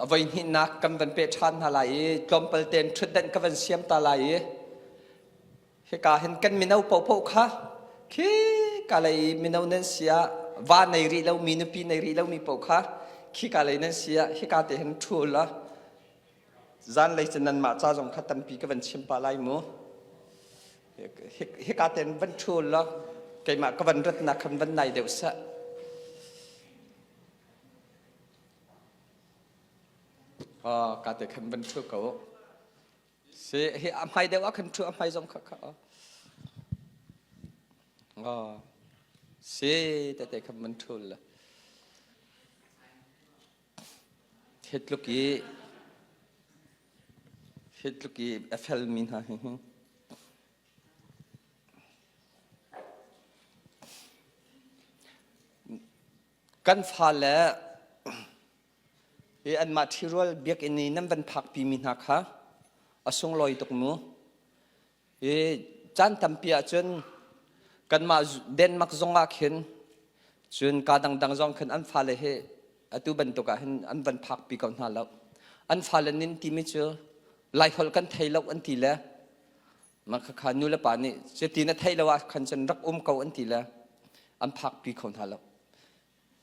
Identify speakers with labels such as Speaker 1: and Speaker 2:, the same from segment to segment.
Speaker 1: A voi hnihnak kan van peh ṭhan hna lai i tlawmpal tein ṭhutdenh ka van siam ta lai i hika hin kan mino paohpaoh kha khi ka lei mino nan si ah va nei rih lomi nupi nei rih lomi paoh kha khika lei nan si ah hika te hin ṭhu la zanlei cu nanmah ca zong kha tampi ka van chim pah lai mu. Hika ten van ṭhu la keimah ka van ratnak khan van nai deuh seh. Ka te khan van ṭhu ko. Si hi a hmai deuh ah khan ṭhu a hmai zong kha kha. Si te te khan van ṭhu la. Hi tluk i hi tluk i a felmi hna hi kan fale hi anmah ṭhirual biakinn i nan van phakpimi hna kha a sunglawi tuk mu. Hi caan tampi ahcun kanmah Denmark zong ah khin cun kaa dangdang zong khin an fale hi atu bantuk ah hin an van phakpi ko hna lo. An fale nin timi cu Laiholh kan thei lo an ti le mah khakha nu le pa nih cuti na theih lo ah khan cun rak um ko an ti le an phakpi kho hna lo.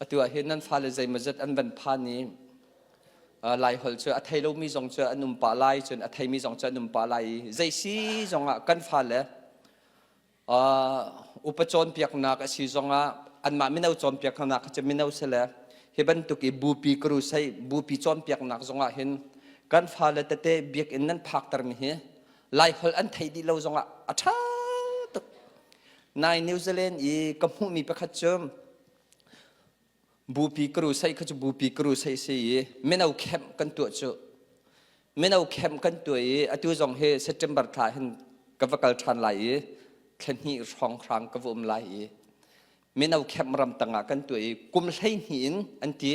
Speaker 1: Atu ah hin nan fale zeimawzat an van phan i Laiholh cu a thei lomi zong cu an um pah lai cun a theimi zong cu an um pah lai i zei si zongah kan fale upa cawnpiaknak a si zongah anmah mino cawnpiaknak cu mino si le hi bantuk i bupi crusade bupi cawnpiaknak zongah hin kan fale tete biakinn nan phaktermi hi Laiholh an theih dih lo zongah a ṭha tuk. Nai New Zealand i ka hmuhmi pakhat cu Bupi crusade kha cu bupi crusade si i mino camp kan tuah cu mino camp kan tuah i atu zong hi September thla hin ka va kal ṭhan lai i thla hnih hrawnghrang ka va um lai i mino camp ramtang ah kan tuah i kum 12 in an ti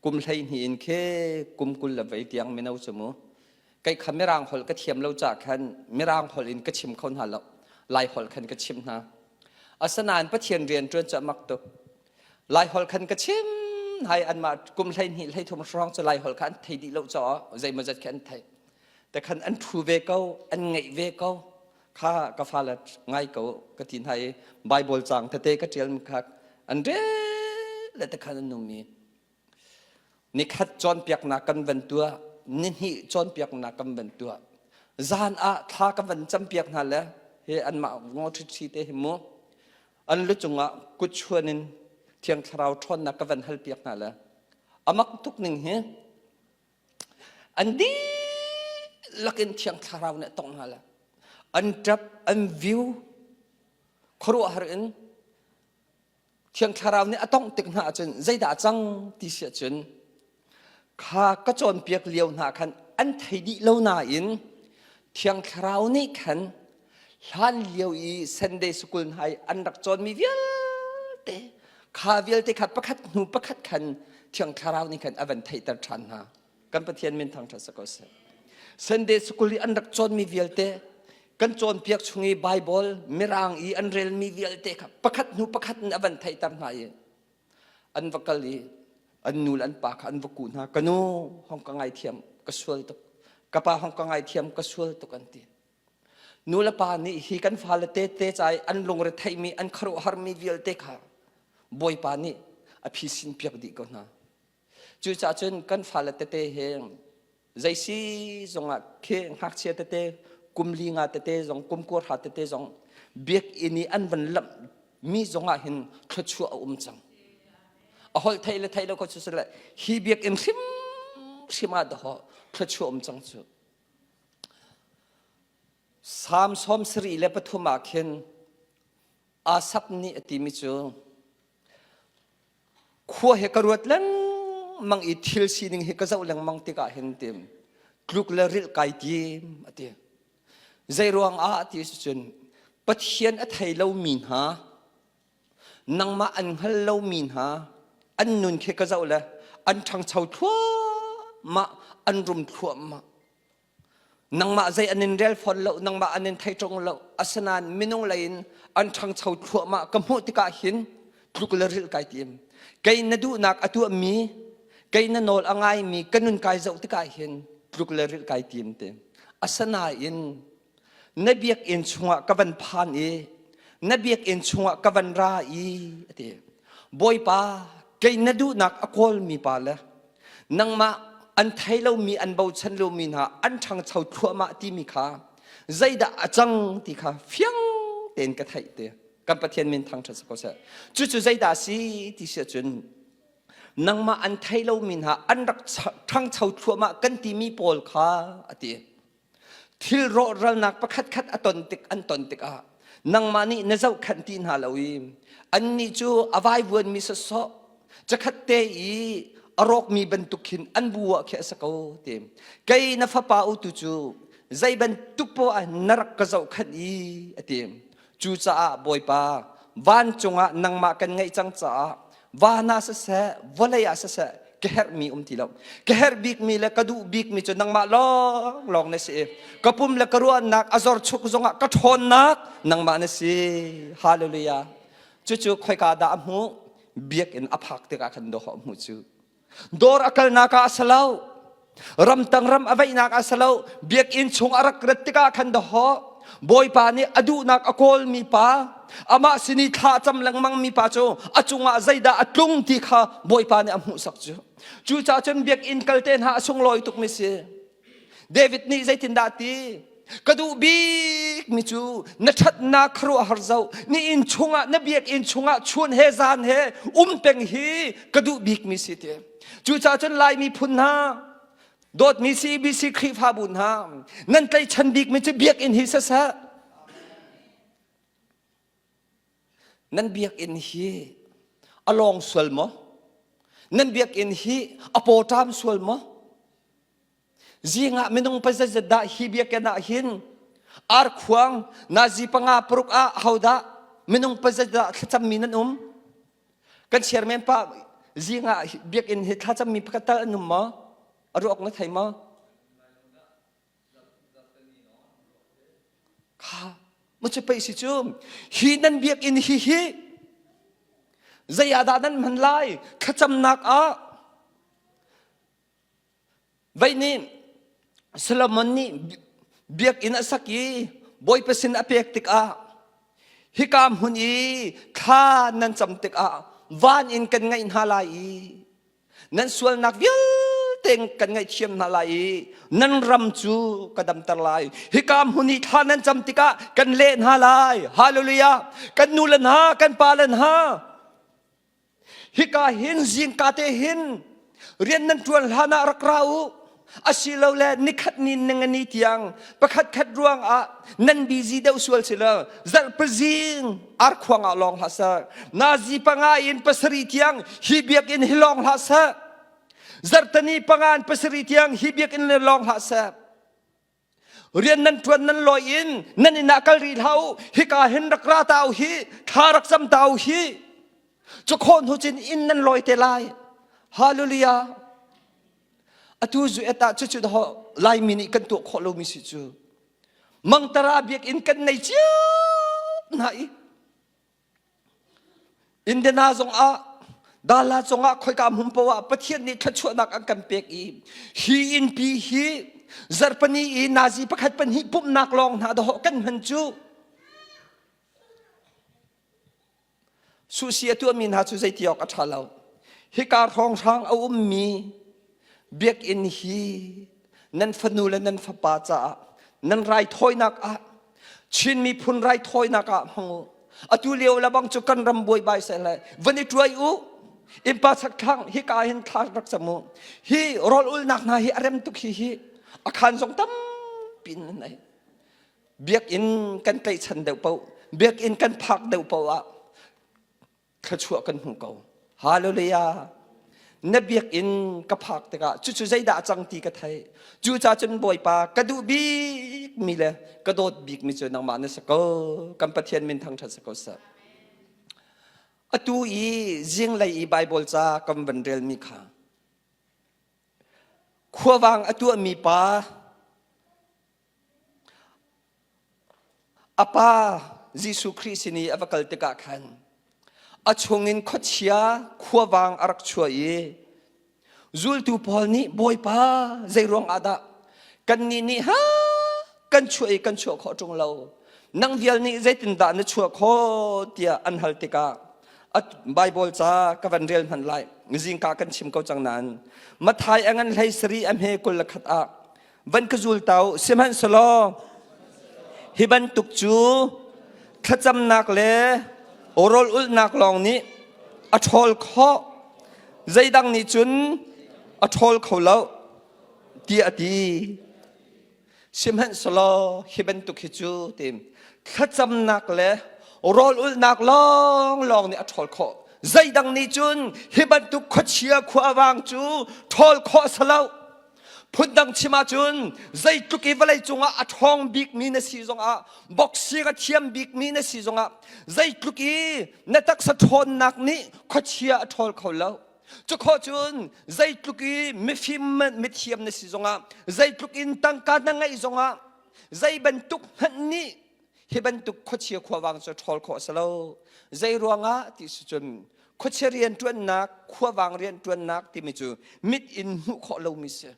Speaker 1: kum 12 in khi kum 20 le vei tiang mino cu mu kei kha mirang holh ka thiam lo caah khan mirang holh in ka chim kho hna lo lai holh khan ka chim hna asinain Pathian rian ṭuan cu a mak tuk lai holh khan ka chim hai anmah kum 12 13 hrawng cu lai holh kha an thei dih lo caah zeimawzat khi an thei te khan an ṭhu ve ko an ngaih ve ko kha ka fale ngai ko ka ti hna i Bible cang tete ka ṭial kha an rel le te khan an nung mi Nikhat cawnpiaknak kan van tuah, nihnih cawnpiaknak kan van tuah. Zan ah thla kan van campiak hna le hi anmah ngaw ṭhiṭhi te hi mu an lu cungah kut chuan in Thiang Thlarau ṭhawnnak ka van halpiak hna le amak tuk ning hi an dihlak in Thiang Thlarau nih a tongh hna le an ṭap an viu khuaruahhar in Thiang Thlarau nih a tongh tik hna ahcun zeidah a cang ti si ahcun kha ka cawnpiak lio hna khan an thei dih lo nain Thiang Thlarau nih khan hlan lio i Sunday School hna i an rak cawnmi vialte kha vialte kha pakhat hnu pakhat khan Thiang Thlarau nih khan a van theihter ṭhan hna. Kan Pathian min thangṭhat si ko seh. Sunday School i an rak cawnmi vialte kan cawnpiak chung i Bible Mirang i an relmi vialte kha pakhat hnu pakhat in a van theihter hna i an va kal i an nu le an pa kha an va kuh hna ka nu hong ka ngaithiam ka sual tuk ka pa hong ka ngaithiam ka sual tuk an ti nu le pa nih hi kan fale te te ca i an lungre theihmi an khuaruahharmi vialte kha Bawipa nih a phisin piak dih ko hna Cucaah cun kan fale tete he zei si zongah khi ngakchia tete kum li nga tete zong kum kuarha tete zong biakinn i an van lamh mi zongah hin thluachuah a um cang. A holh theih le theih lo ko cu sile hi biakinn hrimhrim ah dawh thluachuah um cang cu. Salm 73 ah khin Asap nih a timi cu Khua he ka ruat lengmang i thil sining hi ka zoh lengmang tikah hin tim tluk le rilh kai tim a ti. Zei ruang ah ti cun Pathian a thei lomi hna nangmah an hngal lomi hna an nun khi ka zoh le an ṭhangcho thluahmah an rum thluahmah Nangmah zei an in rel fawn lo, nangmah an in thei ṭung lo. Asinain minung lei in an ṭhangcho thluahmah ka hmuh tikah hin tluk le rilh kai tim. Kei na duhnak a tuahmi, Kei na nawl a ngaimi ka nun kai zoh tikah hin tluk le rilh kai tim te. Asinain na biakinn chungah ka van phan i na biakinn chungah ka van ra i a ti. Bawipa, kei na duhnak a kawlmi pa le nangmah an thei lomi an bochan lomi hna an ṭhangcho thluahmah timi kha zeidah a cang ti kha fiang tein ka theih te. Kan Pathian min thangṭhat si ko seh. Cucu zeidah a si ti si ahcun nangmah an thei lomi hna an rak ṭhangcho thluahmah kan timi pawl kha a ti. Thil rawhralnak pakhatkhat a ton tik an ton tikah nangmah nih na zohkhenh ti hna lo i annih cu a vaivuanmi sawsawh cakhat te i a rawkmi bantuk khin an bu ah khi a si ko ti. Kei na fapa u tu cu zei bantuk poah ah na rak ka zohkhenh i a ti. Cucaah Bawipa, vancung ah nangmah kan ngeih cang caah van ah siseh, vawlei ah siseh, ka herhmi um ti lo. Ka herh bikmi le ka duh bikmi cu nangmah lawnglawng na si i ka pum le ka ruahnak a zorchuk zongah ka ṭhawnnak nangmah na si. Hallelujah. Cucu khoika dah a hmuh? Biakinn a phak tikah khan dawh a hmuh cu. Dawr a kalnak ah a si lo. Ramtang ram a veihnak ah a si lo. Biakinn chung a rak rat tikah khan dawh Bawipa nih a duhnak a kawlmi pa, amah sin i thla cam lengmangmi pa cu a cungah zeidah a tlung ti kha Bawipa nih a hmuhsak cu. Cucaah cun biakinn kal te hna a sunglawi tukmi si. David nih zeitindah a ti? Ka duh bikmi cu na ṭhatnak khuaruahhar zoh, ni inn chungah na biakinn chungah chun he zan he um peng hi ka duh bikmi si ti. Cucaah cun Lai miphun hna, dawtmi CBC Khrihfabu hna, nan tlaichan bikmi cu biakinn hi siseh, Nan biakinn hi a lawng sual maw? Nan biakinn hi a pawṭam sual maw? Zing ah minung pazeizat dah hi biakinn ah hin arkhuang nazi panga paruk ah hodah minung pazeizat dah thlacammi nan um? Kan chairman pa zing ah biakinn hi thlacammi pakhat tal an um maw? A ruak na thei maw? Kha macu pei si cu hi nan biakinn hi hi zei ah dah nan hman lai thlacamnak ah Vei nih Solomon nih biakinn a sak i Bawipa sin a pek tikah hika hmun i thla nan cam tikah van in kan ngaih hna lai i nan sualnak vialte kan ngaihthiam hna lai i nan ram cu ka damter lai. Hika hmun i thla nan cam tikah kan leh hna lai. Hallelujah! Kan nu le hna, kan pa le hna, Hika hin zingka te hin rian nan ṭuan hlan ah rak ra u. Asilole nikhat ni ningani tiang pakhat khat ruang ah nan busy deuh sual si lo. Zarhpazing arkhuang ah lawng hlah seh. Nazi panga in pasarih tiang hi biakinn hi lawng hlah seh. Zarhtani panga in pasarih tiang hi biakinn le lawng hlah seh. Rian nan ṭuan nan lawi in nan inn ah kal rih hlah u. Hika hin rak ra ta u hi, thla rak cam ta u hi. Cu khawh hnu cun inn nan lawi te lai. Hallelujah. Atu zu et ah cucu daw Laimi nih kan tuah khawh lomi si cu. Mangtara biakinn kan nei cio hna i Indiana zongah Dala cungah khoika hmun poah Pathian nih thluachuahnak an kan pek i hi innpi hi zarhpani i nazi pakhat pahnih pumhnak lawng hna dawh kan hman cu suhsi a tuahmi hna cu zeiti awk a ṭha lo hika hrawnghrang a ummi biakinn hi nan fanu le nan fapa caah nan raithawinak ah Chin miphun raithawinak ah hmang u. Atu lio le bang cu kan ram buaibai seh le van i ṭuai u. Innpa chakthlang hika hin thla rak cam u. Hi rawl ulnak hna hi a rem tuk hi hi a khaan zong tampi in nan ei. Biakinn kan tlaihchan deuh paoh, biakinn kan phak deuh paoh ah thluachuah kan hmu ko. Hallelujah. Na biakinn ka phak tikah cucu zeidah a cang ti ka theih. Cucaah cun Bawipa ka duh bikmi le ka dawt bikmi cu nangmah na si ko. Kan Pathian min thangṭhat si ko seh. Atu i zinglei i Baibal ca kan van relmi kha khuavang a tuahmi pa A pa Jesuh Khrih sin i a va kal tikah khan a chungin khuachia khuavang a rak chuah i. Zultu pawl nih Bawipa zei ruang ah dah kannih nih ha kan chuah i kan chuah khawh ṭung lo nang vial nih zeitindah na chuah khawh tiah an hal tikah Bible ca ka van rel hmanh lai zingka kan chim ko cang nain Mathai a ngan hlei sari a hme 21 ah van ka zul tau sihmanhsehlaw hi bantuk cu thlacamnak le rawl ulhnak lawng nih a ṭhawl khawh zeidang nih cun a ṭhawl kho lo tiah a ti Sihmanhsehlaw hi bantuk hi cu tim thlacamnak le rawl ulhnak lawnglawng nih a ṭhawl khawh. Zeidang nih cun hi bantuk khuachia khuavang cu ṭhawl khawh a si lo. Phundang chim ahcun zeitluk i vawlei cungah a ṭhawng bikmi na si zongah boxing a thiam bikmi na si zongah zeitluk i na taksa ṭhawnnak nih khuachia a ṭhawl kho lo. Cukhawh cun zeitluk i mifim mithiam na si zongah zeitluk in tangka na ngeih zongah zei bantuk hmanh nih hi bantuk khuachia khuavang cu ṭhawl khawh a si lo. Zei ruangah ti si cun khuachia rianṭuannak khuavang rianṭuannak timi cu mit in hmuh khawh lomi si.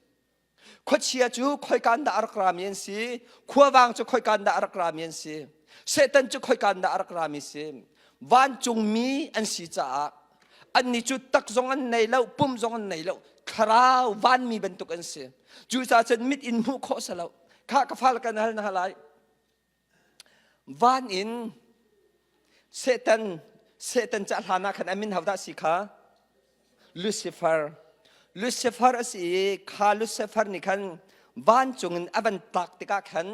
Speaker 1: Khuachia cu khoika in dah a rak rami an si? Khuavang cu khoika in dah a rak rami an si? Satan cu khoika in dah a rak rami si? Vancungmi an si caah annih cu tak zong an nei lo, pum zong an nei lo, thlarau vanmi bantuk an si. Cucaah cun mit in hmuh khawh si lo. Kha ka fal kan hal hna lai. Van in Satan Satan ca hlan ah khan a min hodah si kha? Lucifer. Lucifer a si i kha Lucifer nih khan vancung in a van tlak tikah khan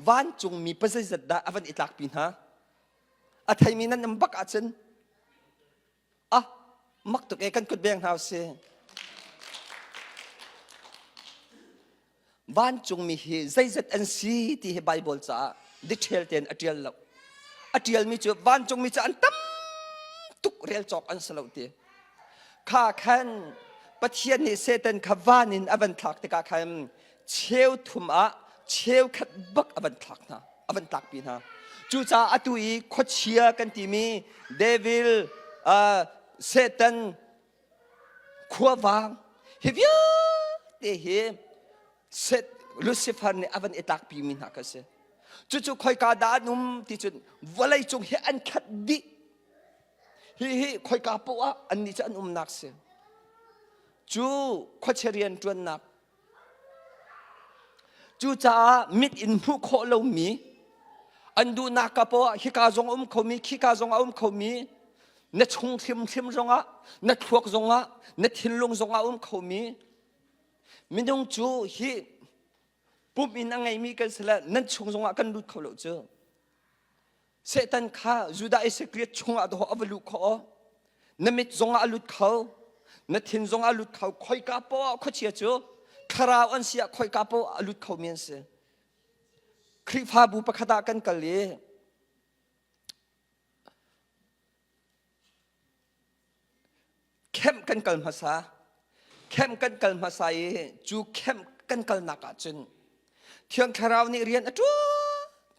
Speaker 1: vancungmi pazeizat dah a van i tlakpi hna? A theimi nan um bak ahcun Ah, mak tuk e kan kut beng hna si. Vancungmi hi zeizat an si ti hi Bible caah detail tein a ṭial lo. A ṭialmi cu vancungmi cu an tam tuk rel cawk an si lo ti. Kha khan Pathian nih Satan kha van in a van thlak tikah khan cheu thum ah cheu khat bak a van thlak hna a van tlakpi hna cucaah atu i khuachia kan timi devil uh, satan khuavang hi vialte hi set Lucifer nih a van i tlakpi mi hna kha si cucu khoika dah an um ti cun vawlei cung hi an khat dih hi hi khoika poah ah annih cu an umnak si cu khuachia rian ṭuannak Cucaah mit in hmuh khawh lomi, an duhnak ka poah hika zong a um khomi, khika zong a um khomi, na chung hrimhrim zongah, na thluak zongah, na thinlung zongah a um khomi, minung cu hi pum in a ngeimi kan si le nan chung zongah kan lut kho lo cu. Satan kha Judah Iskariot chungah dawh a va luh khawh. Na mit zongah a lut kho, na thin zongah a lut kho, khoika poah khuachia cu thlarau an si ah khoika poah a lut khomi an si. Khrihfabu pakhat ah kan kal i camp kan kal hmasa. Camp kan kal hmasa i cu camp kan kalnak ah cun Thiang Thlarau nih rian a ṭuan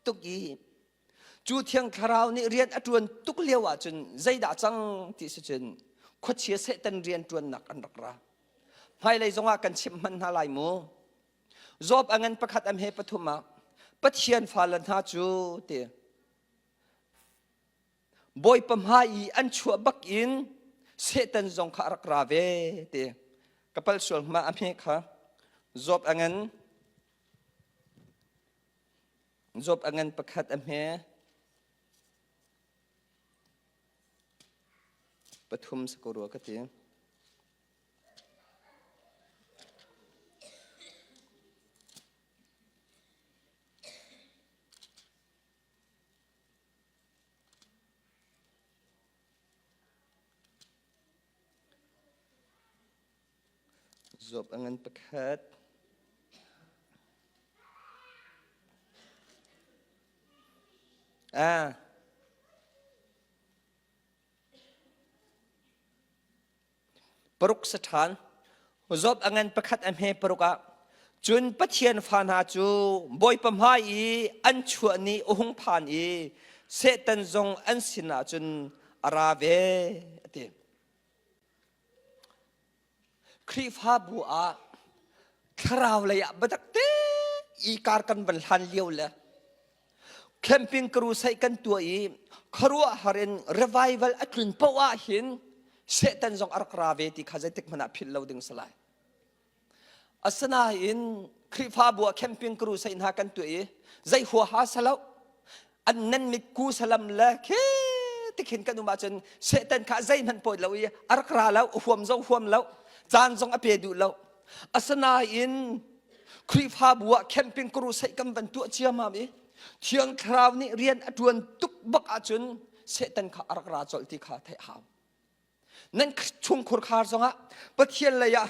Speaker 1: tuk i cu Thiang Thlarau nih rian a ṭuan tuk lio ah cun zeidah cang ti si cun khuachia Satan rian ṭuannak an rak ra. Hmailei zongah kan chimh hmanh hna lai mu. Job a ngan pakhat am he pathum ah Pathian fale hna cu ti Bawipa hmai i an chuah bak in Satan zong kha a rak ra ve ti ka pal sual hma a hme kha Job a ngan Job a ngan pakhat a hme pathum sa ko rua ka ti Zuap a ngan pakhat. Ah. Paruk sa ṭhan. Job a ngan pakhat a hme paruk ah cun Pathian fa hna cu Bawipa hmai i an chuah ni a hung phan i Satan zong an sinah cun a ra ve a ti. Khrihfabu ah thlarau lei ah biatak te i kar kan van hlan lio le camping crusade kan tuah i khuaruahhar in revival a tlun poh ah hin Satan zong a rak ra ve ti kha zeitik hmanh ah philh lo ding si lai. Asinain Khrihfabu ah camping crusade hna kan tuah i zei huaha salo an nan mitku salam le khi tikhin kan um ahcun Satan kha zeihmanh pawi lo i a rak ra lo, a huam zong huam lo, caan zong a pe duh lo. Asinain Khrihfabu ah camping crusade kan van tuah ciamam i Thiang Thlarau nih rian a ṭuan tuk bak ahcun Satan kha a rak ra colh ti kha theih hau. Nan chungkhur khar zongah Pathian lei ah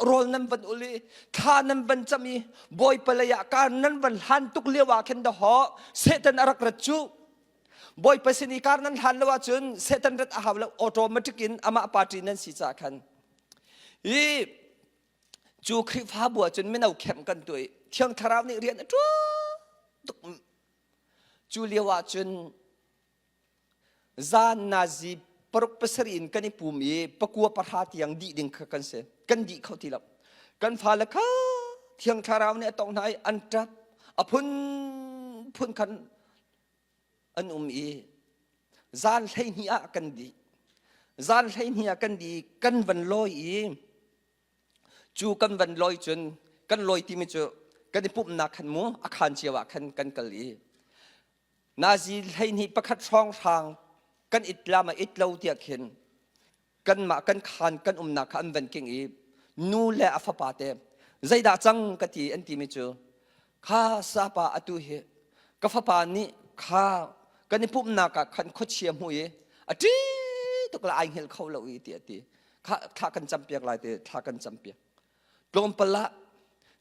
Speaker 1: rawl nan van ul i thla nan van cam i Bawipa lei ah kar nan van hlan tuk lio ah khin dahawh Satan a rak rat cu. Bawipa sin i kar nan hlan lo ahcun Satan rat a hau lo automatic in amah party nan si caah khan. Hi cu Khrihfabu ah cun mino camp kan tuah i Thiang Thlarau nih rian a ṭuan tuk. Cu lio ah cun Zan nazi paruk pasarih in kan i pum i pakua pahra tiang dih ding kha kan si. Kan dih kho ti lo. Kan fale kha Thiang Thlarau nih a tongh hna i an ṭap. A phunphun khan an um i zan 12 ah kan dih. Zan 12 ah kan dih kan van lawi i cu kan van lawi cun kan lawi timi cu kan i pumhnak khan mu a khaan cio ah khan kan kal i Nazi 12 pakhat hrawnghrang kan it lam a it lo tiah khin kanmah kan khaan kan umnak kha an van king i nu le a fapa te zeidah cang ka ti an timi cu kha sapa atu hi ka fapa nih kha kan i pumhnak ah khan khuachia hmu i a ṭi tuk la ai hngilh kho lo i ti a ti kha thla kan campiak lai te thla kan campiak Tlawmpal ah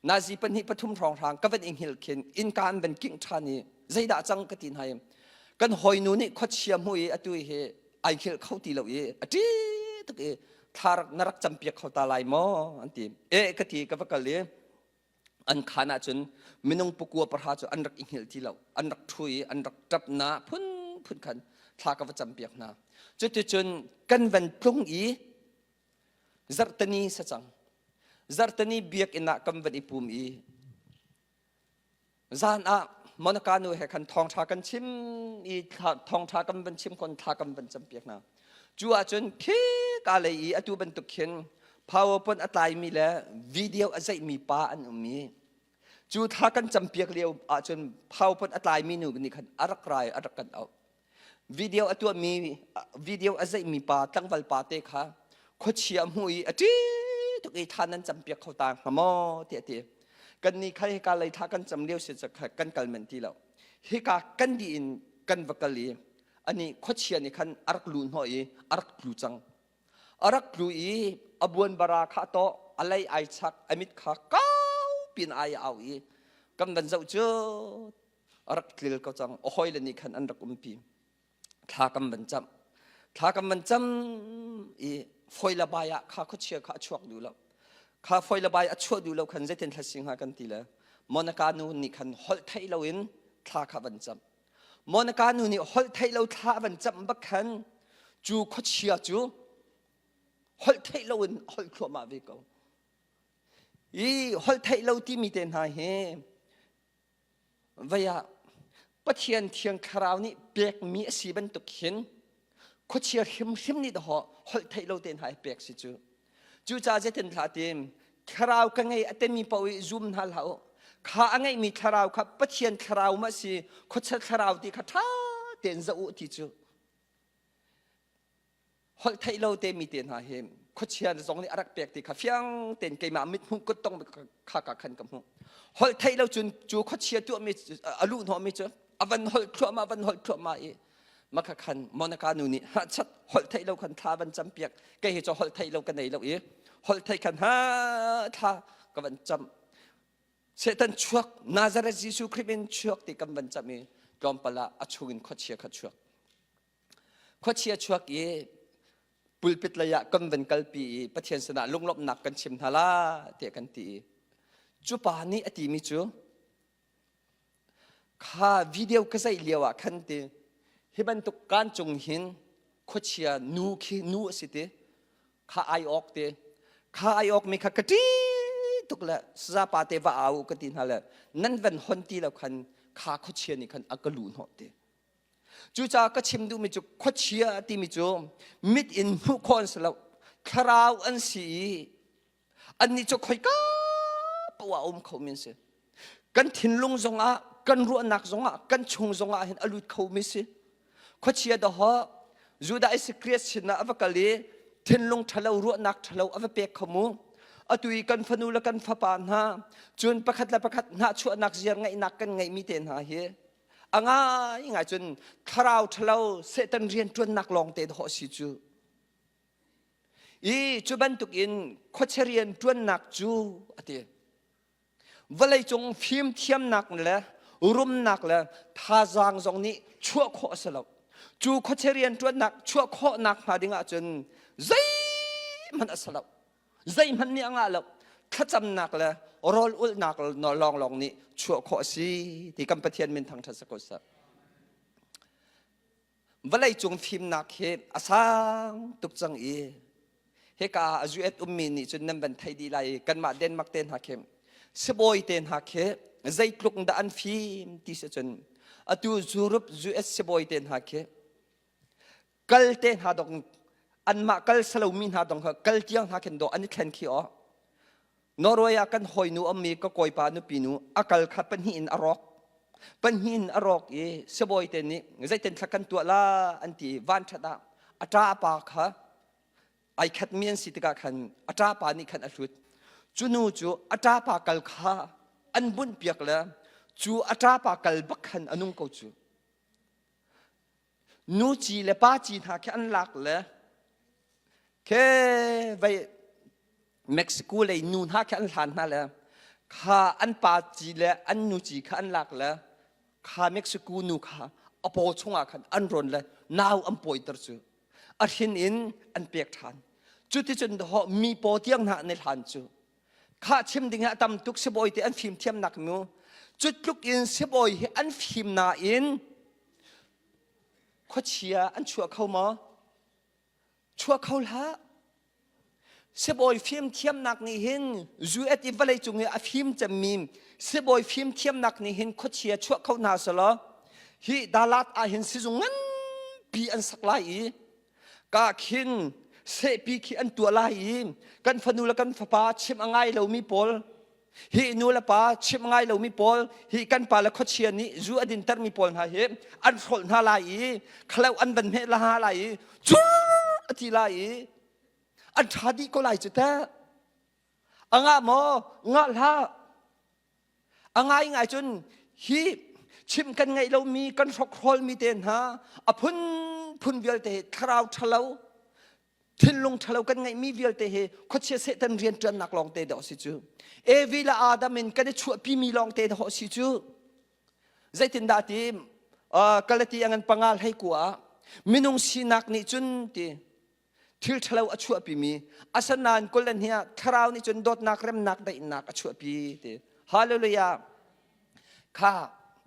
Speaker 1: nazi pahnih pathum hrawnghrang ka van i hngilh khin innka an van kingh ṭhan i zeidah cang ka ti hna i kan hawinu nih khuachia hmu i atu hi ai hngilh kho ti lo i a ṭi tuk i thla rak na rak campiak kho ta lai maw an ti. E ka ti ka va kal i an khaan ahcun minung pakua pahra cu an rak i hngilh ti lo an rak ṭhu i an rak ṭap na phunphun khan thla ka va campiak hna. Cuticun kan van tlung i Zarhteni sa cang. Zarhteni biakinn ah kan van i pum i zan ah Monica nu he khan thawngṭha kan chim i thawngṭha kan van chim kon thla kan van campiak hna. Cu ahcun khika lei i atu bantuk khin PowerPoint a tlaimi le video a zeihmi pa an um i cu thla kan campiak lio ahcun PowerPoint a tlaimi nu nih khan a rak rai a rak kan auh. Video a tuahmi video a zeihmi pa tlangval pa te kha khuachia a hmuh i a ṭi tuk i thla nan campiak kho ta hnga maw tiah a ti. Kannih kha hika lei thla kan cam lio si kan kal men ti lo. Hika kan dih in kan va kal i ani khuachia nih khan a rak luh hnawh i a rak tlu cang. A rak tlu i a buanbara kha a tawh, a lei ai chak, a mit kha kau pin ai au i kan van zoh cu a rak tlil ko cang a hawile nih khan an rak umpi thla kam van cam thla kam van cam i foi la bai ah kha khuachia kha a chuak duh lo kha foi la bai a chuah duh lo khan zeitin thla si hnga kan ti le Monica nu nih khan holh theih lo in thla kha van cam Monica nu nih holh theih lo thla van cam bak khan cu khuachia cu holh theih lo in holh thluahmah ve ko i holh theih lo timi te hna hi Vei ah Pathian Thiang Thlarau nih pekmi a si bantuk hin khuachia hrimhrim nih dahawh holh theih lo te hna hi pek si cu. Cucaah zeitin hlah tim thlarau ka ngei a temi paoh i zum hna hlah u. Kha a ngeihmi thlarau kha Pathian thlarau ma si khuachia thlarau ti kha ṭha tein zoh u ti cu. Holh theih lo te mi te hna hi khuachia zong nih a rak pek ti kha fiang tein keimah mithmuh kuttong kha ka khan ka hmuh. Holh theih lo cun cu khuachia tuahmi a luh hnawhmi cu a van holh thluahmah van holh thluahmah i maka khan Monica nu nih ha chat holh theih lo khan thla van cam piak kei hi cu holh theih lo ka nei lo i holh theih khan ha thla ka van cam Satan chuak Nazareth Jesuh Khrih in chuak ti kan van cam i tlawmpal ah a chungin khuachia kha chuak Khuachia chuak i pulpit lei ah kan van kalpi i Pathian sinah lunglawmhnak kan chim hna la tiah kan ti i cu pa nih a timi cu kha video ka zeih lio ah khan ti hi bantuk kaan cung hin khuachia nu khi nu a si ti kha ai awk ti. Kha ai awk mi kha ka ṭi tuk le sazapa te va au ka ti hna le nan van hon ti lo khan kha khuachia nih khan a ka luh hnawh ti. Cucaah ka chim duhmi cu khuachia timi cu mit in hmuh khawh an si lo. Thlarau an si i annih cu khoika poah a um khomi an si. Kan thinlung zongah, kan ruahnak zongah, kan chung zongah hin a lut khomi si. Khuachia dawhawh Judah Iskariot sinah a va kal i thinlung ṭhalo ruahnak ṭhalo a va pek kho mu. Atu i kan fanu le kan fapa hna cun pakhat le pakhat hnahchuahnak ziar ngeihnak kan ngeihmi te hna hi a ngaingai cun thlarau ṭhalo Satan rianṭuannak lawngte dawh a si cu. I cu bantukin khuachia rianṭuannak cu a ti. Vawleicung fimthiamnak le rumnak le thazaang zong nih chuah khawh a si lo. Cu khuachia rianṭuannak chuah khawhnak hnga ding ahcun zeihmanh a si lo. Zeihmanh nih a ngah lo. Thlacamnak le rawl ulhnak lawnglawng nih chuah khawh a si ti kan Pathian min thangṭhat si ko seh. Vawleicung fimnak hi a sang tuk cang i hika ah a US ummi nih cun nan van thei dih lai i kanmah Denmark te hna khi sibawi te hna khi zeitluk dah an fim ti si cun atu Europe US sibawi te hna khi kal te hna dong anmah kal salomi hna dong kha kal tiang hna khin dawh an i thlen khi aw Norway ah kan hawinu ammi ka kawipa nupi nu a kal kha pahnih in a rawk. Pahnih in a rawk i sibawi te nih zeitin thla kan tuah la an ti van ṭhat ah a ṭapa kha ai khatmi an si tikah khan a ṭapa nih khan a hlut. Cu nu cu a ṭapa kal kha an bunh piak le cu a ṭapa kal bak khan a nung ko cu. Nu ci le pa ci hna khi an lak le khe vei Mexico lei nu hna khi an hlan hna le kha an pa ci le an nu ci kha an lak le kha Mexico nu kha a paw chungah khan an rawn le nau an pawiter cu a hrin in an pek ṭhan. Cuticun dawh mi paw tiang hna an i hlan cu. Kha chim ding hi a tam tuk sibawi te an fim thiamnak mu. Cu tluk in sibawi hi an fim nain khuachia an chuah kho maw? Chuah kho hlah. Sibawi fimthiamnak nih hin US i vawlei cung i a fim cemmi sibawi fimthiamnak nih hin khuachia chuah kho hna selaw hi Dalat ah hin sizung nganpi an sak lai i ka khin sehpi khi an tuah lai i kan fanu le kan fapa chim a ngai lomi pawl hi nu le pa chim ngai lomi pawl hi kan pa le khuachia nih zu a dintermi pawl hna hi an hrolh hna lai i khalo an van hmeh la lai i cur a ti lai i an ṭha dih ko lai cu teh a ngah maw ngah hlah a ngai ngai cun hi chim kan ngeih lomi kan hrokhrolmi te hna a phunphun vialte thlarau ṭhalo thinlung ṭhalo kan ngeihmi vialte hi khuachia Satan rianṭuannak lawngte dawh si cu. Evi le Adam in kan i chuahpimi lawngte dawh si cu. Zeitindah ti Galati a ngan panga hlei kua ah minung sinak nih cun ti thil ṭhalo a chuahpimi asanain kul hi ah thlarau nih cun dawtnak remnak daihnak a chuahpi ti hallelujah kha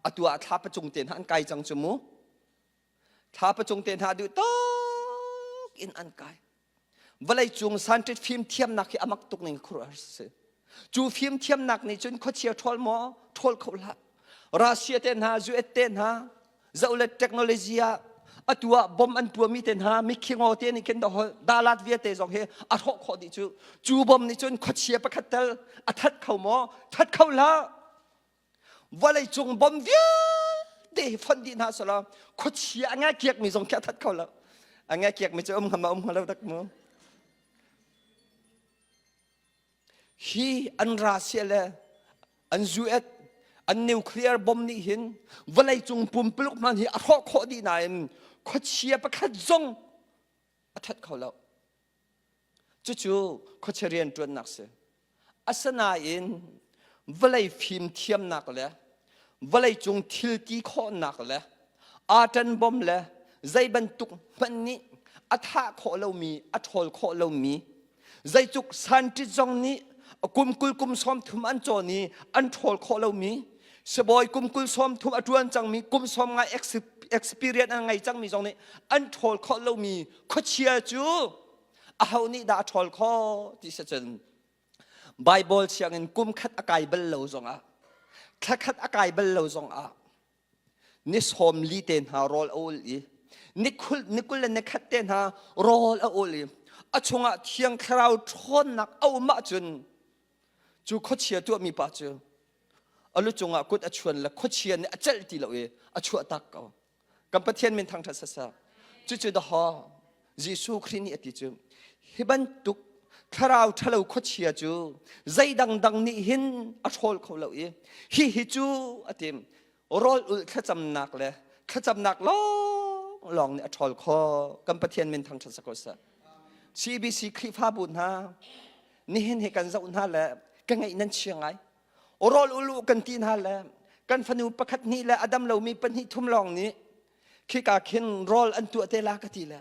Speaker 1: atu ah thla pacung te hna an kai cang cu mu Thlapa cung te hna duh tuk in an kai. Vawlei cung scientist fimthiamnak hi a mak tuk ning khuaruahhar si. Cu fimthiamnak nih cun khuachia ṭhawl maw ṭhawl kho hlah. Russia te hna, US te hna, zoh le technology ah atu ah bom an puami te hna, mikhingo te nih khin dalat vialte zong hi a hrawh khawh dih cu. Cu bom nih cun khuachia pakhat tel a that kho maw? That kho hlah. Vawleicung bom vialte hi fonh dih hna selaw khuachia a ngai kiakmi zong khi a that kho lo. A ngai kiakmi cu um hnga ma um hnga lo dak mu. Hi an Russia le an US an nuclear bomb nih hin vawleicung pumpuluk hman hi a hrawh khawh dih nain khuachia pakhat zong a that kho lo. Cucu khuachia rianṭuannak si. Asinain vawlei fimthiamnak le vawleicung thil ti khawhnak le aṭan bom le zei bantuk hmanh nih a thah khawh lomi, a ṭhawl khawh lomi, zeitluk scientist zong nih kum 20 kum 30 an cawn i an ṭhawl khawh lomi, sibawi kum 20 30 a ṭuan cangmi, kum 50 experience a ngei cangmi zong nih an ṭhawl khawh lomi khuachia cu. Aho nih dah a ṭhawl khawh ti si cun Bible sianginn kum khat a kai bal lo zongah thla khat a kai bal lo zongah ni 40 te hna rawl a ul i ni 21 le ni khat te hna rawl a ul i a chungah thiang thlarau ṭhawnnak a um ahcun cu khuachia tuahmi pa cu a lu cungah kut a chuan le khuachia nih a celh ti lo i a chuah tak ko. Kan Pathian min thangṭhat sasa. Cucu dahaw Jesuh Khrih nih a ti cu hi bantuk thlarau ṭhalo khuachia cu zei dangdang nih hin a hrawl kho lo i hi hi cu a tim rawl ulh thlacamnak le thlacamnak lawng lawng nih a ṭhawl khawh. Kan Pathian min thangṭhat sa ko seh. CBC Khrihfabu hna nihin hi kan zoh hna le ka ngaih nan chia ngai. Rawl ulu kan ti hna le kan fanu pakhat hnih le a dam lomi pahnih thum lawng nih khika khin rawl an tuah te la ka ti le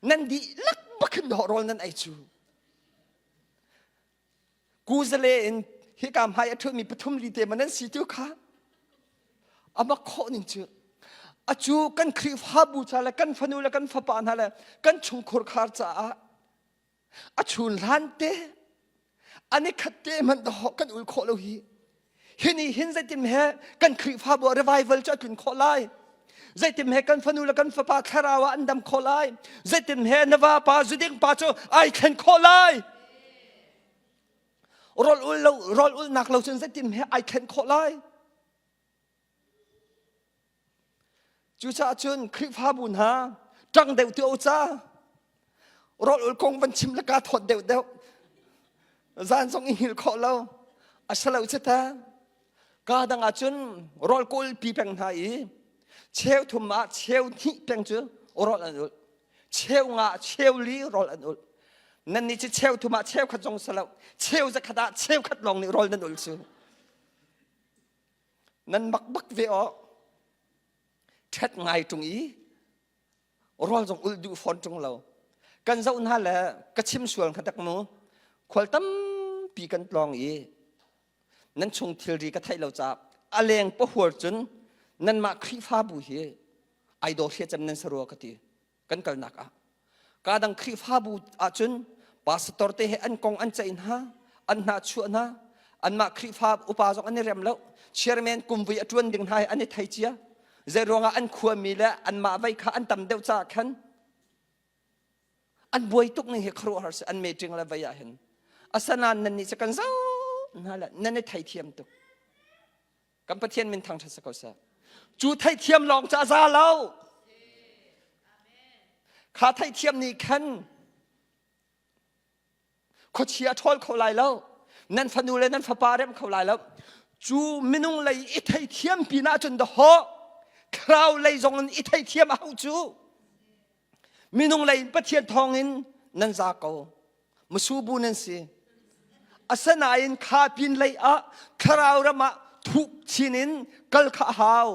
Speaker 1: nan dihlak bakhin dawh rawl nan ei cu. Kuzale in hika hmai a ṭhutmi pathum li te ma nan si tu kha amak khawh ning cu acu kan Khrihfabu ca le kan fanu le kan fapa hna le kan chungkhur khar caah a chun hlan te an i khat te hmanh dawh kan ul khawh lo hi hi ni hin zeitin he kan Khrihfabu ah revival cu a tlun khawh lai zeitin he kan fanu le kan fapa thlarau ah an dam khawh lai zeitin he na vapa zuding pa cu ai thlen khawh lai rawl ul lo rawl ulnak lo cun zeitin he ai thlen khawh lai Cucaah cun Khrihfabu hna ṭang deuh tuah u ca. Rawl ul kong van chim le kaa thawt deuh deuh. Zan zong i hngilh khawh lo. A si lo ta. Kaa dang ah cun rawl kawl pi peng hna i cheu thum ah cheu hnih peng cu rawl an ulh. Cheu nga cheu li rawl an ulh. Nan nih cu cheu thum ah cheu khat zong si lo. Cheu zakhat ah cheu khat lawng nih rawl nan ul cu. Nan mak bak ve aw. Ṭhet ngai ṭung i rawl zong ulh duh fawn ṭung lo. Kan zoh hna le ka chim sual hnga tak mu. Khual tampi kan tlawng i nan chung thilri ka theih lo caah a leng pahuar cun nanmah Khrihfabu hi ai daw hria cem nan si rua ka ti. Kan kalnak ah ka dang Khrihfabu ahcun pastor te he an kong an ceih hna an hna chuah hna anmah Khrihfa upa zong an i rem lo chairman kumvui a ṭuan ding hna he an i thei cia zei ruangah an khuami le anmah vei kha an tam deuh caah khan an buai tuk ning hi khuaruahhar si an meeting le vei ah hin asanain nan nih cu kan zoh hna le nan i theithiam tuk Kan Pathian min thangṭhat si ko seh. Cu theihthiam lawng cu a za lo. Kha theihthiam nih khan khuachia a ṭhawl kho lai lo. Nan fanu le nan fapa rem kho lai lo. Cu minung lei i theithiam pinah cun dahawh thlarau lei zong in i theithiam a hau cu. Minung lei in Pathian thawngin nan za ko. Masubu nan si. Asinain kha pin lei ah thlarau ram ah thuk chin in kal kha a hau.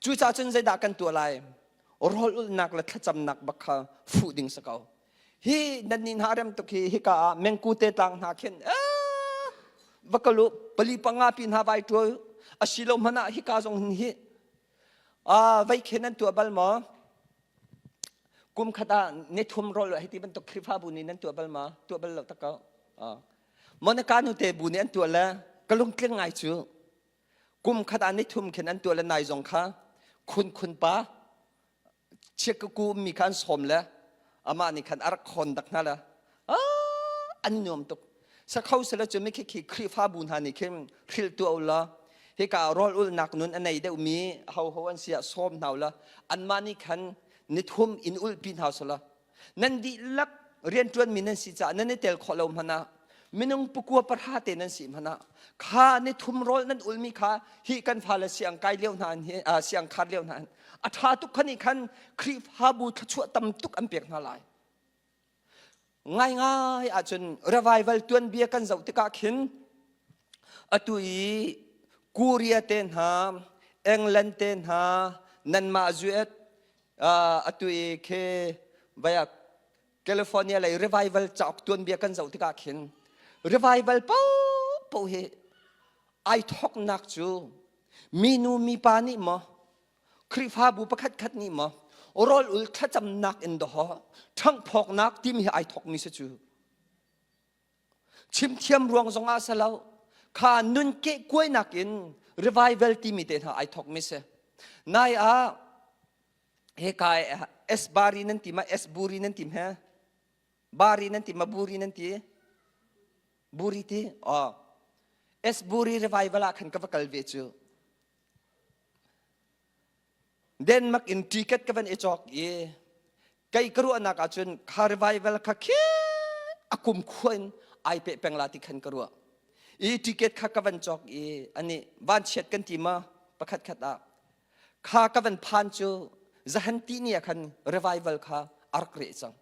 Speaker 1: Cucaah cun zeidah kan tuah lai? Rawl ulhnak le thlacamnak bak kha fuh ding si ko. Hi nan nih hna rem tuk hi hika ah mengku te tlang hna khin va kal u pali panga pi hna vai ṭual asilo hmanh ah hika zong hin hi vei khin nan tuah bal maw? Kum khat ah nithum rawl hei ti bantuk Khrihfabu nih nan tuah bal ma? Tuah bal lo tak ko. Monica nu te bu nih an tuah le ka lungtling ngai cu. Kum khat ah nithum khin an tuah le nai zong kha khun khun pa chiakaku mi kha an sawm le amah nih khan a rak khawn dak hna le an nuam tuk. Sakho sila cu mi khi khi Khrihfabu hna nih khin hrilh tuah u law hika rawl ulhnak nun a nei deuhmi hoho an si ah sawm hna u law anmah nih khan nithum in ulhpi hna sila nan dihlak rianṭuanmi nan si caah nan i tel khawh lo hmanh ah minung pakua pahra te nan si hmanh ah kha nithum rawl nan ulmi kha hi kan fale siang kai lio hna hi siang khar lio hna a ṭha tuk kha nih khan Khrihfabu thluachuah tam tuk an pek hna lai. Ngaingai ahcun revival tuanbia kan zoh tikah khin atu i Korea te hna, England te hna, nanmah US atu i khi vaya California lei revival cauk tuanbia kan zoh tikah khin revival paohpaoh hi ai thawknak cu minu mipa nih maw Khrihfabu pakhatkhat nih maw? Rawl ul thlacamnak in dawh ṭhanghphawknak timi hi ai thawkmi si cu. Chimthiam ruang zongah si lo. Kha nun kehkuainak in revival timi te hna ai thawkmi si. Nai ah hika Esbari nan ti ma Esburi nan ti he? Bari nan ti ma Buri nan ti? Buri ti? Oh. Esburi revival ah khan ka va kal ve cu. Denmark in ticket ka van i cawk i kei ka ruahnak ahcun kha revival kha khi a kum khua in ai peh peng la ti khan ka ruah. I ticket kha ka van cawk i ani vanchiat kan ti ma pakhat khat ah kha ka van phan cu zahan ti ni ah khan revival kha a rak reh cang.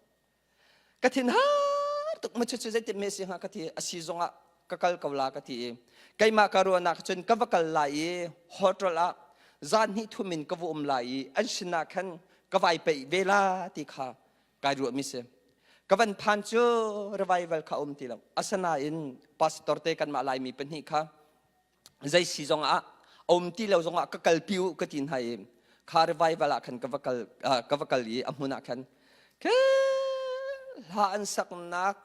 Speaker 1: Ka thin har tuk ma cu zeitin me si hnga ka ti a si zongah ka kal ko la ka ti i keimah ka ruahnak cun ka va kal lai i hotel ah zan hnih thum in ka va um lai i an sinah khan ka vai peih ve la ti kha kai ruah mi si. Ka van phan cu revival kha um ti lo. Asinain pastor te kanmah Laimi pahnih kha zei si zong ah a um ti lo zong ah ka kalpi u ka ti hna i kha revival ah khan ka va kal ka va kal i a hmun ah khan ke hla an saknak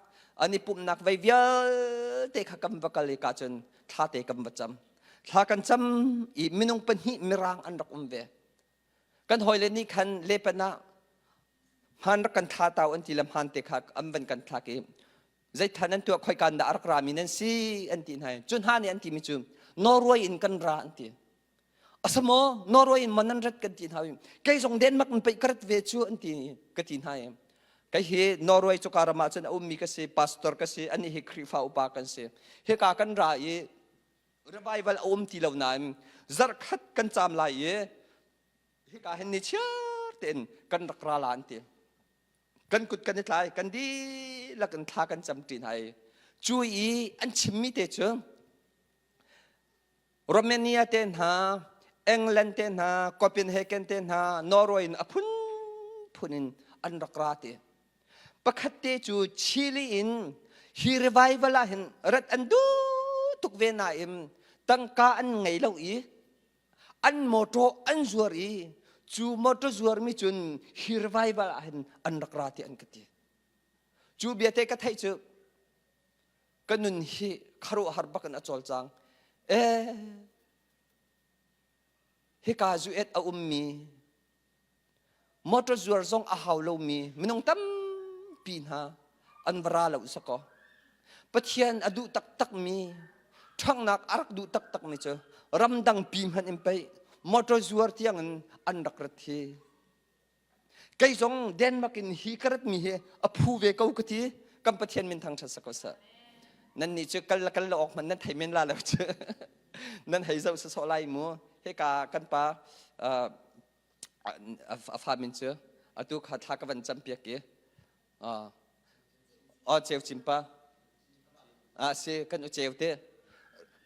Speaker 1: an i pumhnak vei vialte kha kan va kal i ka cun thla te kan va cam thla kan cam i minung pahnih mirang an rak um ve kan hawile nih khan lepan ah hmaan rak kan thla tau an ti le hmaan te kha an van kan thlak i Zeithan an tuah khoikan dah a rak rami nan si an ti hna. Cu hna nih an timi cu Norway in kan ra an ti. Asamo Norway in man nan rat kan ti hna. Kei zong Denmark in pei ka rat ve cu an ti ka ti hna. Kei hi Norway cuka ram ah cun a ummi ka si, pastor ka si, ani hi Khrihfa upa kan si. Hika kan ra i revival a um ti lo nain zarhkhat kan caam lai i hika hin ni chiar tein kan rak ra la an ti. Kan kut kan i tlai, kan dihlak in thla kan camṭi hna i cu i an chimmi te cu Romania te hna, England te hna, Copenhagen te hna, Norway in a phunphun in an rak ra ti. Pakhat te cu Chile in hi revival ah hin rat an duh tuk ve nain tangka an ngei lo i an motor an zuar i cu motor zuarmi cun hi revival ah hin an rak ra ti an ka ti. Cu biate ka theih cu ka nun hi kharuahhar bak in a cawlcang. Eh, hika zu et a ummi Motor zuar zong a hau lomi minung tampi hna an va ra lo sakaw. Pathian a duh taktakmi, ṭhanghnak a rak duh taktakmi cu ramdang pi hmanh in pei motor zuar tiang in an rak rat hi. Kei zong Denmark in hi ka ratmi hi a phu ve ko ka ti. Kan Pathian min thangṭhat sako seh. Nan nih cu kal kal lo awk hmanh nan thei men la lo cu. Nan hei zoh sawsawh lai mu. Hika kan pa uh, a fa min cu atu kha thla ka van campiak i aw ceu cimpa a si kan u ceu te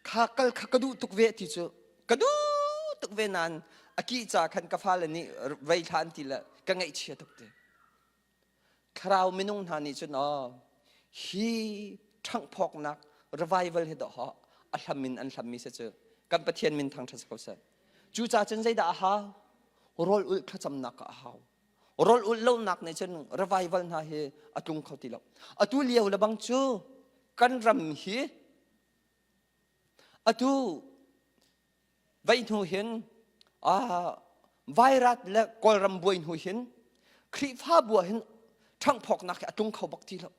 Speaker 1: kha kal kha ka duh tuk ve ti cu ka duh tuk ve nain a ki ca khan ka fale nih vei thla an ti le ka ngaihchia tuk te Thlarau minung hna nih cun aw hi ṭhanghphawknak revival hi dawh a hlam in an hlammi si cu kan Pathian min thangṭhat si ko seh. Cucaah cun zeidah a hau? Rawl ulh thlacamnak a hau. Rawl ulh lonak nih cun revival hna hi a tlung kho ti lo. Atu lio le bang cu kan ram hi atu Vei hnu hin vairat le Kawlram buai hnu hin Khrihfabu ah hin ṭhanghphawknak hi a tlung kho bak ti lo.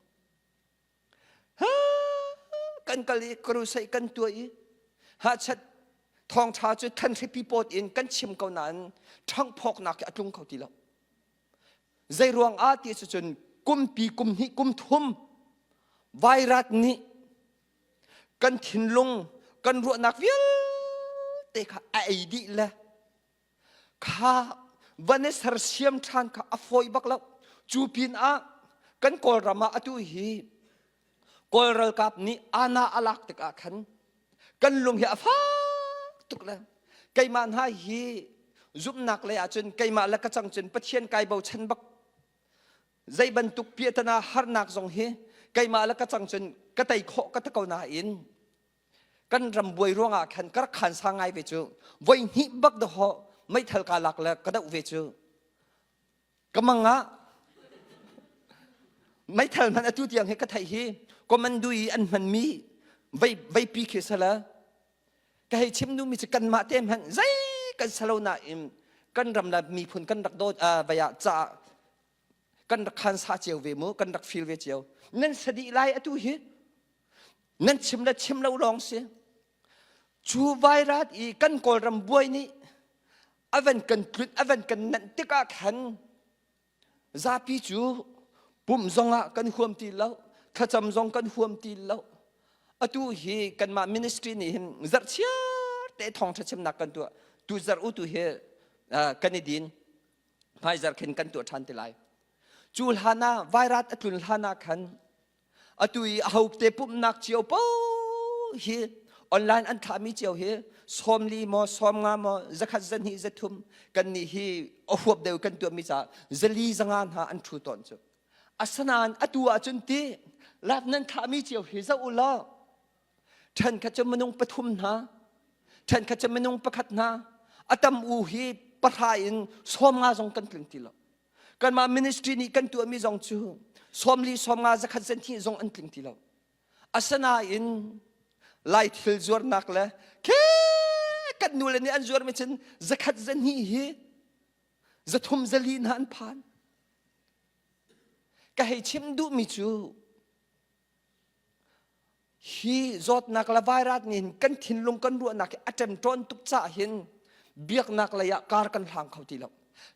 Speaker 1: Kan kal i crusade kan tuah i hachat thawngṭha cu thanhripi pawt in kan chim ko nain ṭhanghphawknak hi a tlung kho ti lo. Zei ruang ah ti cu cun kumpi kum hnih kum thum vairat nih kan thinlung kan ruahnak vialte kha a ei dih le kha van i sersiam ṭhan kha a fawi bak lo cu pin ah kan kawlram ah atu hi kawl ralkap nih ana a lak tikah khan kan lung hi a fak tuk le keimah hna hi zumhnak lei ahcun keimah le ka cang cun Pathian kai bochan bak Zei bantuk piahtana harnak zong hi keimah le ka cang cun ka tei khawh ka ti ko nain kan ram buai ruangah khan ka rak khan sang ngai ve cu voi hnih bak dahawh meithal ka lak le ka doh ve cu. Ka mang ah meithal hman atu tiang hi ka theih hi commando i an hmanmi vei veipi khi sala ka hei chim duhmi cu kanmah te hmanh zei kan salo nain kan ram le miphun kan rak dawt vai ah ca kan rak khan sa cio ve mu kan rak feel ve cio nan sadih lai atu hi nan chim le chim lo lawng si cu vairat i kan kawlram buai nih a van kan tlunh a van kan nanh tikah khan zapi cu pumh zongah kan huam ti lo thlacam zong kan huam ti lo atu hi kanmah ministry nih hin zarhchiar te thawngṭha chimnak kan tuah tu zarh u tu hi kan i din hmaizarh khin kan tuah ṭhan te lai cu hlan ah vairat a tlun hlan ah khan Atu i aho te pumhnak cio po hi online an thlahmi cio hi 40 maw 50 maw 100 zahnih zathum kan nih hi a huap deuh kan tuahmi caah 400 500 hna an ṭhu tawn cu. Asinain atu ahcun ti lak nan thlahmi cio hi zoh u law ṭhenkhat cu minung pathum hna ṭhenkhat cu minung pakhat hna a tam u hi pahra in 50 zong kan tling ti lo. Kanmah ministry nih kan tuahmi zong cu 40 50 zakhat zenthih zong an tling ti lo. Asinain Lai thil zuarnak le khe kan nule nih an zuarmi cun zakhat zahnih hi zathum zali hna an phan. Ka hei chim duhmi cu Hi zawtnak le vairat nih hin kan thinlung kan ruahnak hi a ṭemṭawn tuk caah hin biaknak lei ah kar kan hlang kho ti lo.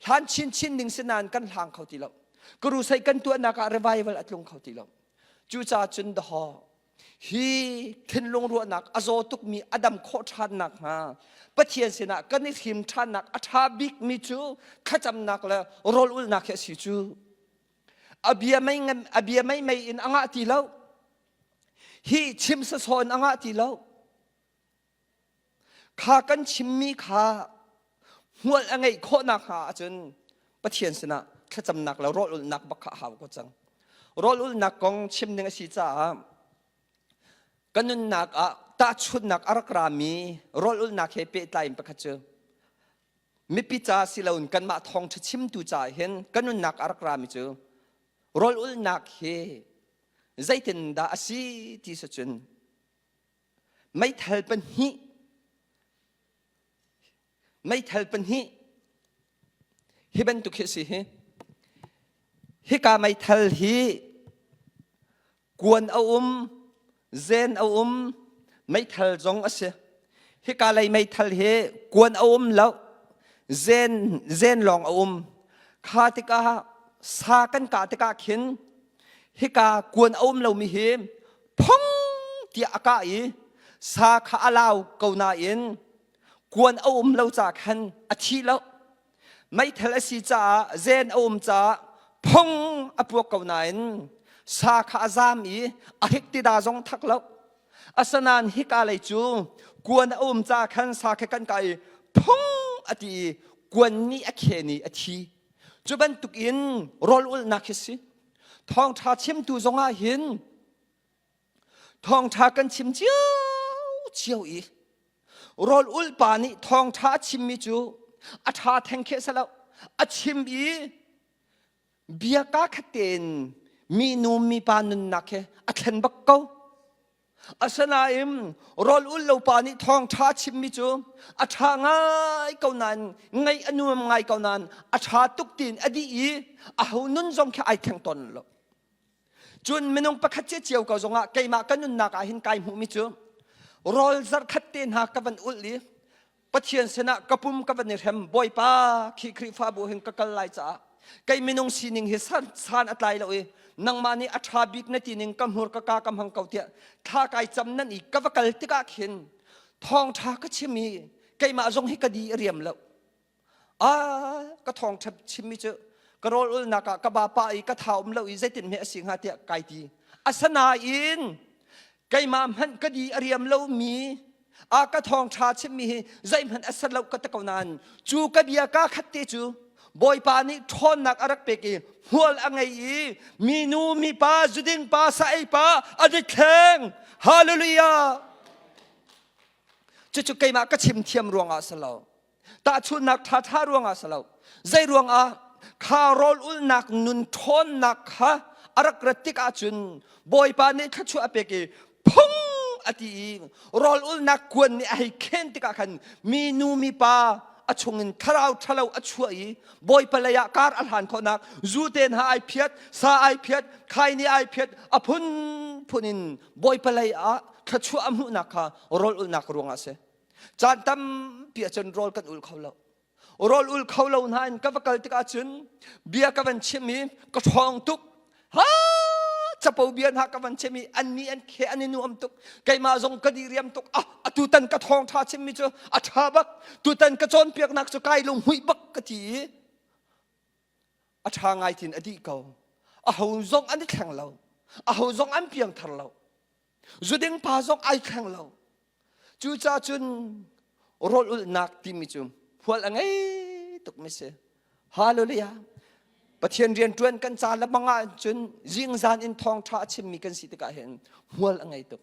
Speaker 1: Hlan chinchin ding si nain kan hlang kho ti lo. Crusade kan tuahnak ah revival a tlung kho ti lo. Cucaah cun dahawh hi thinlung ruahnak a zaw tukmi a dam khawh ṭhan nakhnga Pathian sinah kan i hrim ṭhannak a ṭha bikmi cu thlacamnak le rawl ulnak hi a si cu. A bia mei a bia mei mei in a ngah ti lo. Hi chim sawsawh in a ngah ti lo. Kha kan chimmi kha hmual a ngeih khawh nakhnga ahcun Pathian sinah thlacamnak le rawl ulhnak bak kha a hau ko cang. Rawl ulhnak kong chim ding a si caah ka nunnak ah tahchunhnak a rak rami rawl ulhnak he pehtlai in pakhat cu mipi ca si loin kanmah thawngṭha chimtu caah hin ka nunnak a rak rami cu rawl ulhnak hi zeitindah a si ti si cun meithal pahnih meithal pahnih hi bantuk hi a si hi hika meithal hi Kuan a um, zen a um, meithal zong a si. Hika lei meithal hi kuan a um lo, zen, zen lawng a um. Kha tikah sa kan kah tikah khin hika kuan a um lomi hi phong tiah a kah i sa kha a lau ko nain kuan a um lo ca khan a thi lo. Meithal a si caah zen a um caah phung a puak ko nain sa kha a zam i a hrik tida zong thak lo. Asinain hika lei cu kuan a um caah khan sa kha kan kah i phung a ti i kuan nih a khen i a thi. Cu bantukin rawl ulhnak hi si. Thawngṭha chimtu zongah hin Thawngṭha kan chim cio i rawl ulh pa nih thawngṭha a chimmi cu a ṭha theng kheh salo a chim i bia kaa khat tein mi nu mipa nunnak he a thlen bak ko. Asinain rawl ul lo pa nih thawngṭha a chimmi cu a ṭha ngai ko nain ngaih a nuam ngai ko nain a ṭha tuk tiin a dih i aho nun zong khi ai thleng tawn lo. Cun minung pakhat cio ko zongah keimah ka nunnak ah hin kai hmuhmi cu rawl zarh khat te hna ka van ulh i Pathian sinah ka pum ka van i hrem Bawipa khi Khrihfabu hin ka kal lai caah kei minung sining hi san, san a tlai lo i nangmah nih a ṭha bik na ti ning ka hmur ka ka ka hmang ko tiah thla kai cam nan i ka va kal tikah khin thawngṭha ka chim i keimah zong hi ka di a riam lo A ka thawngṭha chimmi cu ka rawl ulnak ah ka vapa i ka tha um lo i zeitin hme a si hnga tiah kai ti. Asinain keimah hmanh ka di a riam lomi a ka thawngṭha chimmi hi zeihmanh a ser lo ka ti ko nain cu ka bia kaa khat te cu Bawipa nih ṭhawnnak a rak pek i hmual a ngei i minu mipa zuding pa sa ei pa a dithleng hallelujah cucu keimah ka chim thiam ruangah si lo Tahchunhnak ṭhaṭha ruangah si lo. Zei ruangah? Kha rawl ulhnak nun ṭhawnnak kha a rak rat tik ahcun Bawipa nih thluachuah a pek i phung a ti i rawl ulhnak kuan nih a hei khen tikah khan minu mipa a chungin thlarau ṭhalo a chuah i Bawipa lei ah kar a hlan khawhnak zu te hna ai phiat, sa ai phiat, khaini ai phiat, a phunphun in Bawipa lei ah thluachuah a hmuhnak kha rawl ulhnak ruangah a si. Caan tampi ahcun rawl kan ul kho lo. Rawl ul kho lo hna in ka va kal tikah cun bia ka van chim i ka ṭhawng tuk. Ha capo bia hna ka van chim i an ni an khe an i nuam tuk. Keimah zong ka diriam tuk. Ah atutan ka thawngṭha chimmi cu a ṭha bak. Tutan ka cawnpiaknak cu kai lunghmuih bak ka ti i a ṭha ngai tin a dih ko. Aho zong an i thleng lo. Aho zong an piangthar lo. Zuding pa zong ai thleng lo. Cucaah cun rawl ulhnak timi cu hual a ngei tukmi si. Hallelujah. Pathian rian ṭuan kan ca le bang ah cun zingzan in thawngṭha a chimmi kan si tikah hin hmual a ngei tuk.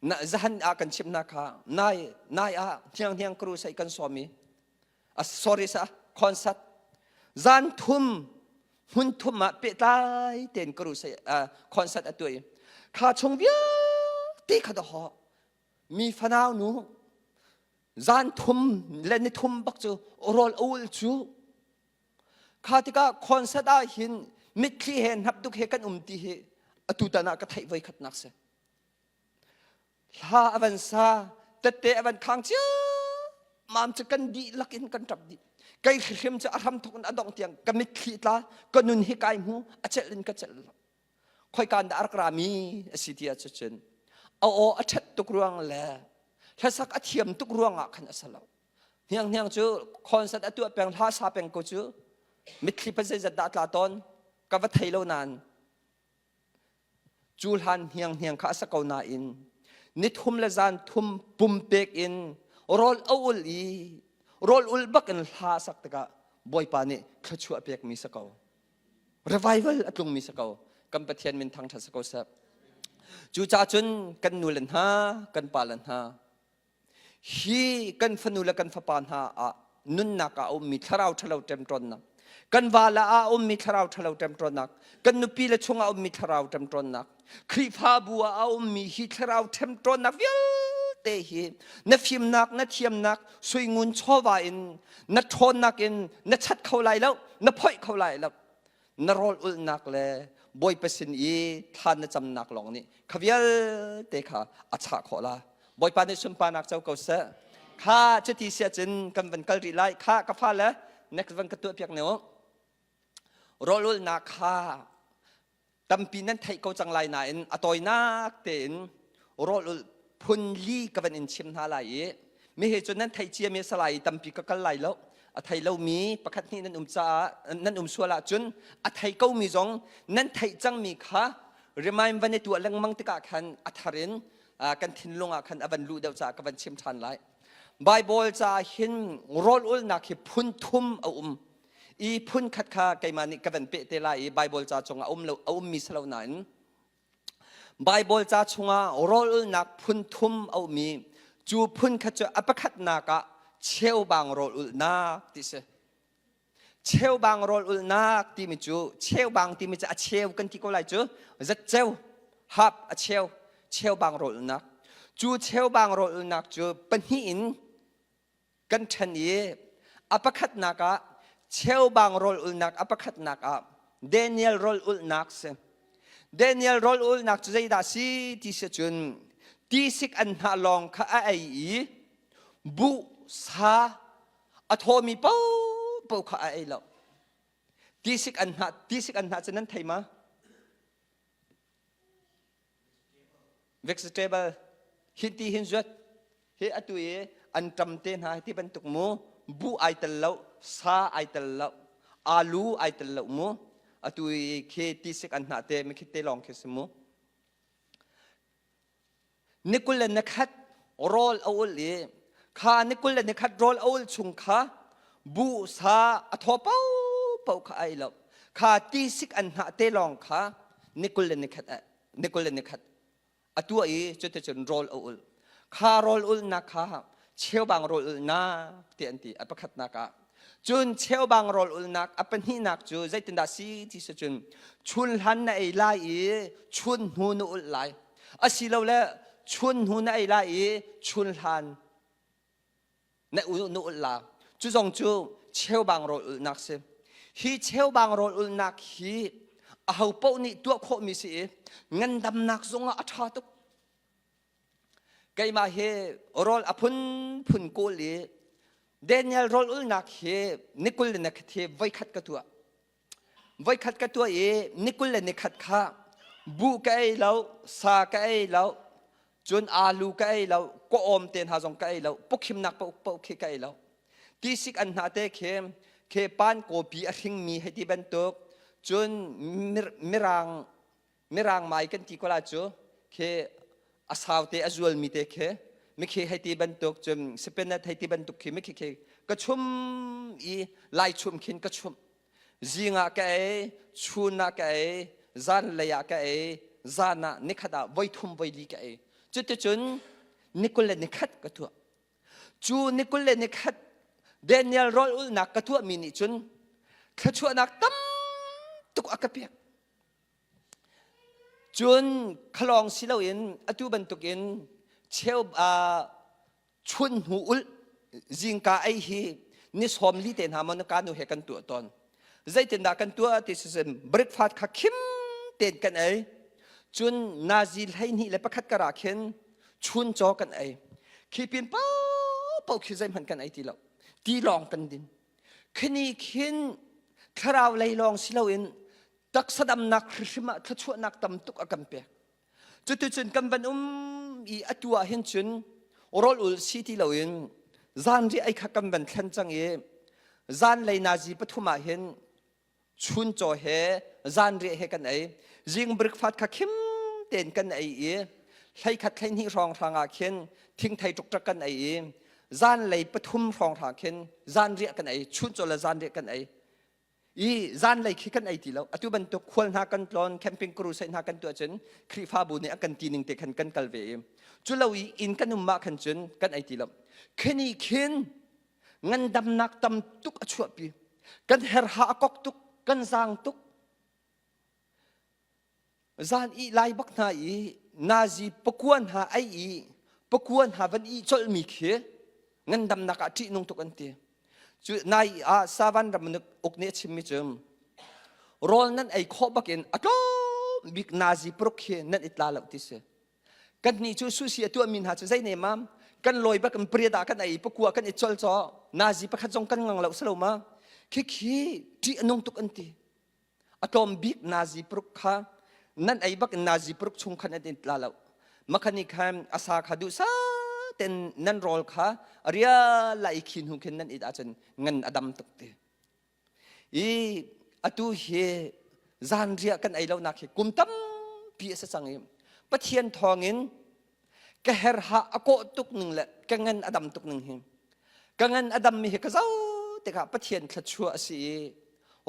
Speaker 1: Na zahan ah kan chimnak kha nai nai ah hniang hniang crusade kan sawm i sorry sa concert zan thum hmun thum ah pehtlai tein crusade concert a tuah i kha chung vialte kha dawh mi fanau nu zan thum le ni thum bak cu rawl ul cu kha tikah concert ah hin mitthli he hnapduk he kan um ti hi atu tan ah ka theih voi khatnak si. Hla a van sa, tette a van khang ciammam cu kan dihlak in kan ṭap dih. Kei hrim cu a hram thawk in a dongh tiang ka mitthli tla, ka nun hi kai hmu, a celh in ka celh lo. Khoikan dah a rak rami a si ti ahcun a aw a ṭhat tuk ruang le hlasak a thiam tuk ruang ah khan a si lo. Hniang hniang cu concert a tuah peng, hla sa peng ko cu mitthli pa zeizat dah tla tawn ka va thei lo nain Cu hlan hnianghniang kha a sa ko nain nithum le zan thum pumpek in rawl a ul i rawl ul bak in hla a sak tikah Bawipa nih thluachuah pekmi si ko. Revival a tlungmi si ko. Kan Pathian min thangṭhat si ko seh. Cucaah cun kan nu le hna, kan pa le hna, Hi kan fanu le kan fapa hna ah nunnak ah a ummi thlarau ṭhalo ṭemṭawnnak, kan vala ah a ummi thlarau ṭhalo ṭemṭawnnak, kan nupi le chungah a ummi thlarau ṭemṭawnnak, Khrihfabu ah a ummi hi thlarau ṭemṭawnnak vialte hi na fimnak, na thiamnak, suingun chawva in na ṭhawnnak in na chat kho lai lo, na phoih kho lai lo. Na rawl ulhnak le Bawipa sin i thla na camnak lawng nih kha vialte kha a chah khawh la. Bawipa nih sunparnak co ko seh. Kha cuti si ahcun kan van kal rih lai. Kha ka fale next van ka tuah piak ne u. Rawl ulhnak kha tampi nan theih ko cang lai nain a tawinak tein rawl ulh phun li ka van in chim hna lai i mi he cu nan theih ciami a si lai i tampi ka kal lai lo. A thei lomi pakhat hnih nan um caah nan um sual ahcun a thei komi zong nan theih cangmi kha remind van i tuah lengmang tikah khan a thar in kan thinlung ah khan a van luh deuh caah ka van chim ṭhan lai. Bible caah hin rawl ulnak hi phun thum a um. I phun khat kha keimah nih ka van peh te lai i Bible ca chungah a um lo a ummi si lo nain Bible ca chungah rawl ulnak phun thum a um i cu phun khat cu a pakhatnak ah cheubang rawl ulnak ti si. Cheubang rawl ulhnak timi cu cheubang timi cu a cheu kan ti ko lai cu zatceu hap a cheu cheubang rawl ulhnak cu cheubang rawl ulhnak cu pahnih in kan ṭhen i a pakhatnak ah cheubang rawl ulhnak a pakhatnak ah Daniel rawl ulhnak si Daniel rawl ulhnak cu zeidah si ti si cun tisik an hnah lawng kha a ei i buh sa A thawmi paohpaoh kha a ei lo. Tisik an hnah, tisik an hnah cu nan thei ma? Vegetable hin ti hin zuat hi atu i an ṭam te hna hi ti bantuk mu buh ai tel lo sa ai tel lo alu ai tel lo mu atu i khi tisik an hnah te mi khi te lawng khi si mu Ni 21 rawl a ul i kha ni 21 rawl a ul chung kha buh sa a thaw paohpaoh kha a ei lo. Kha tisik an hnah te lawng kha ni 21 ni 21 a tuah i cuticun rawl a ul. Kha rawl ulnak kha cheubang rawl ulnak ti an ti a pakhatnak ah. Cun cheubang rawl ulnak a pahnihnak cu zeitindah si ti si cun chun hlan na ei lai i chun hnu na ulh lai. Asilole chun hnu na ei lai i chun hlan na na ulh la. Cu zong cu cheubang rawl ulhnak si. Hi cheubang rawl ulhnak hi aho paoh nih tuah khawhmi si i ngandamnak zongah a ṭha tuk. Keimah hi rawl a phunphun kawl i Daniel rawl ulnak hi ni 20 le nikhat hi voikhat ka tuah. Voikhat ka tuah i ni 20 le nikhat kha buh ka ei lo, sa ka ei lo, cun alu ka ei lo, kawawm te hna zong ka ei lo, pukhimnak paoh paoh khi ka ei lo. Tisik an hna te khi khi pan kawpi a hringmi hei ti bantuk, cun mirang Mirang mai kan ti ko la cu khi a sau te a zualmi te khi mikhi hei ti bantuk cun spinach hei ti bantuk khi mikhi khi ka chum i lai chum khin ka chum zing ah ka ei chun ah ka ei zan lei ah ka ei zan ah nikhat ah voi thum voi li ka ei cuticun ni 20 le nikhat ka tuah cu ni 20 le nikhat Daniel rawl ulnak ka tuahmi nih cun thluachuahnak tam tuk a ka pek Cun khalawng si loin atu bantukin cheu chun hnu ulh zingka ei hi ni 40 te hna maw na ka nu he kan tuah tawn. Zeitindah kan tuah ti si breakfast kha khim tein kan ei. Cun nazi 21 karah khin chun caw kan ei. Khi pin paohpaoh khi zeihmanh kan ei ti lo. Ti lawng kan din. Khini khin thlarau lei lawng si loin taksa damnak hrimhrim ah thluachuahnak tam tuk a kan pek. Cuticun kan van um i atu ah hin cun rawl ul si ti loin zanriah ei kha kan van thlen cang i zanlei nazi pathum ah hin chuncaw he zanriah he kan ei. Zing breakfast kha khim tein kan ei i 11 12 hrawng hrang ah khin thingthei ṭukṭak kan ei i zanlei pathum hrawng hrang khin zanriah kan ei chuncaw le zanriah kan ei. I zanlei khi kan ei ti lo. Atu bantuk khual hna kan tlawn, camping crusade hna kan tuah cun Khrihfabu nih a kan ti ning te khan kan kal ve i cu lo i inn kan um mah khan cun kan ei ti lo. Khini khin ngandamnak tam tuk a chuahpi. Kan herha a kok tuk, kan zaang tuk. Zan ih lai bak hna i nazi pakua hna ei i pakua hna van ih colhmi khi ngandamnak ah ṭihnung tuk an ti. Cu nai ah Savan ram uk nih a chimmi cu rawl nan ei khawh bakin a tlawm bik nazi paruk khi nan i tla lo ti si. Kannih cu susi a tuahmi hna cu zei ne mam kan lawi bak in pariat ah kan ei pakua kan i col caw nazi pakhat zong kan ngang lo si lo ma khikhi ṭih a nung tuk an ti. A tlawm bik nazi paruk kha nan ei bak in nazi paruk chung khan an in tla lo. Makhani khan a sa kha duhsah ten nan rawl kha a ria lai khi hnu khin nan it ahcun ngan a dam tuk ti. I atu hi zanriah kan ei lonak hi kum tampi a si cang i Pathian thawngin ka herha a kawh tuk ning le ka ngan a dam tuk ning hi ka ngan a dam mi hi ka zoh tikah Pathian thluachuah a si i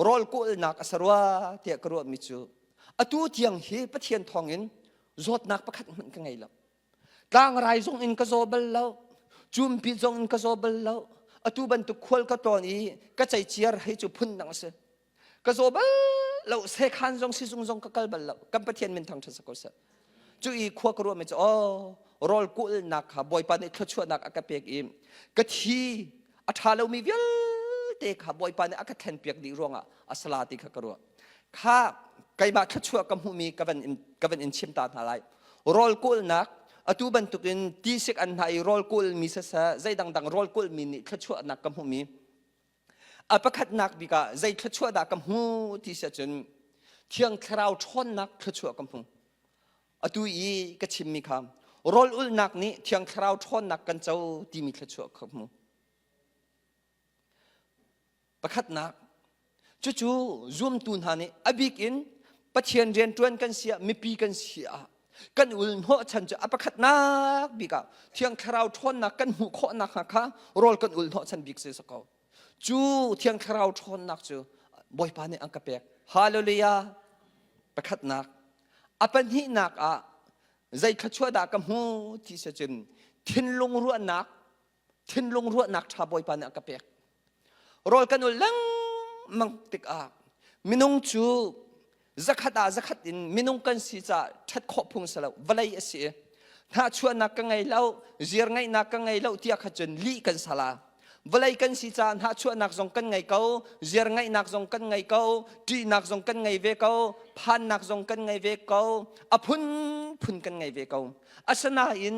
Speaker 1: rawl kawlnak a sa rua tiah ka ruahmi cu atu tiang hi Pathian thawngin zawtnak pakhat hmanh ka ngei lo tlangrai zong in ka zaw bal lo cumpi zong in ka zaw bal lo atu bantuk khual ka tlawn i ka ceiciar hei cu phun dang a si Ka zaw bal lo sekhan zong sizung zong ka kal bal lo kan Pathian min thangṭhat sa ko seh cu i khua ka ruahmi cu aw rawl kulhnak kha Bawipa nih thluachuahnak a ka pek i ka thi a ṭha lomi vialte kha Bawipa nih a ka thlenpiak dih ruangah a sala ti kha ka ruah kha keimah thluachuah ka hmuhmi ka van in ka van in chim ta hna lai rawl kulhnak atu bantukin tisik an hna i rawl kulhmi siseh zei dangdang rawl kulhmi nih thluachuahnak ka hmuhmi A pakhatnak bik ah zei thluachuah dah ka hmu ti si ahcun Thiang Thlarau ṭhawnnak thluachuah ka hmu. Atu i ka chimmi kha rawl ulhnak nih Thiang Thlarau ṭhawnnak kan co timi thluachuah ka hmu. Pakhatnak, cucu zumtu hna nih a bik in Pathian rianṭuan kan si ah mipi kan si ah kan ul hnawhchan cu a pakhatnak bik ah Thiang Thlarau ṭhawnnak kan hmuh khawhnak hnga kha rawl kan ul hnawhchan bik si ko. Cu Thiang Thlarau ṭhawnnak cu Bawipa nih an ka pek. Hallelujah! Pakhatnak. A pahnihnak ah zei thluachuah dah ka hmu ti si cun thinlung ruahnak thinlung ruahnak ṭha Bawipa nih a ka pek. Rawl kan ul lengmang tikah minung cu zakhat ah zakhat in minung kan si caah ṭhat khawh phung si lo vawlei a si i hnahchuahnak ka ngei lo zir ngeihnak ka ngei lo tiah kha cun lih kan sala vawlei kan si caah hnahchuahnak zong kan ngei ko zir ngeihnak zong kan ngei ko ṭihnak zong kan ngei ve ko phannak zong kan ngei ve ko a phunphun kan ngei ve ko asinain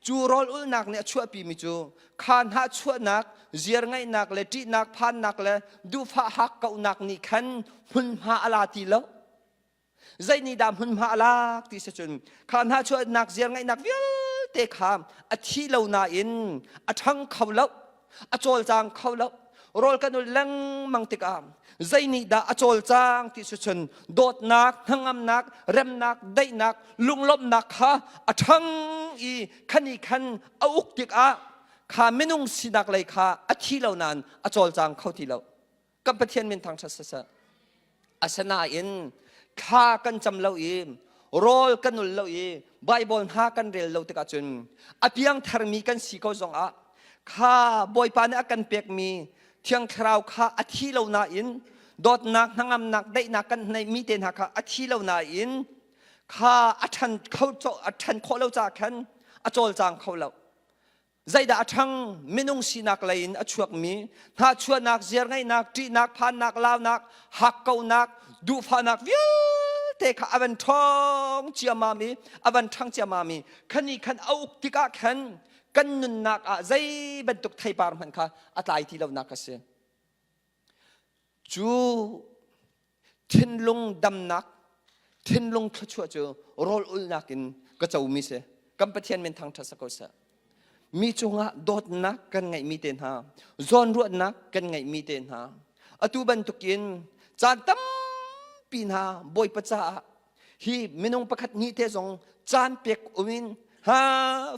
Speaker 1: Cu rawl ulhnak nih a chuahpimi cu kha hnahchuahnak, ziar ngaihnak le ṭihnak phannak le duhfah hakkauhnak nih khan hmunhma a la ti lo. Zei nih dah hmunhma a lak ti si cun kha hnahchuahnak, ziar ngaihnak vialte kha a thi lo nain a ṭhang kho lo. A cawlcang kho lo. Rawl kan ul lengmang tikah zei nih dah a cawlcang ti si cun dawtnak, hnangamnak, remnak, daihnak, lunglawmhnak kha a ṭhang i khani khan a uk tikah kha minung sinak lei kha a thi lo nain a cawlcang kho ti lo. Kan Pathian min thangṭhat siseh. Asinain thla kan cam lo i rawl kan ul lo i Baibal hna kan rel lo tikah cun a piangtharmi kan si ko zongah kha Bawipa nih a kan pekmi Thiang Thlarau kha a thi lo nain dawtnak hnangamnak daihnak kan hneihmi te hna kha a thi lo nain kha a ṭhan kho a ṭhan khawh lo caah khan a cawlcang kho lo. Zeidah a ṭhang? Minung sinak lei in a chuakmi hnahchuahnak, ziarngeihnak, ṭihnak, phannak, launak, hakkauhnak, duhfahnak vialte kha a van ṭhawng ciammam i a van ṭhang ciammam i khani khan a uk tikah khan kan nunnak ah zei bantuk theipar hmanh kha a tlai ti lonak a si. Cu thinlung damnak, thinlung thluachuah cu rawl ulnak in ka comi si. Kan Pathian min thangṭhat sa ko seh. Mi cungah dawtnak kan ngeihmi te hna, zawnruahnak kan ngeihmi te hna, atu bantukin caan tampi hna Bawipa caah hi minung pakhat hnih te zong caan pek um in ha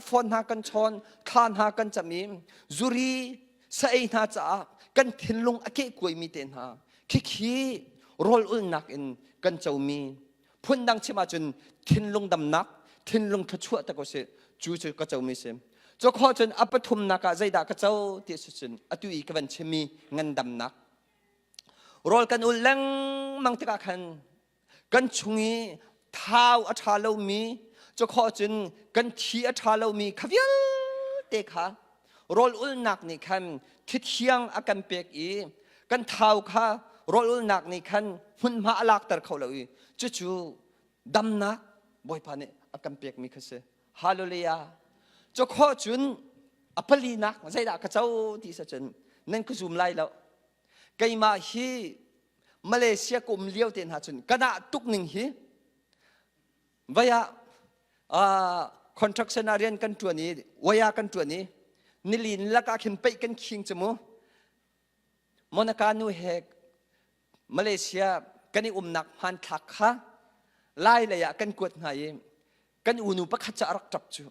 Speaker 1: phone hna kan chawn, thla hna kan cam i zuri sa ei hna caah kan thinlung a kehkuaimi te hna khikhi rawl ulnak in kan comi phundang chim ahcun thinlung damnak thinlung thluachuah te ko si cu cu ka comi si cu khawh cun a pathumnak ah zeidah ka co ti si cun atu i ka van chimmi ngandamnak rawl kan ul lengmang tikah khan kan chung i thau a ṭha lomi cukhawh cun kan thi a ṭha lomi kha vialte kha rawl ulnak nih khan thithiang a kan pek i kan thau kha rawl ulnak nih khan hmunhma a lakter kho lo i cucu damnak Bawipa nih a kan pekmi kha si. Hallelujah. Cukhawh cun a palinak zeidah ka co ti sa cun nan ka zum lai lo. Keimah hi Malaysia ka um lio te hna cun ka dah tuk ning hi vai ah uh, construction ah rian kan tuan i waya kan tuan i nilin lakah khin peih kan khing cu mu Monica nu he Malaysia kan i umnak hmanthlak kha lai lei ah kan kuat hna i kan unu pakhat cu a rak ṭap cu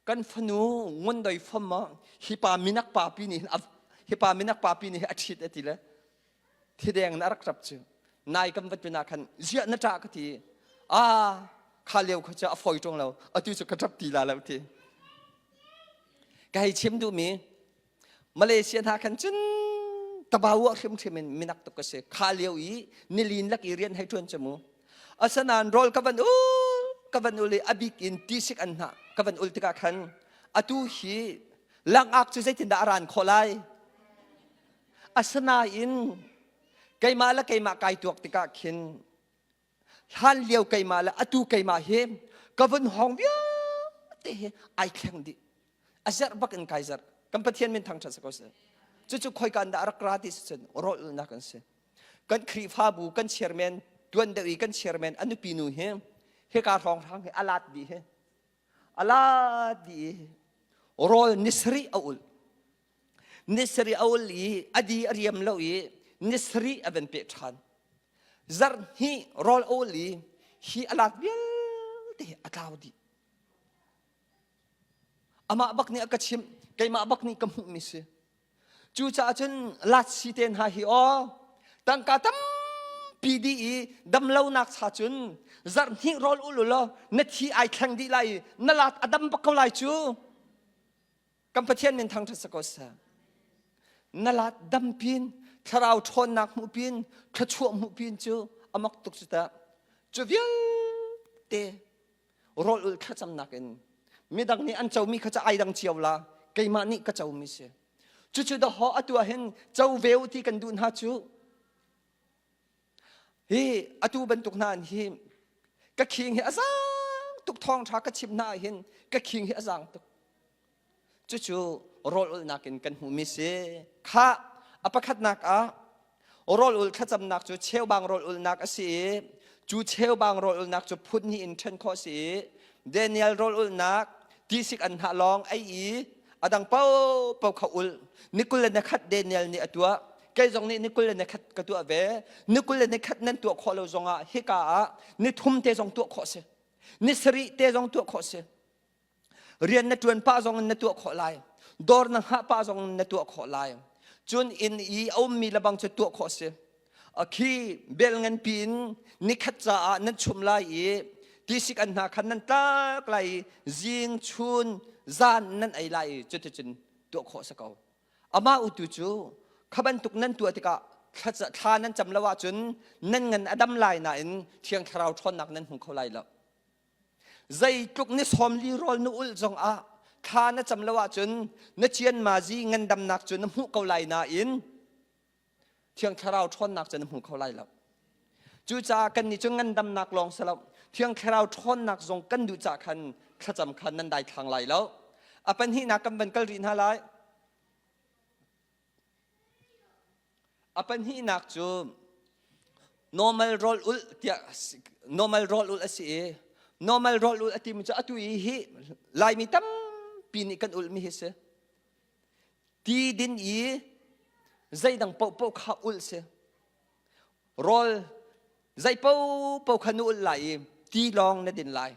Speaker 1: kan fanu ngundoi fom maw hi pa minak pa pi nih hi pa minak pa pi nih a ṭhit a ti le thideng na rak ṭap cu nai kan vat pinah khan ziah na ṭah ka ti a kha lio kha cu a fawi ṭung lo atu cu ka ṭap ti la lo ti ka hei chim duhmi Malaysia hna khan cun tabawa hrimhrim in minak tuk ka si kha lio i nilin lak i rian hei ṭuan cu mu asanan rawl ka van ul ka van ul i a bik in tisik an hna ka van ul tikah khan atu hi langak cu zeitindah a ran khawh lai asanain keimah le keimah kai tuak tikah khin hlan lio keimah le atu keimah hi ka vun hawng vialte hi ai thleng dih a zerh bak in kai zerh kan Pathian min thangṭhat si ko seh cucu khoika in dah rak ra ti si cun rawlulnak an si kan Khrihfabu kan chairman tuan deuh i kan chairman a nupi nu hi hika hrawng hrang hi a lat dih hi a lat dih i rawl ni sarih a ul ni sarih a ul i a di a riam lo i ni sarih a van peh ṭhan zarh hnih rawl a ul i hi a lak vialte hi a tlau dih Amah bak nih a ka chimh, keimah bak nih ka hmuhmi si. Cucaah cun latsi te hna hi aw, tangka tampi dih i damlonak cha cun zarh hnih rawl ul u law na thi ai thleng dih lai i na lat a dam bak ko lai cu. Kan Pathian min thangṭhat si ko seh. Na lat dam pin, thlarau ṭhawnnak hmuh pin, thluachuah hmuh pin cu a mak tuk cu tah. Cu vialte rawl ulh thlacamnak in midang nih an comi kha cu ai dang cio la, keimah nih ka comi si. Cucu dahawh atu ah hin co ve u ti kan duh hna cu Hi atu bantuk hna an hi ka khing hi a zaang tuk thawngṭha ka chim hna ah hin ka khing hi a zaang tuk. Cucu rawl ulhnak in kan hmuhmi si. Khah a pakhatnak ah rawl ulh thlacamnak cu cheubang rawl ulhnak a si i cu cheubang rawl ulhnak cu phun hnih in ṭhen khawh a si i Daniel rawl ulhnak tisik an hnah lawng ei i a dang paohpaoh kha ulh. Ni 21 Daniel nih a tuah. Kei zong nih ni 21 ka tuah ve. Ni 21 nan tuah khawh lo zongah hika ah ni thum te zong tuah khawh si. Ni sarih te zong tuah khawh si. Rian na ṭuan pah zong in na tuah khawh lai. Dawr na hngah pah zong in na tuah khawh lai. Cun inn i a ummi lebang cu tuah khawh si. Khi bel nganpi in nikhat caah nan chum lai i tisik an hna khan nan tlak lai i zing chun zan nan ei lai i cuticun tuah khawh si ko. Amah utu cu kha bantuk nan tuah tikah thla nan cam lo ahcun nan ngan a dam lai nain Thiang Thlarau ṭhawnnak nan hmu kho lai lo. Zeitluk ni 40 rawl na ulh zongah thla na cam lo ahcun na cianmazi ngandamnak cu na hmuh ko lai nain Thiang Thlarau ṭhawnnak cu na hmu kho lai lo. Cucaah kannih cu ngandamnak lawng si lo, Thiang Thlarau ṭhawnnak zong kan duh cah khan thlacam khan nan daithlang lai lo. A pahnihnak kan van kal rih hna lai. A pahnihnak cu normal rawl ulh tiah normal rawl ulh a si i normal rawl ulh a timi cu atu i hi Laimi tampi nih kan ulhmi hi si. Ti din i zeidang paohpaoh kha ulh si. Rawl zei paohpaoh kha na ulh lai i ti lawng na din lai.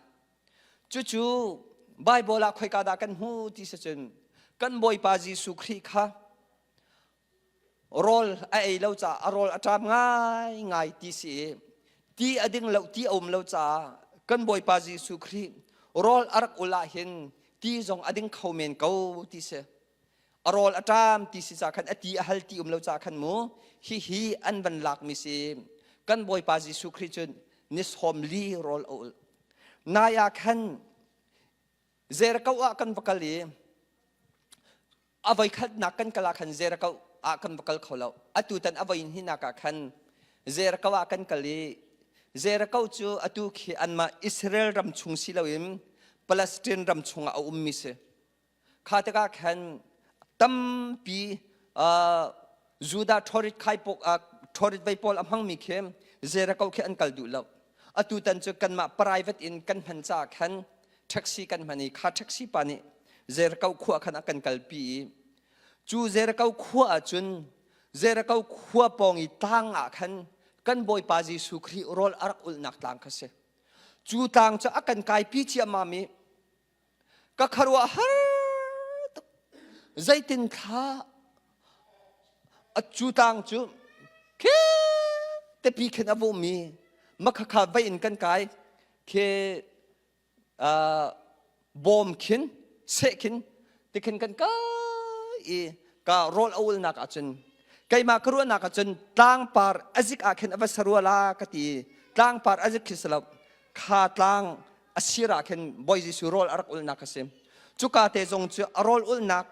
Speaker 1: Cucu Baibal ah khoika dah kan hmu ti si cun kan Bawipa Jesuh Khrih kha rawl a ei lo caah a rawl a ṭam ngaingai ti si i ti a ding lo ti a um lo caah kan Bawipa Jesuh Khrih rawl a rak ul ah hin ti zong a ding kho men ko ti si. A rawl a ṭam ti si ca khan a ti a hal ti um lo ca khan mu hihi an van lakmi si. Kan Bawipa Jesuh Khrih cun ni 40 rawl a ulh. Nai ah khan Jericho ah kan va kal i a voikhatnak kan kal ah khan Jericho ah kan va kal kho lo. Atu tan a voi hnihnak ah khan Jericho ah kan kal i Jericho cu atu khi anmah Israel ram chung si loin Palestine ram chungah a ummi si. Kha tikah khan tampi Judah ṭhorit khai ṭhorit vei pawl a hmangmi khi Jericho khi an kal duh lo. Atu tan cu kanmah private in kan hman caah khan taxi kan hman i kha taxi pa nih Jericho khua khan a kan kalpi i cu Jericho khua ah cun Jericho khua pawng i tlang ah khan kan Bawipa Jesuh Khrih rawl a rak ulhnak tlang kha si. Cu tlang cu a kan kaipi ciammam i Ka khuaruah har tuk. Zeitin thla a cu tlang cu khi tepi khin a vawmi makhakha vei in kan kai khi bawm khin seh khin tikhin kan kai i ka rawl a ulnak ahcun keimah ka ruahnak ahcun tlangpar azik ah khin a va sarua la ka ti tlangpar azik khi si lo kha tlang a sir ah khin Bawi Jesuh rawl a rak ulnak a si. Cuka te zong cu a rawl ulnak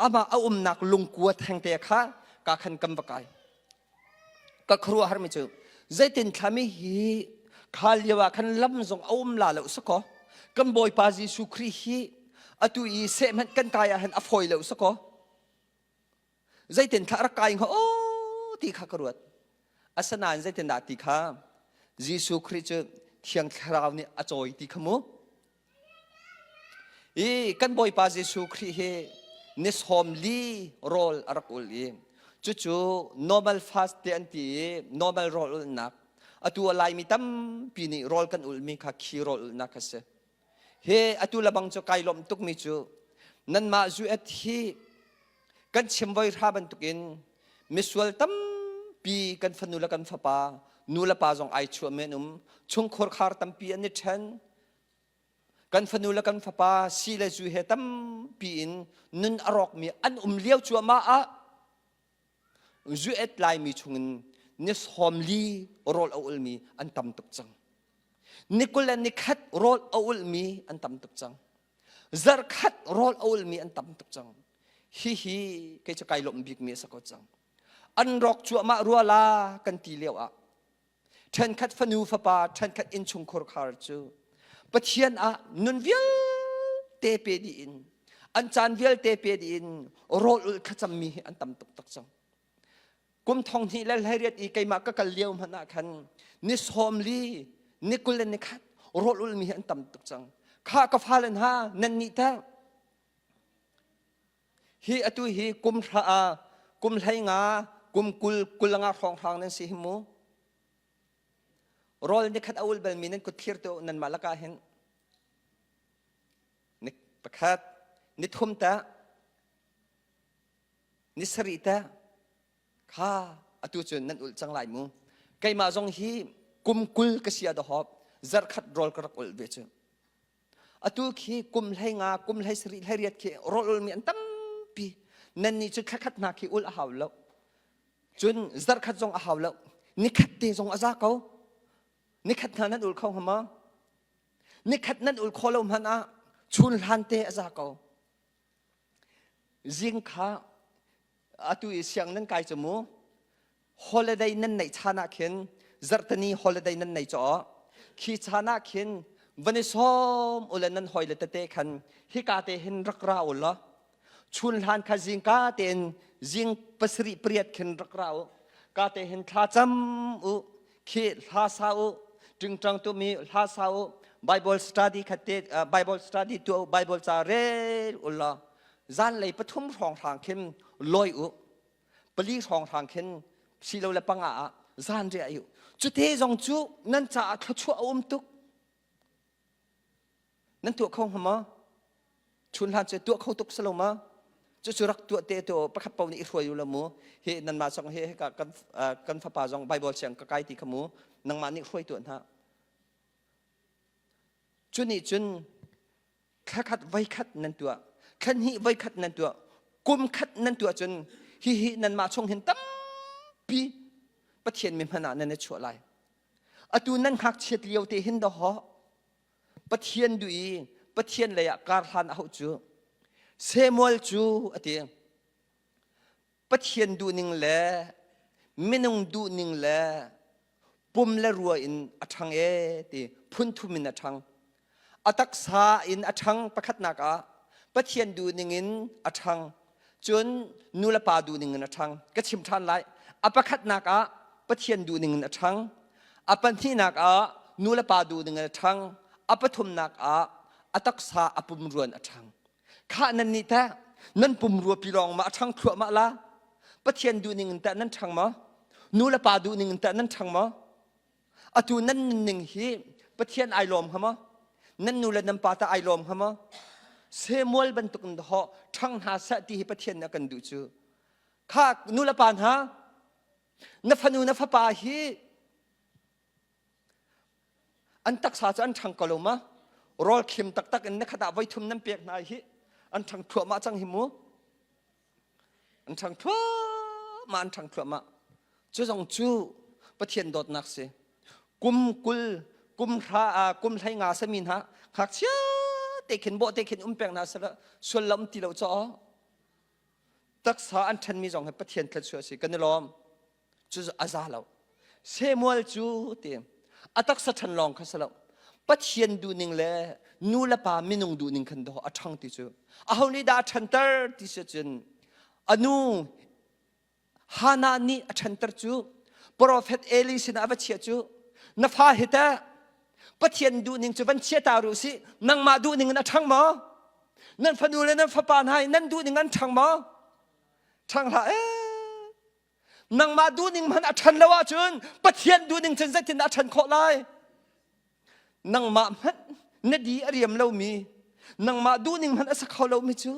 Speaker 1: amah a umnak lungkua thengte kha ka khan kan va kai. Ka khuaruahharmi cu zeitin thlami hi kha lio ah khan lam zong a um la lo sakaw kan Bawipa Jesuh Khrih hi atu i seh hmanh kan kai ah hin a fawi lo sakaw Zeitin thla rak kai hnga aw ti kha ka ruat. Asinain zeitindah ti kha Jesuh Khrih cu Thiang Thlarau nih a cawi ti kha mu. I kan Bawipa Jesuh Khrih hi ni 40 rawl a rak ul i cucu normal fast te an ti i normal rawl ulnak atu a Laimi tampi nih rawl kan ulmi kha khi rawl ulnak kha si. Hi atu lebang cu kai lawmh tukmi cu nanmah zuet hi kan chim voi hra bantukin misual tampi kan fanu le kan fapa nu le pa zong ai chuah men um chungkhur khar tampi an i ṭhen kan fanu le kan fapa si le zu he tampi in nun a rawkmi an um lio cuahmah ah. US Laimi chungin ni 40 rawl a ulmi an tam tuk cang. Ni 21 rawl a ulmi an tam tuk cang. Zarkhat rawl a ulmi an tam tuk cang. Hihi kei cu kai lawmh bikmi a si ko cang. An rawk cuahmah rua la kan ti lio ah ṭhenkhat fanu fapa ṭhenkhat innchungkhur khar cu Pathian ah nun vialte pe dih in an caan vialte pe dih in rawl ulh thlacammi hi an tam tuk tak cang. Kum thong hnih le 18 i keimah ka kal lio hmanh ah khan ni 40 ni 20 le ni khat rawl ulmi hi an tam tuk cang. Kha ka fale hna nan nih teh Hi atu hi kum hra ah kum 15 kum 20 25 hrawnghrang nan si hi mu. Rawl nikhat a ul balmi nan kut thlir tu nanmah lakah hin ni pakhat ni thum ta ni sarih ta kha atu cun nan ul cang lai mu. Keimah zong hi kum 20 ka sia dahop zarkhat rawl ka rak ul ve cu. Atu khi kum 15, kum 17, 18 khi rawl ulmi an tampi. Nannih cu thlakhat hna khi ul a hau lo. Cun zarkhat zong a hau lo. Nikhat te zong a za ko. Nikhat hna nan ul kho hnga maw? Nikhat nan ul kho lo hmanh ah chun hlan te a za ko. Zing kha atu i siang nan kai cu mu holiday nan neih chan ah khin zarhtani holiday nan nei caw khi chan ah khin van i sawm ule nan hoi le tete khan hika te hin rak ra u law chun hlan kha zingka tein zing pasarih pariat khin rak ra u ka te hin thla cam u khi hla sa u tingtang tu mi hla sa u Bible study khat te Bible study tu Bible ca rel u law zanlei pathum hrawng hrang khin lawi u pali hrawng hrang khin silo le panga ah zan riah u cute zong cu nan caah thluachuah a um tuk nan tuah kho hnga maw chun hlan cu tuah kho tuk salo ma cucu rak tuah te to pakhat pau nih i hruai u la mu hi nanmah zong hi kan kan fapa zong bible siang ka kai ti kha mu nangmah nih hruai tuah hna cu nih cun thlakhat voikhat nan tuah thlanhnih voikhat nan tuah kum khat nan tuah cun hihi nanmah chung hin tampi Pathian mi hmanh ah nan i chuah lai atu nan ngakchiat lio te hin dawh Pathian duh i Pathian lei ah kar hlan a hauh cu Samuel cu a ti Pathian duhning le minung duhning le pum le rua in a ṭhang e ti phun thum in a ṭhang. A taksa in a ṭhang pakhatnak ah Pathian duhning in a ṭhang. Cun nu le pa duhning in a ṭhang. Ka chim ṭhan lai. A pakhatnak ah Pathian duhning in a ṭhang. A pahnihnak ah nu le pa duhning in a ṭhang. A pathumnak ah a taksa a pumruan a ṭhang. Khah nan nih teh nan pumrua pi lawng ma a ṭhang thluahmah la? Pathian duhning in teh nan ṭhang maw? Nu le pa duhning in teh nan ṭhang maw? Atu nan nunning hi Pathian ai lawm hnga maw? Nan nu le nan pa tah ai lawm hnga maw? Samuel bantuk in dawh ṭhang hna seh ti hi Pathian nih a kan duh cu. Kha nu le pa hna, na fanu na fapa hi An taksa cu an ṭhang ko lo ma? Rawl khim taktak in nikhat ah voithum nan pek hna hi an ṭhang thluahmah cang hi mu. An ṭhang thluahmah, an ṭhang thluahmah. Cu zong cu Pathian dawtnak si. Kum 20, kum hra, kum 15 sami hna ngakchia te khin bawh te khin um pek hna sala sual lam ti lo caw taksa an ṭhenmi zong hi Pathian thluachuah si kan i lawm. Cu a za lo. Samuel cu ti a taksa ṭhan lawng kha si lo. Pathian duhning le nu le pa minung duhning khan dawh a ṭhang ti cu. Aho nih dah a ṭhanter ti si cun a nu Hannah nih a ṭhanter cu profet Eli sinah a va chiah cu na fa hi teh Pathian duhning cu van chia ta ru sih nangmah duhning in a ṭhang maw? Nan fanu le nan fapa hna hi nan duhning an ṭhang maw? Ṭhang hlah ee. Nangmah duhning hmanh a ṭhan lo ahcun Pathian duhning cun zeitindah a ṭhan khawh lai? Nangmah hmanh na di a riam lomi, nangmah duhning hmanh a sa kho lomi cu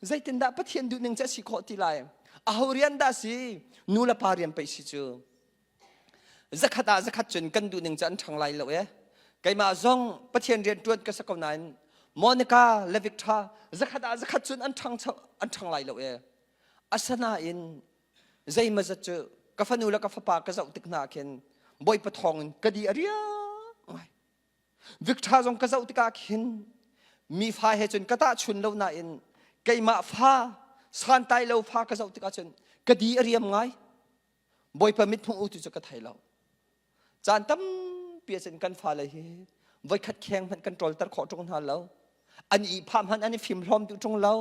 Speaker 1: zeitindah Pathian duhning cu a si khawh ti lai? Aho rian dah si? Nu le pa rian pei si cu. Zakhat ah zakhat cun kan duhning cu an ṭhang lai lo e. Keimah zong Pathian rian ṭuan ka si ko nain Monica le Victor zakhat ah zakhat cun an ṭhang an ṭhang lai lo e. Asinain. Zeimazat cu ka fanu le ka fapa ka zoh tik hna khin Bawipa thawng in ka di a riak ngai. Victor zong ka zoh tikah khin mi fa he cun ka tahchun lo nain keimah fa santai lo fa ka zoh tikah cun ka di a riam ngai. Bawipa mithmuh u tu cu ka thei lo. Caan tampi ah cun kan fale hi voikhat kheng hmanh kan ṭawlter khawh ṭung hna lo. An ihphah hmanh an i fimhlawm duh ṭung lo.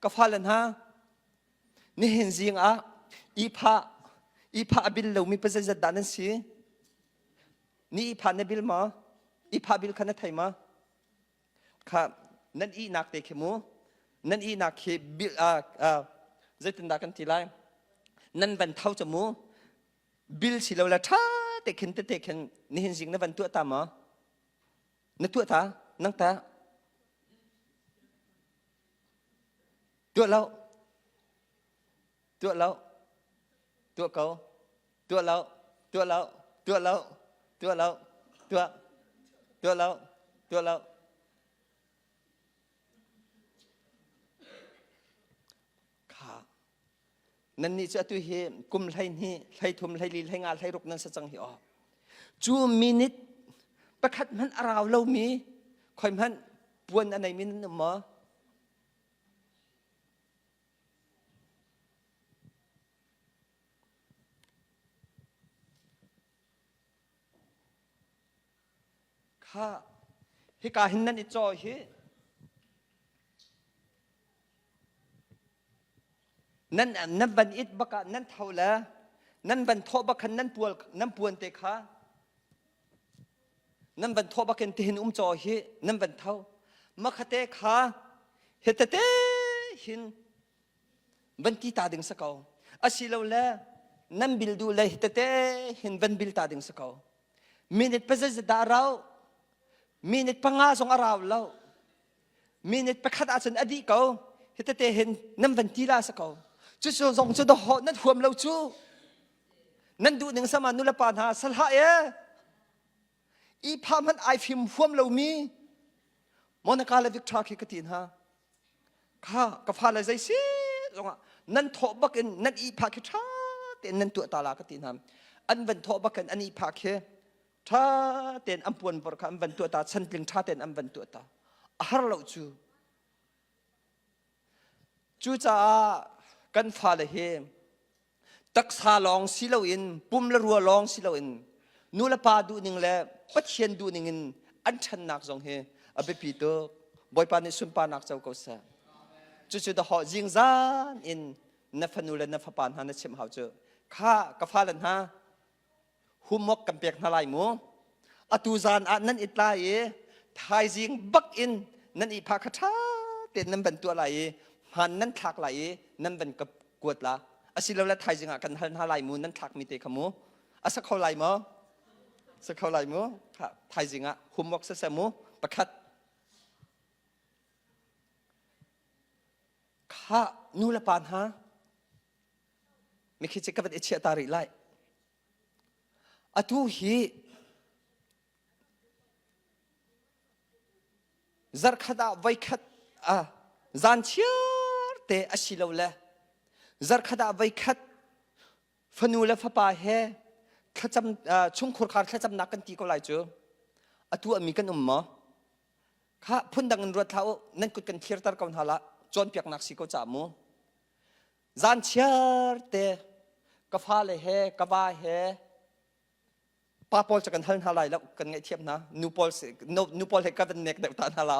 Speaker 1: Ka fale hna, nihin zing ah ihphah ihphah a bil lomi pa zeizat dah nan si? Ni ihphah na bil maw? Ihphah bil kha na thei maw? Kha nan ihnak te khi mu nan ihnak khi bil uh, uh, zeitindah kan ti lai? Nan van tho cu mu bil si lo le ṭha te khin tete khin nihin zing na van tuah ta maw? Na tuah ta? Nang ta? Tuah lo. Tuah lo. Tuah ko. Tuah lo. Tuah lo. Tuah lo. Tuah lo. Tuah. Tuah lo. Tuah lo. Kha. Nannih cu atu hi kum 12, 13, 14, 15, 16 nan si cang hi aw. Cu minute pakhat hmanh a rau lomi khoi hmanh puan a neimi nan um maw? Kha hika hin nan i caw hi Nan, nan van it bak ah nan tho le nan van thawh bak khan nan pual nan puan te kha nan van thawh bak in tihin um caw hi nan van tho makhate kha hetete hin van ti ta ding sa ko asilole nan bil duh le hitete hin van bil ta ding sa ko minute pazazat dah a rau minute panga zong a rau lo minute pakhat ahcun a dih ko hitete hin nan van ti la sa ko cucu zong cu dawh nan huam lo cu nan duh ning sama nu le pa hna salha e i pha hmanh ai fim huam lomi Monica le Victor khi ka ti hna kha ka fa le zei si zongah nan thawh bak in nan i pha khi tha tein nan tuah ta la ka ti hna an van thawh bak in an i pha khi ṭha tein an puanvor kha an van tuah ta chantling ṭha tein an van tuah ta a har lo cu cucaah kan fale hi taksa lawng si loin pum le rua lawng si loin nu le pa duhning le Pathian duhning in an ṭhannak zong hi a biapi tuk Bawipa nih sunparnak co ko seh cucu dahawh zingzan in na fanu le na fapa hna na chimh hau cu kha ka fale hna homework kan pek hna lai mu atu zan ah nan it lai i thaizing bak in nan i pha kha ṭha tein nan van tuah lai i hman nan thlak lai i nan van ka kuat la asilole thaizing ah kan hal hna lai mu nan thlak mi te kha mu a sa kho lai maw sa kho lai mu thaizing ah homework saseh mu pakhat kha nu le pa hna mikhi ci ka van i chiah ta rih lai Atu hi zarkhat ah voikhat ah zan chiar te asilole zarkhat ah voikhat fanu le fapa he thlacam chungkhur khar thlacamnak kan ti ko lai cu atu ami kan um maw kha phundang in ruat hlah u nan kut kan thirter ko hna la cawnpiaknak si ko ca mu Zan chiar te ka fale he ka va he pa pawl cu kan hal hna lai lo kan ngaihthiam hna nu pawl nu pawl he ka van nek deuh ta hna la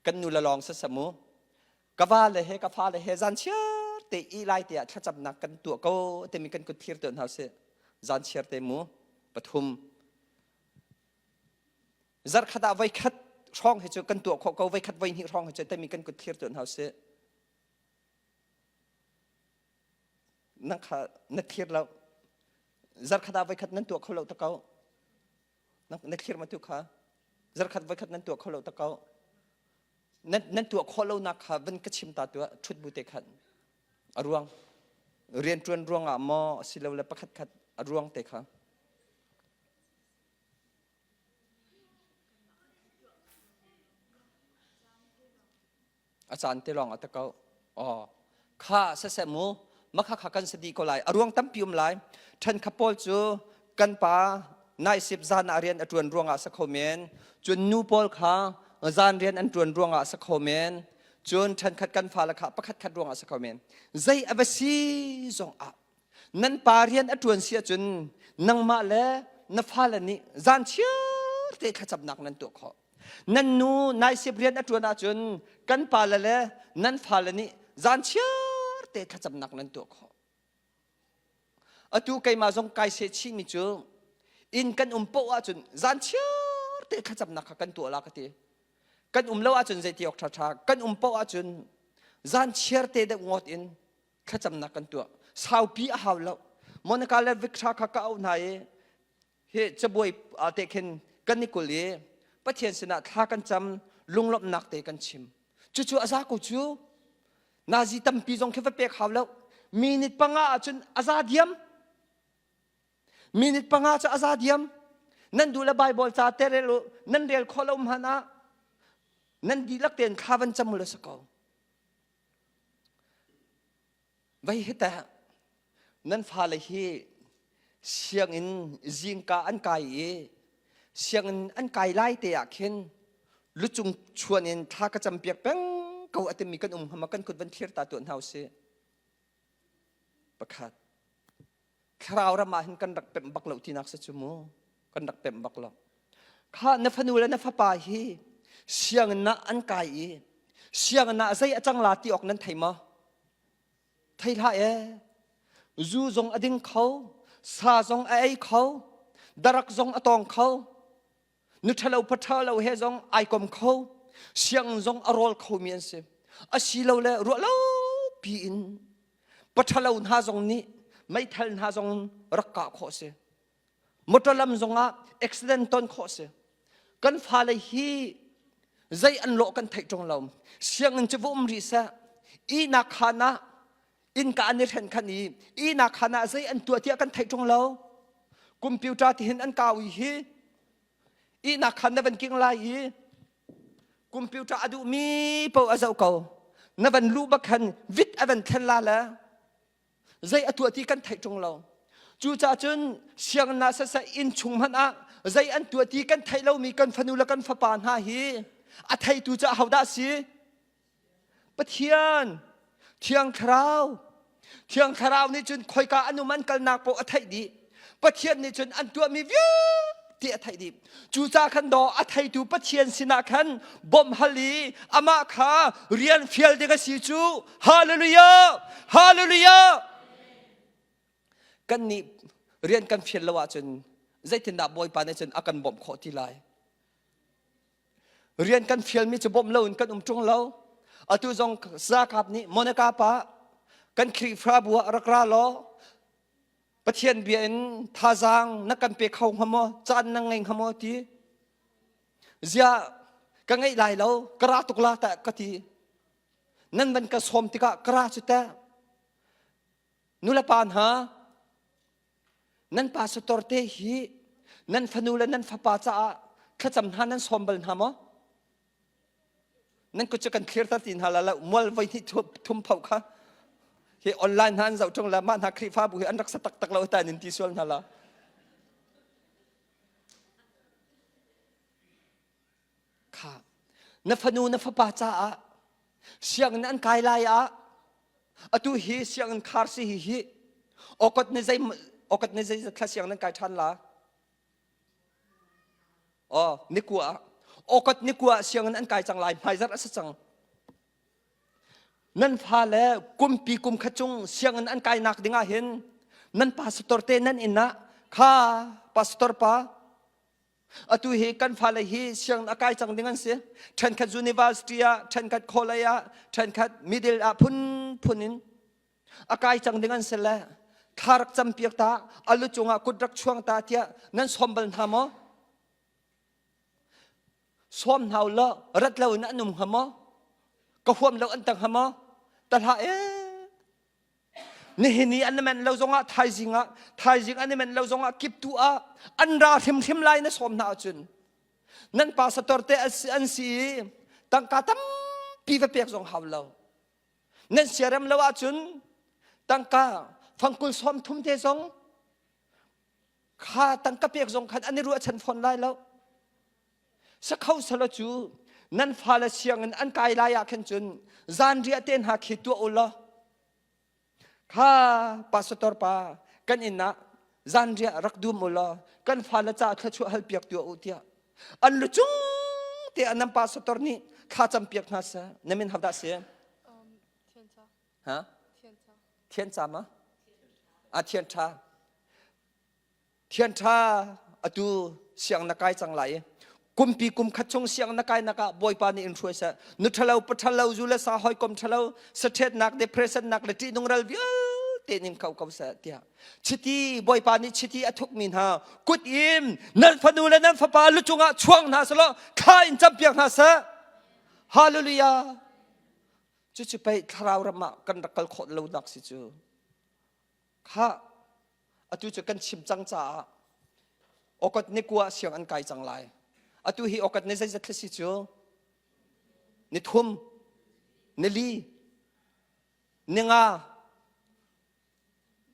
Speaker 1: kan nu le lawng sasam mu ka va le he ka fa le he zan chiar te i lai te ah thlacamnak kan tuah ko timi kan kut thlir tuah hna sih zan chiar te mu pathum zarkhat ah voikhat hrawng hi cu kan tuah khawh ko voikhat voihnih hrawng hi cu timi kan kut thlir tuah hna sih Nang kha na thlir lo. Zarkhat ah voikhat nan tuah kho lo ta ko. Na thlir ma tu kha. Zarkhat voikhat nan tuah kho lo ta ko. Nan, nan tuah khawh lo nak kha van ka chim ta tuah ṭhut bu te khan. A ruang. Rianṭuan ruang ah maw asilole pakhat khat a ruang te kha. A caan te lawng a ta ko. Aw, kha saseh mu. Makha kha kan sadi ko lai. A ruang tampi um lai. Ṭhen kha pawl cu kan pa naisip zan ah rian a ṭuan ruangah sa kho men. Cun nu pawl kha zan rian an ṭuan ruangah sa kho men. Cun ṭhenkhat kan fale kha pakhat khat ruangah sa kho men. Zei a va si zong ah nan pa rian a ṭuan si ahcun nangmah le na fale nih zan chiar te thlacamnak nan tuah khawh. Nan nu naisip rian a ṭuan ahcun kan pale le nan fale nih zan chiar te thlacamnak nan tuah khawh. Atu keimah zong kai seh chihmi cu inn kan um paoh ahcun zan chiar te thlacamnak kha kan tuah la ka ti. Kan um lo ahcun zeiti awk ṭhaṭha kan um paoh ahcun zan chiar te deuh ngawt in thlacamnak kan tuah. Saupi a hau lo. Monica le Victor kha ka auh hna i hi cabuai ah te khin kan i kul i Pathian sinah thla kan cam lunglawmhnak te kan chim cucu a za ko cu nazi tampi zong khi va pek hau lo minute panga ahcun a za diam minute panga cu a za diam nan duh le Bible ca te rel u nan rel khawh lo hmanh ah nan dihlak tein thla van cam u la si ko Vei hi teh nan fale hi sianginn zingka an kai i sianginn an kai lai te ah khin lucung chuan in thla ka campiak peng ko a timi kan um hama kan kut van thlir ta tuah hna usih. Pakhat. Thlarau ram ah hin kan rak pemh bak lo tinak si cu mu. Kan rak pemh bak lo. Kha na fanu le na fapa hi sianginn ah an kai i sianginn ah zei a cang la ti awk nan thei maw? Thei hlah ee. Zu zong a ding kho, sa zong a ei kho, darak zong a tawng kho, nu ṭhalo pa ṭhalo he zong ai kom kho, sianginn zong a rawl khomi an si. Asilole ruah lo piin pa ṭhalo hna zong nih meithal hna zong rak kah khawh si. Motor lam zongah accident ton khawh si. Kan fale hi zei an lawh kan theih ṭung lo. Sianginn cu va um rih seh. Ihnak khaan ah innka an i hren khan i ihnak khaan ah zei an tuah tiah kan theih ṭung lo. Computer tihin an kau i hi ihnak khaan na van king lai i computer a duhmi paoh a zoh ko. Na van luh bak khan vit a van thlen la le zei a tuah ti kan theih ṭung lo. Cucaah cun sianginn ah siseh inn chung hmanh ah zei an tuah ti kan theih lomi kan fanu le kan fapa hna hi a theitu cu ahodah si? Pathian, Thiang Thlarau. Thiang Thlarau nih cun khoika an um an kalnak paoh a theih dih. Pathian nih cun an tuahmi vialte a theih dih. Cucaah khan daw a theitu Pathian sinah khan bawmh hal i amah kha rian fial ding a si cu. Hallelujah! Hallelujah! Kan nih rian kan fial lo ahcun zeitindah Bawipa nih cun a kan bawmh khawh ti lai? Rian kan fialmi cu bawmh loin kan um ṭung lo. Atu zong Zakap nih Monica pa kan Khrihfabu ah rak ra law Pathian bia in thazaang na kan pe kho hnga maw? Caan na ngei hnga maw? ti. Ziah ka ngeih lai lo, ka ra tuk la tah ka ti. Nan van ka sawm tikah ka ra cu teh. Nulepa hna, nan pastor te hi nan fanu le nan fapa caah thlacam hna nan sawm bal hna maw? Nan kut cu kan clear ti hna la lo mual voi hnih thum pho kha hi online hna an zoh ṭung la mah hna Khrihfabu hi an rak sa taktak lo ta nin ti sual hna la. Kha na fanu na fapa caah sianginn an kai lai ah atu hi sianginn khar si hi hi okot ni zei okot ni zei thla sianginn an kai ṭhan la Oh, nikua. Okot nikua sianginn an kai cang lai, hmaizarh a si cang. Nan fale kumpi kum khat chung sianginn an kainak ding ah hin nan pastor te nan inn ah kha pastor pa atu hi kan fale hi sianginn a kai cang ding an si. Ṭhenkhat university ah, ṭhenkhat college ah, ṭhenkhat middle ah phunphun in a kai cang ding an si le thla rak campiak ta a lu cungah kut rak chuang ta tiah nan sawm bal hna maw sawm hna law rat lo in an um hnga maw ka huam lo an tang hnga maw ta hlah e nihin i an men lo zongah thaizing ah thaizing an i men lo zongah kiptu ah an ra hrimhrim lai na sawm hna ahcun nan pastor te an si i tangka tampi va pek zong hau lo nan siarem lo ahcun Tangka fangkul sawm thum te zong kha tangka pek zong khan an i ruahchan fawn lai lo. Sakho salo cu nan fale sianginn an kai lai ah khan cun zanriah te hna khi tuah u law kha pastor pa kan inn ah zanriah rak dum u law kan fale ca thluachuah hal piak tuah u tiah an lu cung te ah nan pastor nih thla cam piak hna seh na min hau dah si ha thian ca ma a thian tha Thian ṭha atu siang na kai cang lai i kumpi kum khat chung siang na kai nak ah Bawipa nih in hruai seh. Nu ṭhalo, pa ṭhalo, zu le sa hawikom ṭhalo, saṭhetnak, depression nak le ṭihnung ral vialte ning ko ko seh tiah. Chiti Bawipa nih chiti a thukmi hna kut in nan fanu le nan fapa lu cungah chuang hna selaw thla in campiak hna seh. Hallelujah. Cucu pei thlarau ram ah kan rak kal khawh lo nak si cu. Khah, atu cu kan chim cang caah August ni kua siang an kai cang lai. Atu hi August ni zeizat thla si cu? Ni thum, ni li, ni nga,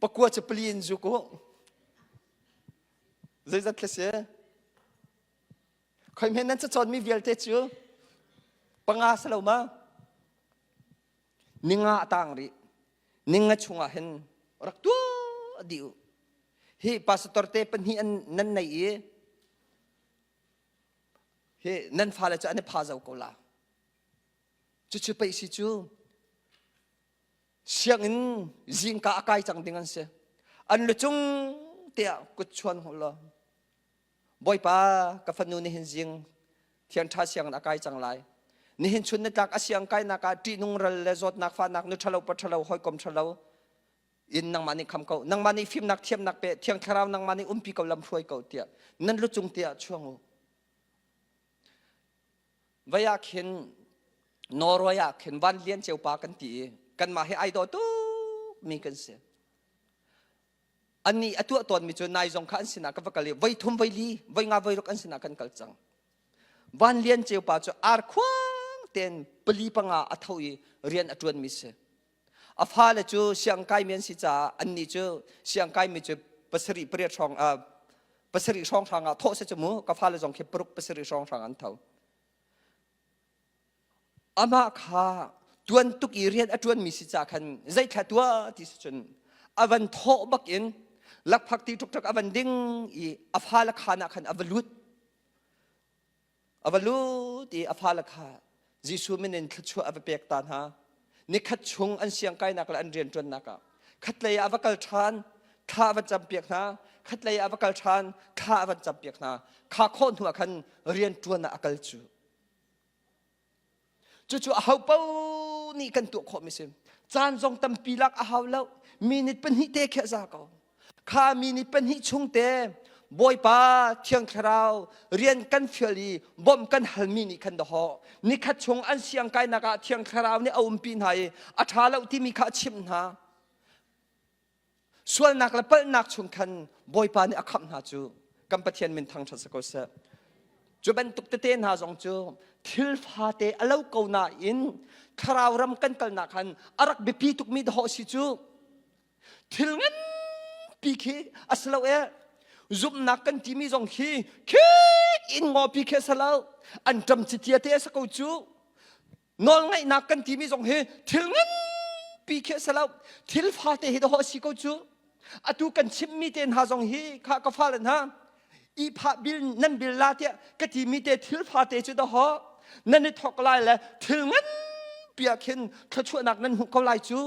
Speaker 1: pakua cu pali in zuk u. Zeizat thla si? Khoi men nan cacawnmi vialte cu panga si lo ma? Ninga a tang rih. Ninga chungah hin rak tuah dih u. Hi pastor te pahnih an nan nei i hi nan fale cu an i pha zau ko la. Cucu pei si cu sianginn zingka a kai cang ding an si. An lucung tiah kut chuan hu law Bawipa ka fanu nihin zing thian ṭha sianginn a kai cang lai. Nihin chun nitlak a siang kainak ah ṭihnung ral le zawtnak fahnak nu ṭhalo pa ṭhalo hawikom ṭhalo in nangmah nih kham ko nangmah nih fimnak thiamnak pe thiang thlarau nangmah nih umpi ko lam hruai ko tiah nan lucung tiah chuang u vai ah khin Norway ah khin van lian ceu pa kan ti i kanmah hi ai daw tuk mi kan si Annih a tuah tawnmi cu nai zong kha an sinah ka va kal i voi thum voi li voi nga voi ruk an sinah kan kal cang. Van Lian Ceu pa cu ar khuang tein pali panga a tho i rian a ṭuanmi si. A fale cu siangkaimi an si caah annih cu siangkaimi cu pasarih pariat hrawng pasarih hrawnghrang ah thawh si cu mu ka fale zong khi paruk pasarih hrawnghrang an tho. Amah kha tuan tuk i rian a ṭuanmi si ca khan zeithla tuah ti si cun a van thawh bak in lakphak ti ṭukṭuk a van ding i a fale khaan ah khan a va lut. A va lut i a fale kha Jesuh min in thluachuah a va pek ta hna. Nikhat chung an siangkainak le an rianṭuannak ah khatlei ah a va kal ṭhan, thla a van campiak hna, khatlei ah a va kal ṭhan, thla a van campiak hna. Kha khawh hnu ah khan rianṭuan ah a kal cu. Cucu aho paoh nih kan tuah khawhmi si. Caan zong tampi lak a hau lo. Minute pahnih te khi a za ko. Kha minute pahnih chung te Bawipa Thiang Thlarau rian kan fial i bawmh kan halmi nih khan dahawh. Nikhat chung an siang kainak ah Thiang Thlarau nih a umpi hna i a ṭha lo timi kha a chimh hna. Sualnak le palhnak chung khan Bawipa nih a khamh hna cu kan Pathian min thangṭhat si ko seh. Cu bantuk tete hna zong cu thil fate a lo ko nain thlarau ram kan kalnak khan a rak biapi tukmi dahawh si cu thil nganpi khi a si lo e zumhnak kan timi zong khi khi in ngawpi khi a si lo an ṭam citia te a si ko cu Nawlngaihnak kan timi zong hi thil nganpi khi a si lo. Thil fate hi dawh a si ko cu. Atu kan chimmi te hna zong hi kha ka fale hna ihphah bil nan bil la tiah ka timi te thil fate cu dawh nan i thawk lai le thil nganpi ah khin thluachuahnak nan hmuh ko lai cu.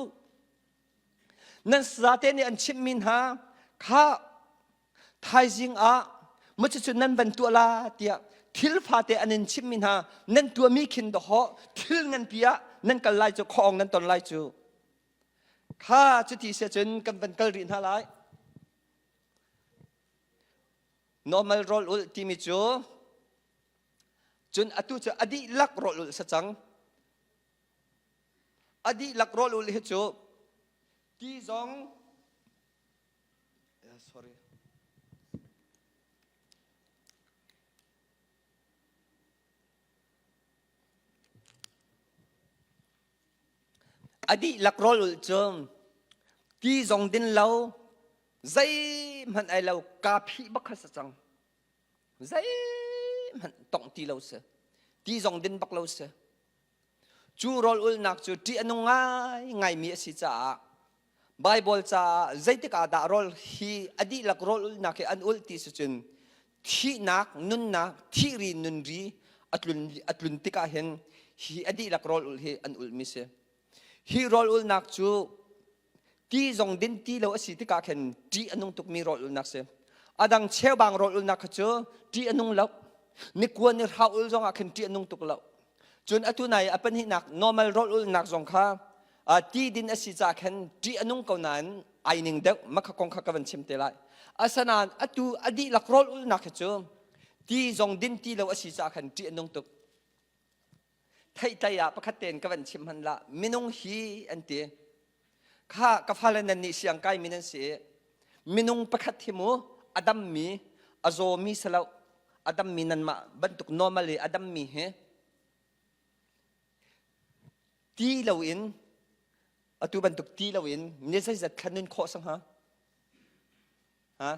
Speaker 1: Nan sazate nih an chimhmi hna kha thaizing ah macucu nan van tuah la tiah thil fate an in chimhmi hna nan tuahmi khin dawhawh thil nganpi ah nan kal lai cu khawng nan ton lai cu kha cuti si cun kan van kal rih hna lai normal rawl ulh timi cu cun atu cu a dihlak rawl ulh sa cang A dihlak rawl ul hi cu ti zong sorry A dihlak rawl ul cu. Ti zong din lo, zeihmanh ai lo, kaa phih bak kha si cang. Zeihmanh tongh ti lo si. Ti zong din bak lo si. Cu rawl ulhnak cu ṭih a nung ngaingaimi a si caah Baibal caah zeitik ah dah rawl hi a dihlak rawl ulhnak hi an ulh ti si cun thihnak nunnak thihri nunri a tlun a tlun tikah hin hi a dihlak rawl ulh hi an ulhmi si. Hi rawl ulhnak cu ti zong din ti lo a si tikah khin ṭih a nung tukmi rawl ulnak si. A dang cheubang rawl ulnak kha cu ṭih a nung lo. Nikua ni hra ul zong ah khin ṭih a nung tuk lo. Cun atu nai a pahnihnak normal rawl ulnak zong kha ti din a si ca khan ṭih a nung ko nain ai ning deuh makha kong kha ka van chim te lai. Asinain atu a dihlak rawl ulnak hi cu ti zong din ti lo a si ca khan ṭih a nung tuk. Theihtlei ah pakhat tein ka van chim hman la minung hi an ti. Kha ka fale nan nih siang kai mi nan si i minung pakhat hi mu a dammi a zawmi si lo a dammi nanmah bantuk normal i a dammi hi ti loin atu bantuk ti loin ni zeizat thla nun khawh sang ha ha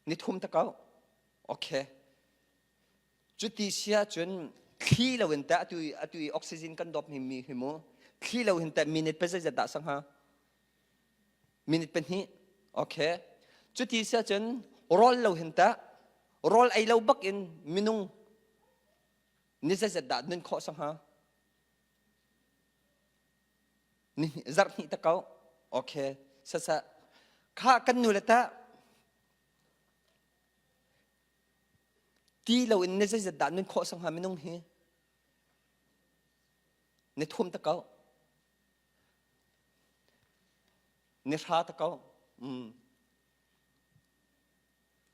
Speaker 1: ni thum ta ko okay Cuti si ahcun thli loin teh atu i atu i oxygen kan dawp mi hi mu thli lo hin teh minute pe zeizat dah sang hnga? Minute pahnih. Okay. Cuti si ahcun rawl lo hin teh rawl ei lo bak in minung ni zeizat dah nun khawh sang hnga? Ni zarh hnih ta ko. Okay. Sasa kha kan nu le teh Ti loin ni zeizat dah nun khawh sang hnga minung hi? Ni thum ta ko. Ni hra ta ko. Mm.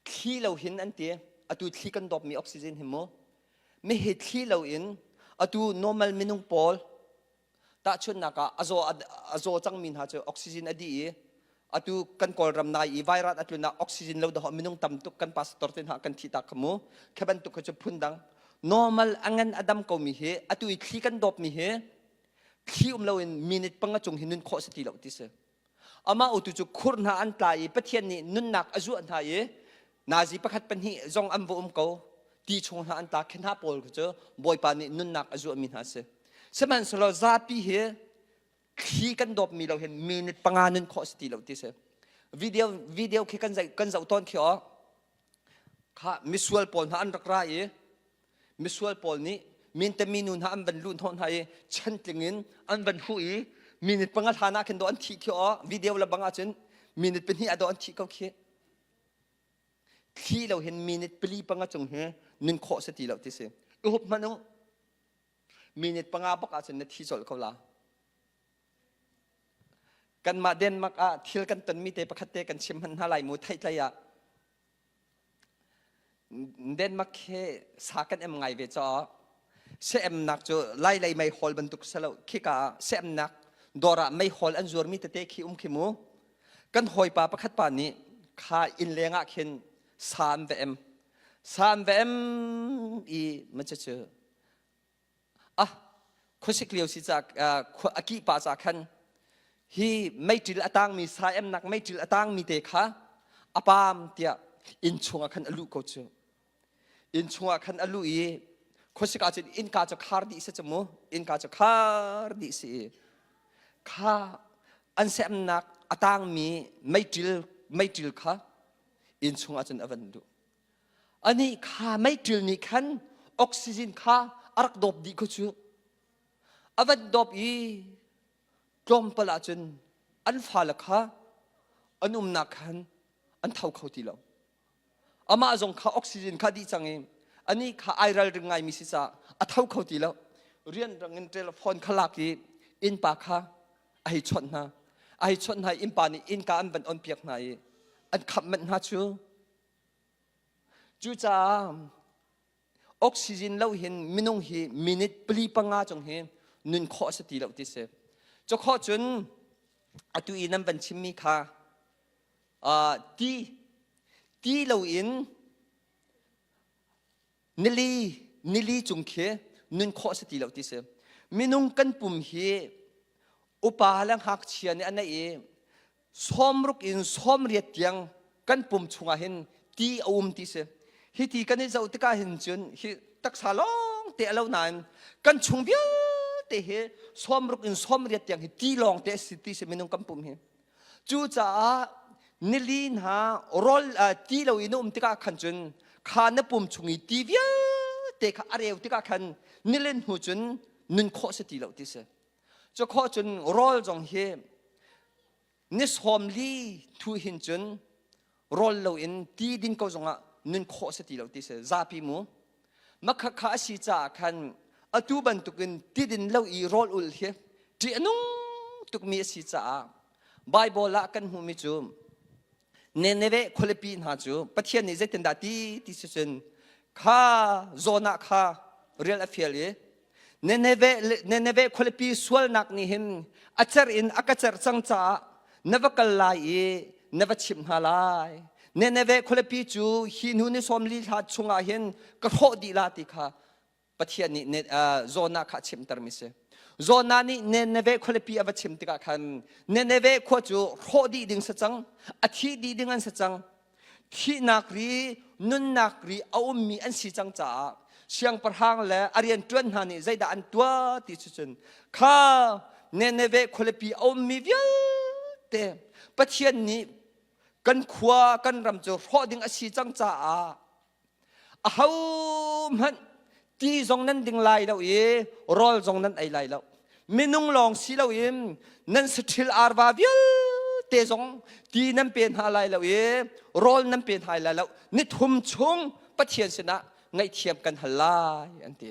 Speaker 1: Thli lo hin an ti. Atu thli kan dawpmi oxygen hi mu. Mi hi thli lo in atu normal minung pawl Tahchunhnak ah a zaw a zaw cangmi hna cu oxygen a dih i atu kan Kawlram nai i vairat a tlun ah oxygen lo dahawh minung tam tuk kan pastor te hna kan thih tak kha mu. Khi bantuk kha cu phundang. Normal a ngan a dam komi hi atu i thli kan dawpmi hi thli um loin minute panga cung hi nun khawh si ti lo ti si. Amah utu cu khur hna an tla i Pathian nih nunnak a zuah hna i nazi pakhat pahnih zong an va um ko ti chung hna an tla khi hna pawl cu Bawipa nih nunnak a zuahmi hna a si. Sihmanhsehlaw zapi hi thli kan dawpmi lo hin minute panga nun khawh si ti lo ti si. Video video khi kan kan zoh tawn khi aw kha misual pawl hna an rak ra i misual pawl nih minte minu hna an van luh hnawh hna i chantling in an van huh i minute panga hlan ah khin dawh an thih khi aw video le bang ahcun minute pahnih ah dawh an thih ko khi thli lo hin minute pali panga cung hi nun khawh si ti lo ti si i hup hmanh u minute panga bak ahcun na thi colh ko la kanmah Denmark ah thil kan tonmi te pakhat te kan chim hman hna lai mu theihtlei ah Denmark hi sa kan em ngai ve caah seemnak cu Lailei meihol bantuk si lo khika ah seemnak dawr ah meihol an zuarmi tete khi um khi mu. Kan hawipa pakhat pa nih kha inn leng ah khin sa an va em. Sa an va em i ma cu ah khuasik lio si ca a kih pa ca khan hi meiṭil a tangmi sa emnak meiṭil a tangmi te kha a paam tiah inn chungah khan a luh ko cu inn chungah khan a luh i khuasik ah cun innka cu khar dih si cu mu innka cu khar dih si i kha an semnak a tangmi meiṭil meiṭil kha inn chungah cun a van luh Anih kha meiṭil nih khan oxygen kha a rak dawp dih kho cu. A van dawp i tlawmpal ahcun an fale kha an umnak khan an tho kho ti lo. Amah zong kha oxygen kha dih cang i anih kha ai ralring ngaimi si caah a tho kho ti lo. Rianrang in telephone kha lak i innpa kha a hei chawnh hna. A hei chawnh hna i innpa nih innka an van on piak hna i an khamh manh hna cu. Cucaah oxygen lo hin minung hi minute pali panga cung hi nun khawh a si ti lo ti si. Cu khawh cun atu i nan van chimmi kha uh, ti ti loin nili nili cung khi nun khawh a si ti lo ti si. Minung kan pum hi Upa le ngakchia nih an ei i 60 in 80 tiang kan pum chungah hin ti a um ti si. Hi ti kan i zoh tikah hin cun hi taksa lawng te a lo nain kan chung vialte hi 60 in 80 tiang hi ti lawng te a si ti si minung kan pum hi. Cucaah nili hna rawl ti lo in na um tikah khan cun kha na pum chung i ti vialte kha a reu tikah khan nilin hnu cun nun khawh si ti lo ti si. Cu khawh cun rawl zong hi ni 40 thu hin cun rawl loin ti din ko zongah nun khawh si ti lo ti si zapi mu. Makhakha a si caah khan atu bantukin tidin lo i rawl ul hi ṭih a nung tukmi a si caah Baibal ah kan hmuhmi cu Nineveh khualipi hna cu Pathian nih zeitindah ti ti si cun kha Jonah kha rial a fial i Nineveh, Nineveh khualipi sualnak nih hin a cer in a ka cerh cang caah na va kal lai i na va chimh hna lai. Nineveh khualipi cu hi hnu ni 40 thla chungah hin ka hrawh dih la ti kha Pathian nih Jonah kha a chimtermi si. Jonah nih Nineveh khualipi a va chim tikah khan Nineveh khua cu hrawh dih ding si cang, a thi dih ding an si cang. Thihnak ri, nunnak ri a ummi an si cang caah siangpahrang le a rianṭuan hna nih zeidah an tuah ti cu cun kha Nineveh khualipi a ummi vialte Pathian nih kan khua kan ram cu hrawh ding a si cang caah ahohmanh ti zong nan ding lai lo i rawl zong nan ei lai lo. Minung lawng si loin nan saṭhil arva vialte zong ti nan pe hna lai lo i rawl nan pe hna lai lo. Nithum chung Pathian sinah ngaihthiam kan hal lai an ti.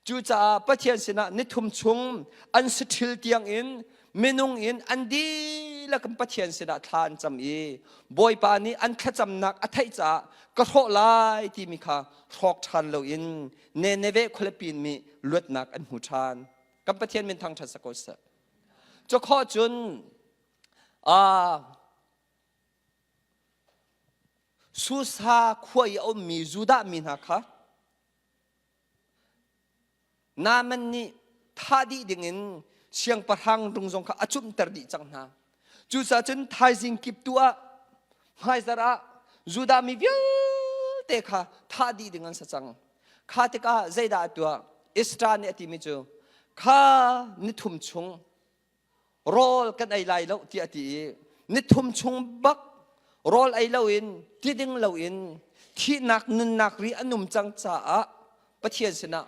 Speaker 1: Cucaah Pathian sinah nithum chung an saṭhil tiangin minung in an dihlak in Pathian sinah thla an cam i Bawipa nih an thlacamnak a theih caah ka hrawh lai timi kha hrawk ṭhan loin Nineveh khualipi mi luatnak an hmu ṭhan. Kan Pathian min thangṭhat sa ko seh. Cukhawh cun Susa khua i a ummi Judah mi hna kha Naaman nih thah dih dingin siangpahrang rung zong kha a cumhter dih cang hna. Cucaah cun thaizing kip tu ah hmaizarh ah Judah mi vialte kha thah dih ding an si cang. Kha tikah zeidah a tuah? Ezra nih a timi cu kha nithum chung rawl kan ei lai lo tiah a ti i nithum chung bak rawl ei loin ti ding loin thihnak nunnak ri an um cang caah Pathian sinah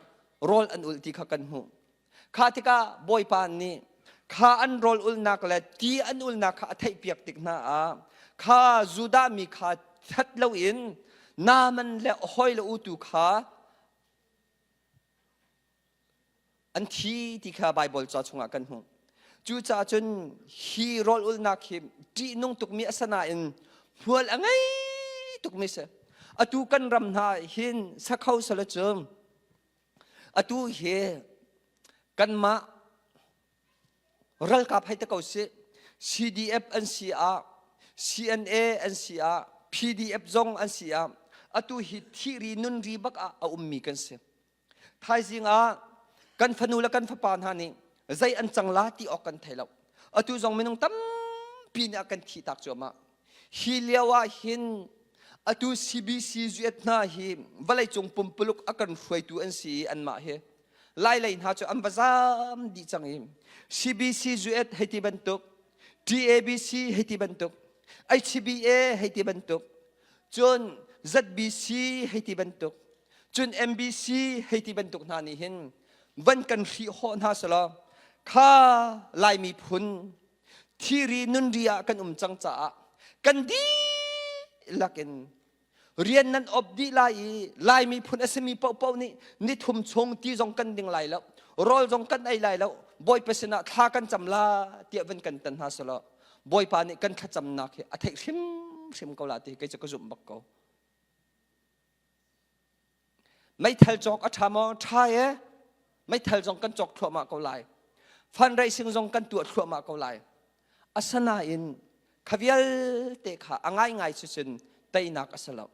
Speaker 1: rawl an ulh ti kha kan hmuh. Kha tikah Bawipa nih kha an rawl ulnak le ti an ulnak kha a theihpiak tik hna ah kha Judah mi kha that loin Naaman le a hawi le utu kha an thi ti kha Baibal ca chungah kan hmuh. Cucaah cun hi rawl ulnak hi ṭihnung tukmi a si nain hmual a ngei tukmi si. Atu kan ram hna hin sakho sala cu atu hi kanmah ralkap hei te ko si CDF an si ah CNA an si ah PDF zong an si ah atu hi thihri nunri bak ah a ummi kan si. Thaizing ah kan fanu le kan fapa hna nih zei an cang la ti awk kan thei lo. Atu zong minung tampi nih a kan thih tak cuahmah. Hi lio ah hin atu CBC zuet hna hi vawleicung pumpuluk a kan hruaitu an si i anmah hi Lailei hna cu an va zaam dih cang i CBC zuet hei ti bantuk TABC hei ti bantuk HBA hei ti bantuk cun ZBC hei ti bantuk Cun MBC hei ti bantuk hna nih hin van kan hrih hawh hna selaw kha Laimi phun thiri nunri ah kan um cang caah kan dihlak in rian nan op dih lai i Laimi phun a simi paohpaoh nih nithum chung ti zong kan ding lai lo rawl zong kan ei lai lo Bawipa sinah thla kan cam la tiah van kan tan hna selaw Bawipa nih kan thlacamnak hi a theih hrimhrim ko la ti kei cu ka zumh bak ko. Meithal cawk a ṭha maw? Ṭha e. Meithal zong kan cawk thluahmah ko lai. Fundraising zong kan tuah thluahmah ko lai. Asinain kha vialte kha a ngaingai cu cun teinak a si lo.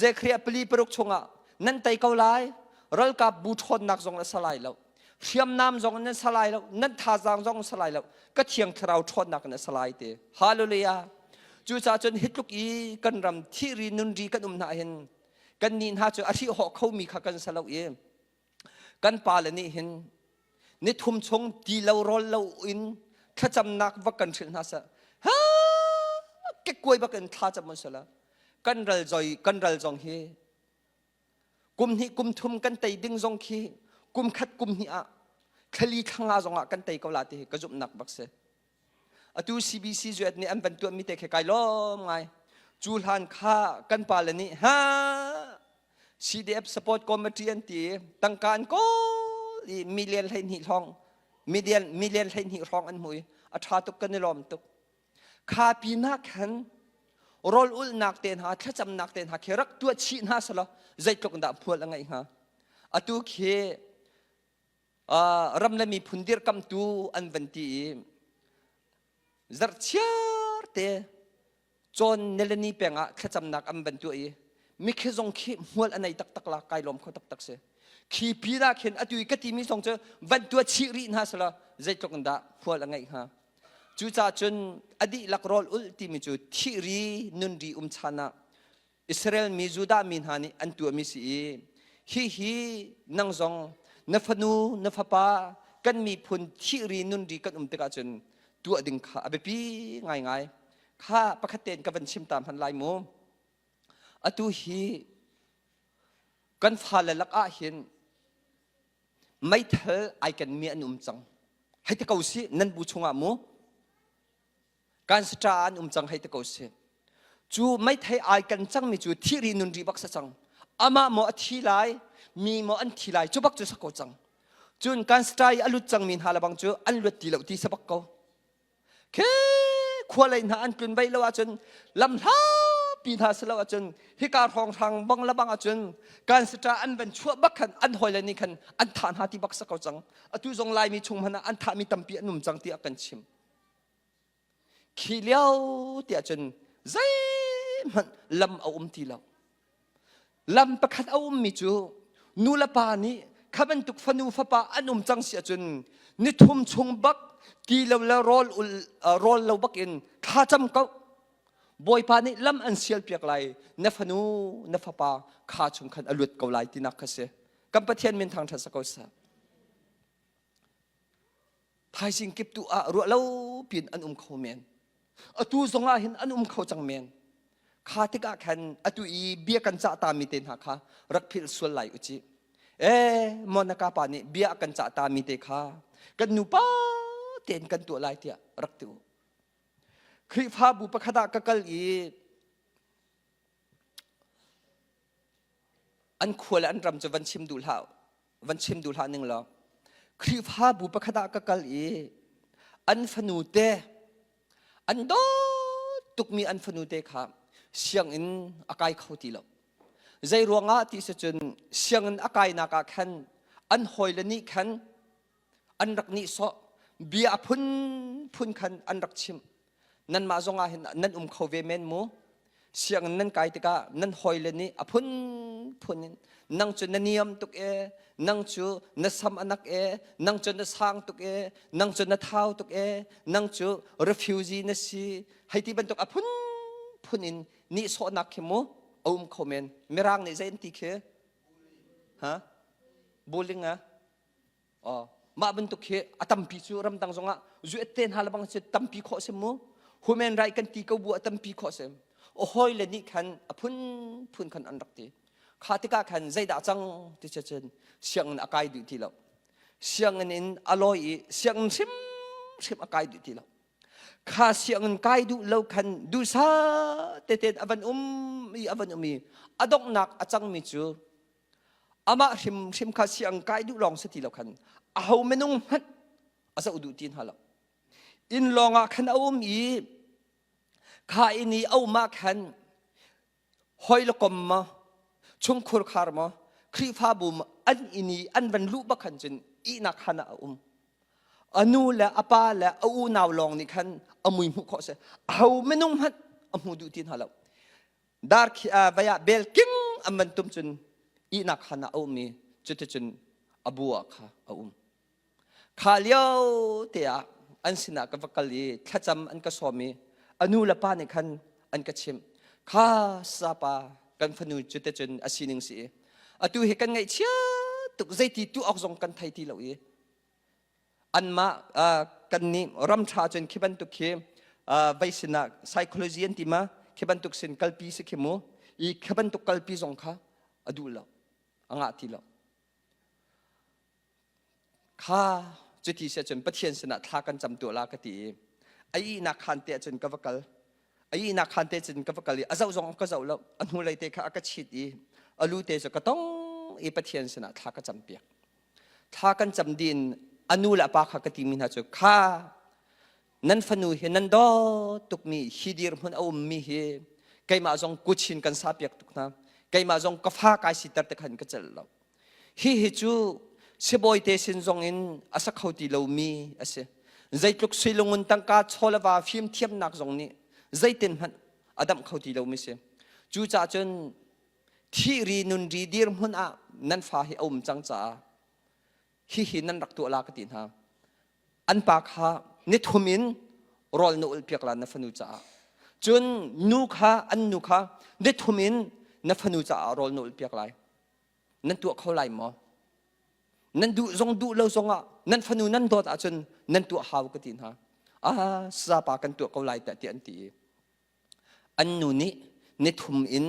Speaker 1: Zekhriah pali paruk chungah nan tei ko lai, ralkap bu ṭhawnnak zong a si lai lo. Hriamnam zong nan sa lai lo, nan thazaang zong sa lai lo. Ka thiang thlarau ṭhawnnak in a sa lai te. Hallelujah. Cucaah cun hi tluk i kan ram thihri nunri kan um hna hin kan nih hna cu a hrihhawh khomi kha kan sa lo i kan pale nih hin nithum chung ti lo rawl lo in thlacamnak va kan hrilh hna seh ha kekkuai bak in thla cam sala kan ral zoi kan ral zong hi kum hnih kum thum kan tei ding zong khi kum khat kum hnih ah thlali thlanga zong ah kan tei ko la ti hi ka zumhnak bak si Atu CBC zuat nih an van tuahmi te khi kai lawm ngai. Cu hlan kha kan pale nih ha CDF support committee an ti tangka an kawl i million 12 hrawng million million 12 hrawng an hmu i a tha tuk kan i lawm tuk. Kha pinah khan rawl ulhnak te hna thlacamnak te hna khi rak tuah chih hna selaw zeitluk dah hmual a ngeih hnga. Atu khi ram le miphun dirkamtu an van ti i zarhchiar te cawn nilani peng ah thlacamnak an van tuah i mikhi zong khi hmual a nei taktak la kai lawm kho taktak si khi pi da khin atu i ka timi zong cu van tuah chih rih hna sala zeitluk in dah hmual a ngeih hnga cucaah cun a dihlak rawl ulh timi cu thih ri nun ri um chan ah Israel mi Judah mi hna nih an tuahmi si i hihi nang zong na fanu na fapa kan miphun thih ri nun ri kan um tikah cun tuah ding kha a biapi ngaingai kha pakhat tein ka van chim ta hman lai mu atu hi kan fale lakah hin meithal ai ken mi an um cang hei ti ko si nan bu chungah mu Kan stra an um cang hei te ko si. Cu meithei ai kan cangmi cu thi ri nun ri bak sa cang. Amah maw a thi lai, mi maw an thi lai, cu bak cu sa ko cang. Cun kan stra i a lut cangmi hna lebang cu an luat ti lo ti sa bak ko. Khi khua lei hna an tlun vai lo ahcun lam hlapi hna si lo ahcun hika hrawnghrang bang lebang ahcun kan stra an van chuah bak khan an hawile nih khan an thah hna ti bak sa ko cang. Atu zong Laimi chung hmanh ah an thahmi tampi an um cang tiah kan chim. Khi lio tiah cun zeihmanh lam a um ti lo. Lam pakhat a ummi cu nu le pa nih kha bantuk fanu fapa an um cang si ahcun nithum chung bak ti lo le rawl ul rawl lo bak in thlacam ko. Bawipa nih lam an sial piak lai na fanu na fapa kha chung khan a luat ko lai tinak kha si. Kan Pathian min thangṭhat sa ko seh. Thaizing kip tu ah ruah lo piin an um kho men. Atu zong ah hin an um kho cang men. Kha tikah khan atu i bia kan cah ta mi te hna kha rak philh sual lai u ci. Eh, Monica pa nih bia kan cah ta mi te kha kan nupa tein kan tuah lai tiah rak ti u. Khrihfabu pakhat ah ka kal i an khua le an ram cu van chim duh hlah van chim duh hlah ning law Khrihfabu pakhat ah ka kal i an fanu te an dawt tukmi an fanu te kha sianginn a kai kho ti lo zei ruangah ti si cun sianginn a kainak ah khan an hawile nih khan an rak nihsawh bia a phunphun khan an rak chim nanmah zong ah hin nan um kho ve men mu sianginn nan kai tikah nan hawile nih a phunphun in nang cu na niam tuk e nang cu na sam anak e nang cu na sang tuk e nang cu na thau tuk e nang cu refugee na si hei ti bantuk a phunphun in nihsawhnak khi mu a um kho men mirang nih zei an ti khi ha bullying a Oh, mah bantuk hi a tampi cu ramdang zongah zuet te hna lebang cu tampi khawh si mu. Human right kan ti ko bu a tampi khawh si. A hawi le nih khan a phunphun khan an rak ti. Kha tikah khan zeidah cang ti cun sianginn a kai duh ti lo. Sianginn in a lawi i sianginn hrimhrim a kai duh ti lo. Kha sianginn kai duh lo khan duhsah tete a van um i a van um i a donghnak a cangmi cu Amah hrimhrim kha siang kai duh lawng si ti lo khan aho minung hmanh a zoh duh ti hna lo. Inn lawng ah khan a um i kha inn i a um ah khan hoi le kom maw chungkhur khar maw Khrihfabu maw an inn i an van luh bak khan cun ihnak khan ah a um. A nu le a pa le a unau lawng nih khan a mui hmuh khawh si. Aho minung hmanh a hmu duh ti hna lo. Dar khi vai ah bel king an van tum cun ihnak khan ah a um i cuticun a bu ah kha a um. Kha lio te ah an sinah ka va kal i thlacam an ka sawm i a nu le pa nih khan an ka chimh. Kha sapa kan fanu cu te cun a sining si i atu hi kan ngaihchia tuk zeiti tu awk zong kan thei ti lo i anmah kan nih ram ṭha cun khi bantuk khi vei sinah psychology an ti ma khi bantuk sin kalpi si khi mu i khi bantuk kalpi zong kha a duh lo a ngah ti lo Kha cuti si ahcun Pathian sinah thla kan cam tuah la ka ti i a ihnak khaan te ahcun ka va kal. A ihnak khaan te cun ka va kal i a zoh zong ka zoh lo. A hnulei te kha a ka chit i a lu te cu ka tong i Pathian sinah thla ka cam piak. Thla kan cam din a nu le a pa kha ka timi hna cu kha nan fanu hi nan dawt tukmi hi dirhmun a ummi hi keimah zong kuchin kan sa piak tuk hna. Keimah zong ka fa kai siter te khan ka celh lo. Hihi cu sibawi te sin zong in a sa kho ti lomi a si. Zeitluk suilungun tangka chawlava fimthiamnak zong nih zeitin hmanh a damh kho ti lomi si. Cucaah cun thih ri nun ri dirhmun ah nan fa hi a um cang caah hihi nan rak tuah la ka ti hna. An pa kha nithum in rawl na ulh piak la na fanu caah. Cun nu kha an nu kha nithum in na fanu caah rawl na ulh piak lai. Nan tuah kho lai maw? Nan duh zong duh lo zongah nan fanu nan dawt ahcun nan tuah hau ka ti hna. Ah, sapa kan tuah ko lai tiah an ti i an nu nih nithum in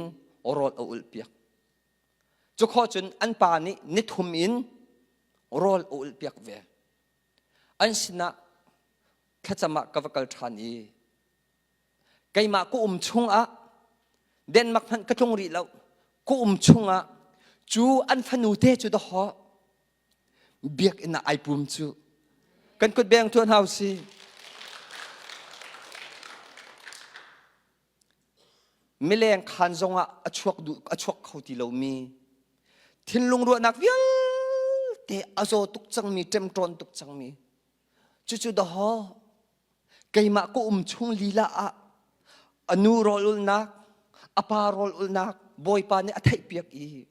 Speaker 1: rawl a ulh piak. Cukhawh cun an pa nih nithum in rawl a ulh piak ve. An sinah thlacam ah ka va kal ṭhan i Keimah ka um chungah Denmark hmanh ka tlung rih lo. Ka um chungah cu an fanu te cu dawhaw biakinn ah ai pum cu kan kut beng tuan hau si. Mileng khaan zongah a chuak duh a chuak kho ti lomi thinlung ruahnak vialte a zaw tuk cangmi ṭemṭawn tuk cangmi cucu dawhaw Keimah ka um chung lila ah a nu rawl ulhnak, a pa rawl ulhnak Bawipa nih a theihpiak i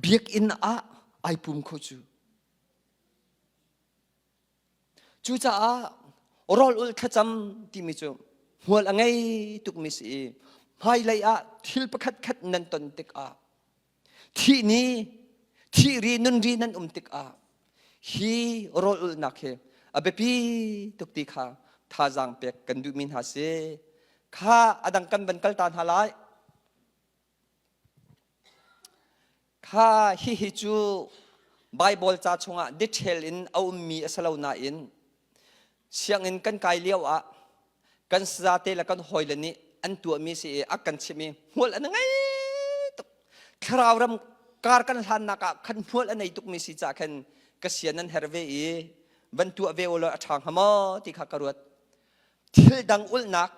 Speaker 1: biakinn ah ai pum kho cu. Cucaah rawl ulh thlacam timi cu hmual a ngei tukmi si i hmailei ah thil pakhat khat nan ton tikah Thih ni, thih ri, nun ri nan um tikah hi rawl ulhnak hi a biapi tuk ti kha thazaang pek kan duhmi hna si. Kha a dang kan van kal ta hna lai. Kha hihi cu Bible ca chungah detail in a ummi a si lo nain Sianginn kan kai lio ah kan sazate le kan hawile nih an tuahmi si i a kan chimh i hmual an ngei tuk. Thlarau ram kar kan hlannak ah khan hmual a nei tukmi si caah khan ka sian an her ve i van tuah ve ulaw a ṭha hnga maw ti kha ka ruat. Thil dang ulhnak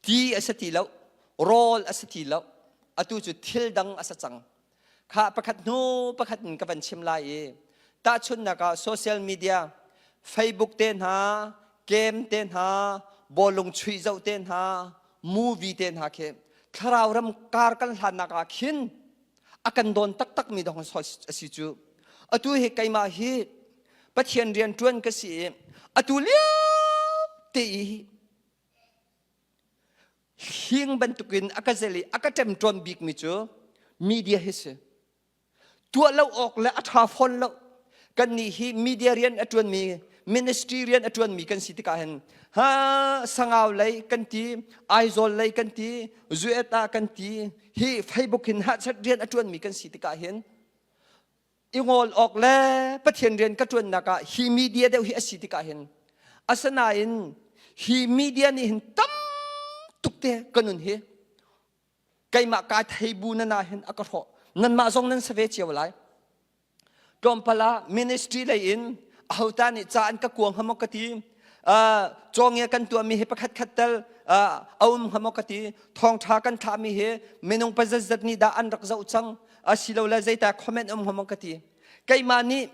Speaker 1: ti a si ti lo, rawl a si ti lo, atu cu thil dang a si cang. Kha pakhat hnu pakhat in ka van chim lai i tahchunhnak ah social media Facebook te hna, game te hna, bawlung chuih zoh te hna, movie te hna khi thlarau ram kar kan hlannak ah khin a kan dawn taktak mi dong a si cu. Atu hi keimah hi Pathian rian ṭuan ka si i atu lio te i Hling bantukin a ka zel i a ka ṭemṭawn bikmi cu media hi si. Tuah lo awk le a ṭha fawn lo. Kannih hi media rian a ṭuanmi, ministry rian a ṭuanmi kan si tikah hin ha Sangau lei kan ti, Aizawl lei kan ti, Zuet ah kan ti, hi Facebook hin hachat rian a ṭuanmi kan si tikah hin i ngol awk le Pathian rian ka ṭuannak ah hi media deuh hi a si tikah hin asinain hi media nih hin tam tuk te ka nun hi keimah kaa thei bu na na hin a ka hrawh nanmah zong nan sa ve cio lai tlawmpal ah ministry lei in ahota nih ca an ka kuang hnga maw ka ti cawngia kan tuahmi hi pakhat khat tal a um hnga maw ka ti thawngṭha kan thlahmi hi minung pazatzat nih dah an rak zoh cang asilole zeita comment um hnga maw ka ti keimah nih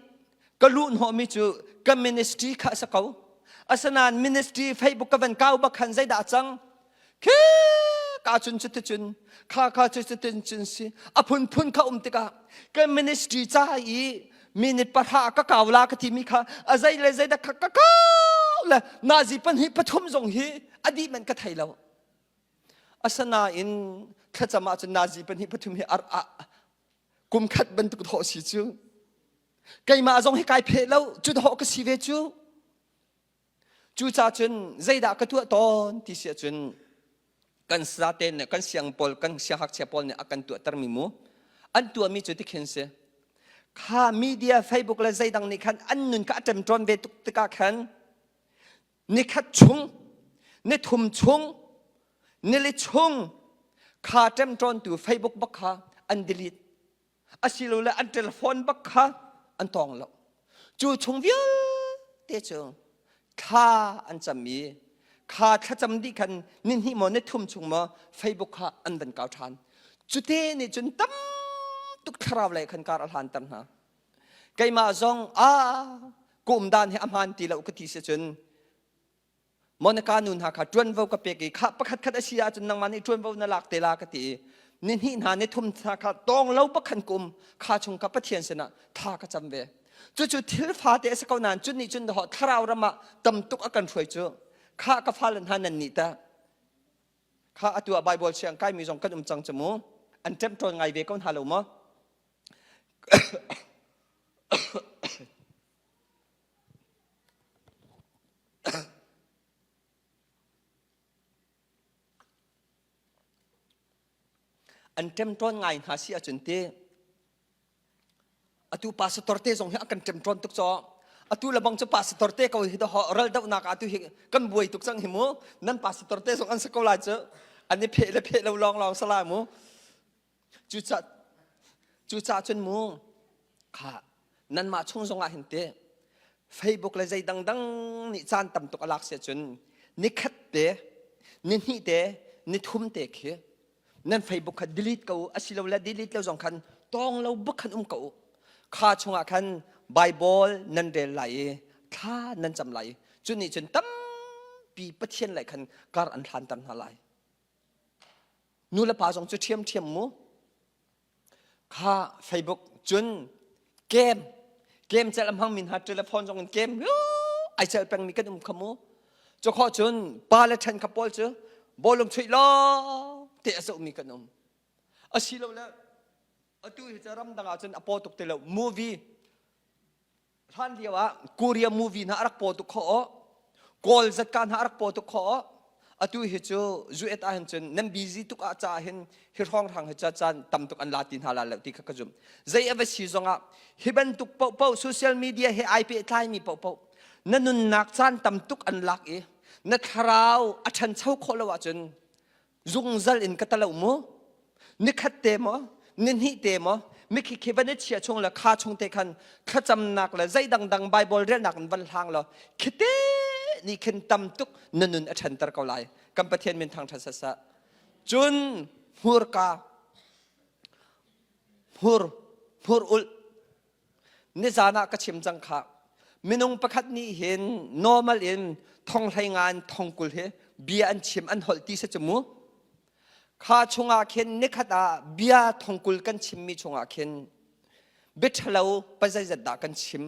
Speaker 1: ka luh hnawhmi cu ka ministry kha a si ko asinain ministry facebook ka van kau bak khan zeidah a cang khi ka cun cuticun kha kha cu cutin cun si a phunphun kha um tikah ka ministry ca i. Minute pahra ka kau la ka timi kha a zei le zei dah ka ka kau le nazi pahnih pathum zong hi a dih man ka thei lo. Asanain thlacam ahcun nazi pahnih pathum hi ar ah kum khat bantuk thawh si cu. Keimah zong hi kai pheh lo cu thawh ka si ve cu. Cucaah cun zeidah ka tuah tawn ti si ahcun kan sate nih kan siang pawl kan siangngakchia pawl nih a kan tuahtermi mu an tuahmi cu tikhin si kha media Facebook le zeidang nih khan an nun kha a ṭemṭawn ve tuk tikah khan nikhat chung nithum chung nili chung kha ṭemṭawntu Facebook bak kha an delete asilole an telephone bak kha an tawng lo cu chung vialte cu thla an cam i kha thlacam dih khan ni hnih maw ni thum chung maw Facebook kha an van kau ṭhan cute nih cun tam tuk thlarau lei khan kar a hlanter hna keimah zong a ka um dan hi a hmaan ti lo ka ti si cun Monica nu hna kha ṭuanvo ka pek i kha pakhat khat a si ahcun nangmah nih ṭuanvo na lak te la ka ti i ni hnih hna ni thum hna kha tawng lo pakhan kum kha chung ka Pathian sinah tha ka cam ve. Cucu thil fate a si ko nain cun nih cun thlarau ram ah tam tuk a kan hruai cu kha ka fale hna nan nih ta kha atu ah Bible siang kaimi zong kan um cang cu mu an ṭemṭawn ngai ve ko hna lo maw? An ṭemṭawn ngai hna si ahcun ti atu pastor te zong hi a kan ṭemṭawn tuk caw atu le bang cu pastor te ko hi dah ral dohnak ah tu hi kan buai tuk cang hi mu nan pastor te zong an si ko lai cu an i pheh le pheh lo lawng lawng sa lai mu Cucaah cucaah cun mu kha nanmah chung zongah hin te Facebook le zei dangdang nih caan tam tuk a lak si cun nikhat te nihnih te nithum te khi nan Facebook kha delete ko asilole delete lo zong khan tawng lo bak khan um ko kha chungah khan Bible nan rel lai i thla nan cam lai i cu nih cun tampi Pathian lai khan kar an hlanter hna lai. Nu le pa zong cu ṭhiamṭhiam mu. Kha Facebook cun game game celh a hmangmi hna telephone zong in game ai celh pengmi kan um kha mu. Cu khawh cun pa le ṭhen kha pawl cu bawlung chuih lawng te a zohmi kan um. Asilole atu hi cu ramdang ah cun a paw tuk ti lo movie hlan lio ah Korea movie hna a rak paw tuk kho Kawl zatka hna a rak paw tuk kho atu hi cu US ah hin cun nan busy tuk ah caah hin hi hrawng hrang hi ca caan tam tuk an la ti hna la lo ti kha ka zum zei a va si zongah hi bantuk paohpaoh social media he ai pehtlaimi paohpaoh na nunnak caan tam tuk an lak i na thlarau a ṭhancho khawh lo ahcun zungzal in ka talo mu nikhat te maw nihnih te maw mikhi khi van i chia chung le kha chung te khan thlacamnak le zei dangdang Bible relnak in van hlang law khite nih khin tam tuk na nun a ṭhanter ko lai kan Pathian min thangṭhat sasa cun hmurka hmur hmur ulh Nizan ah ka chim cang kha. Minung pakhat nih hin normal in thong hlei nga in thong kul hi bia an chim an holh ti si cu mu. Kha chungah khin nikhat ah bia thong kul kan chimmi chungah khin biaṭhalo pa zeizat dah kan chim,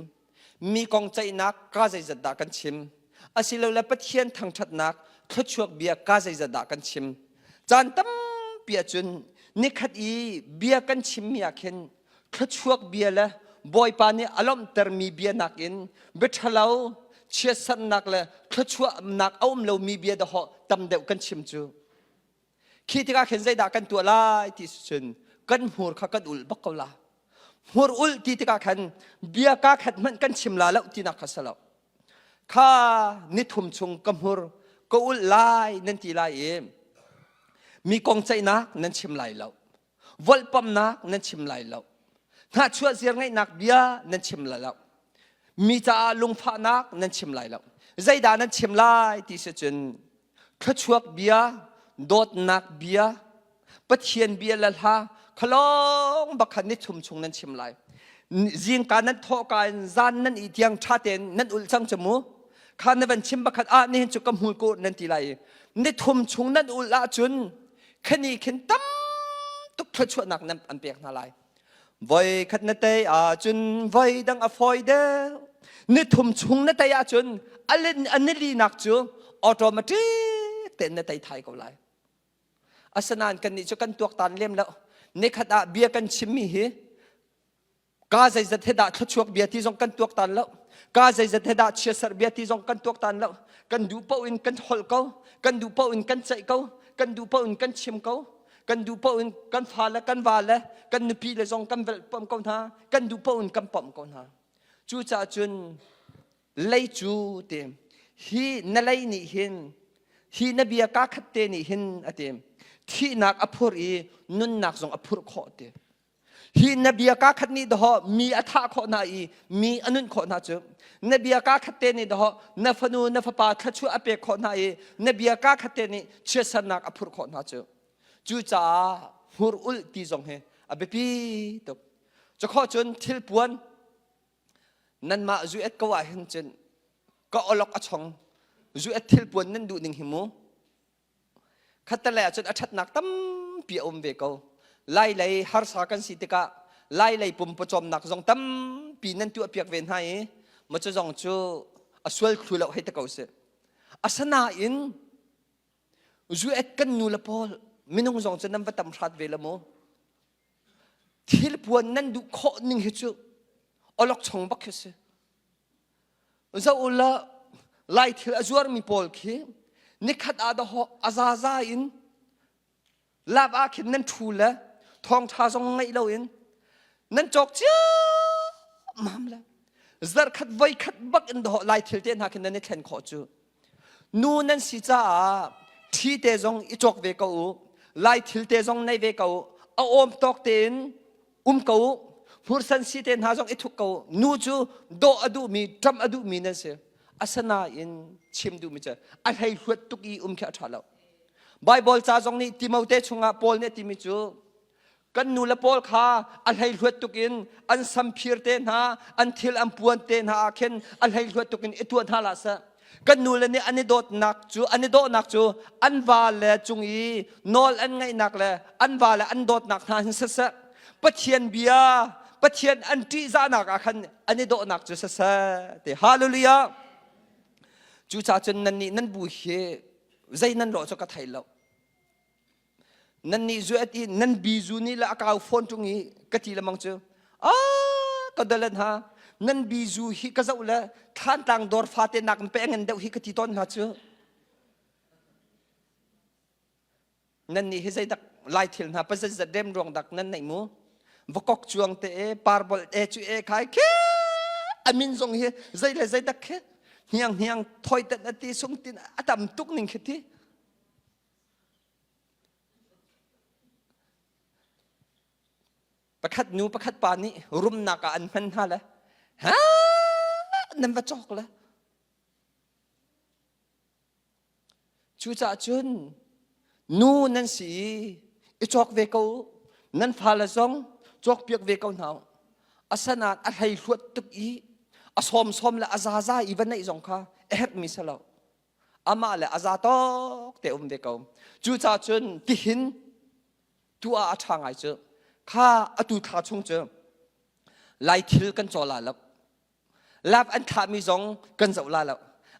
Speaker 1: mi kong ceihnak ka zeizat dah kan chim, asilole Pathian thangṭhatnak thluachuak bia ka zeizat dah kan chim. Caan tampi ahcun nikhat i bia kan chimmi ah khin thluachuak bia le Bawipa nih a lawmhtermi bia nakin biaṭhalo chiatsernak le thluachuahnak a um lomi bia dahawh tam deuh kan chim cu. Khi tikah khin zeidah kan tuah lai ti cun kan hmur kha kan ulh bak ko la. Hmur ulh ti tikah khan bia kaa khat hmanh kan chim la lo tinak kha si lo. Kha nithum chung ka hmur ka ulh lai nan ti lai i mi kong ceihnak nan chim lai lo. Volhpamnak nan chim lai lo. Hnahchuah ziar ngeihnak bia nan chim lai lo. Mi caah lungfahnak nan chim lai lo. Zeidah nan chim lai ti si cun thluachuak bia, dawtnak bia, Pathian bia le hla khalong bak khan ni thum chung nan chim lai. Zingka nan thawhka in zan nan i tiang ṭha tein nan ulh cang cu mu. Kha na van chim bakhat ah nihin cu ka hmul ko nan ti lai i ni thum chung nan ulh ahcun khani khin tam tuk thluachuahnak nan an pek hna lai. Voi khat na tei ahcun voi dang a fawi deuh. Ni thum chung na tei ahcun a nilinak cu automatic tein na tei thai ko lai. Asinain kannih cu kan tuaktan lem lo. Nikhat ah bia kan chimmi hi ka zeizat he dah thluachuak bia ti zong kan tuaktan lo. Ka zeizat he dah chiatserh bia ti zong kan tuaktan lo. Kan duh paoh in kan holh ko. Kan duh paoh in kan ceih ko. Kan duh paoh in kan chim ko. Kan duh paoh in kan fale, kan vale, kan nupi le zong kan velh pom ko hna. Kan duh paoh in kan pom ko hna. Cucaah cun lei cu ti hi na lei nih hin hi na bia kaa khat te nih hin a ti thihnak a phur i nunnak zong a phurh khawh ti hi na bia kaa khat nih dawh mi a thah khawh hna i mi a nun khawh hna cu na bia kaa khat te nih dawh na fanu na fapa thluachuah a pek khawh hna i na bia kaa khat te nih chiatsernak a phurh khawh hna cu cucaah hmur ulh ti zong hi a biapi tuk Cakhawh cun thilpuan nanmah zu et ko ah hin cun ka olok a chong zu et thilpuan nan duh ning hi mu khattelei ah cun a ṭhatnak tampi a um ve ko lai lei harsa kan si tikah lai lei pum pawcawmnak zong tampi nan tuah piak ve hna i ma cu zong cu a sual thlu lo hei te ko si asanain zu et kan nu le pawl minung zong cu nan va tam hrat ve la mu Thilpuan nan duh khawh ning hi cu awlokchong bak khi si. Zoh u la Lai thil a zuarmi pawl khi nikhat ah dahawh a zaza in lab ah khin nan ṭhu le thawngṭha zong ngeih loin nan cawk ciammam le zarkhat voikhat bak in dahawh Lai thil te hna khin nan i thlen khawh cu. Nu nan si caah ṭhi te zong i cawk ve ko u. Lai thil te zong nei ve ko u. A awm tawk tein um ko u. Hmursan si te hna zong i thuk ko u. Nu cu dawh a duhmi, ṭamh a duhmi nan si. Asinain chim duhmi cu a hleihluat tuk i um khi a ṭha lo. Baibal ca zong nih Timote chungah Paul nih a timi cu Kan nu le pawl kha a hleihluat tuk in an samphir te hna, an thil an puan te hna ah khin a hleihluat tuk in i tuah hna hlah seh. Kan nu le nih an i dawtnak cu an i dawhnak cu an va le cung i nawl an ngaihnak le an va le an dawtnak hna hin siseh. Pathian bia, Pathian an ṭihzahnak ah khan an i dawhnak cu siseh. Ti hallelujah. Cucaah cun nannih nan bu hi zei nan lawh cu ka thei lo. Nannih zu a ti nan bizu nih le a kau fawn ṭung i ka ti lemang cu a ka dalan ha nan bizu hi ka zoh le thlantlang dawr fate nak in pe ngan deuh hi ka ti tawn hna cu nan nih hi zeidak lai thil hna pazat zat rem ruang dak nan neih mu vakok cuang te e parbol e cu e khai khi amin zong hi zei le zeidak khi hniang hniang thoi tet ati sung tin a tam tuk ning khi ti Pakhat nu pakhat pa nih rumnak ah an hman hna le ha nan va cawk le cucaah cun nu nan si i i cawk ve ko nan fale zong cawkpiak ve ko hna asanain a hleihluat tuk i a sawmsawm le a zaza i va neih zong kha a herhmi si lo amah le a za tawk te um ve ko cucaah cun tihin tu ah a ṭha ngai cu kha atu thla chung cu lai thil kan caw la lo lap an thlahmi zong kan zoh la lo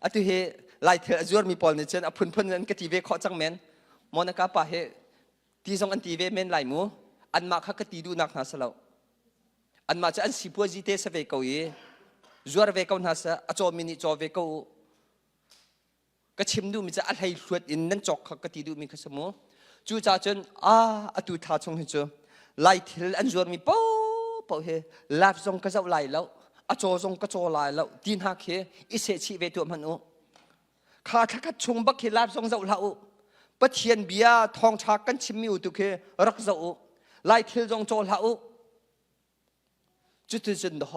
Speaker 1: atu hi lai thil a zuarmi pawl nih cun a phunphun an ka ti ve khawh cang men Monica pa hi ti zong an ti ve men lai mu anmah kha ka ti duhnak hna si lo anmah cu an sipuazi te sa ve ko i zuar ve ko hna seh a cawmi nih caw ve ko u Ka chim duhmi cu a hleihluat in nan cawk kha ka ti duhmi kha si mu. Cucaah cun a atu thla chung hi cu lai thil an zuarmi paohpaoh hi live zong ka zoh lai lo, a caw zong ka caw lai lo ti hna khi i sehchih ve tuah hmanh u. Kha thlakhat chung bak khi live zong zoh hlah u. Pathian bia thawngṭha kan chimmi u tu khi rak zoh u. Lai thil zong caw hlah u. Cuticun dawh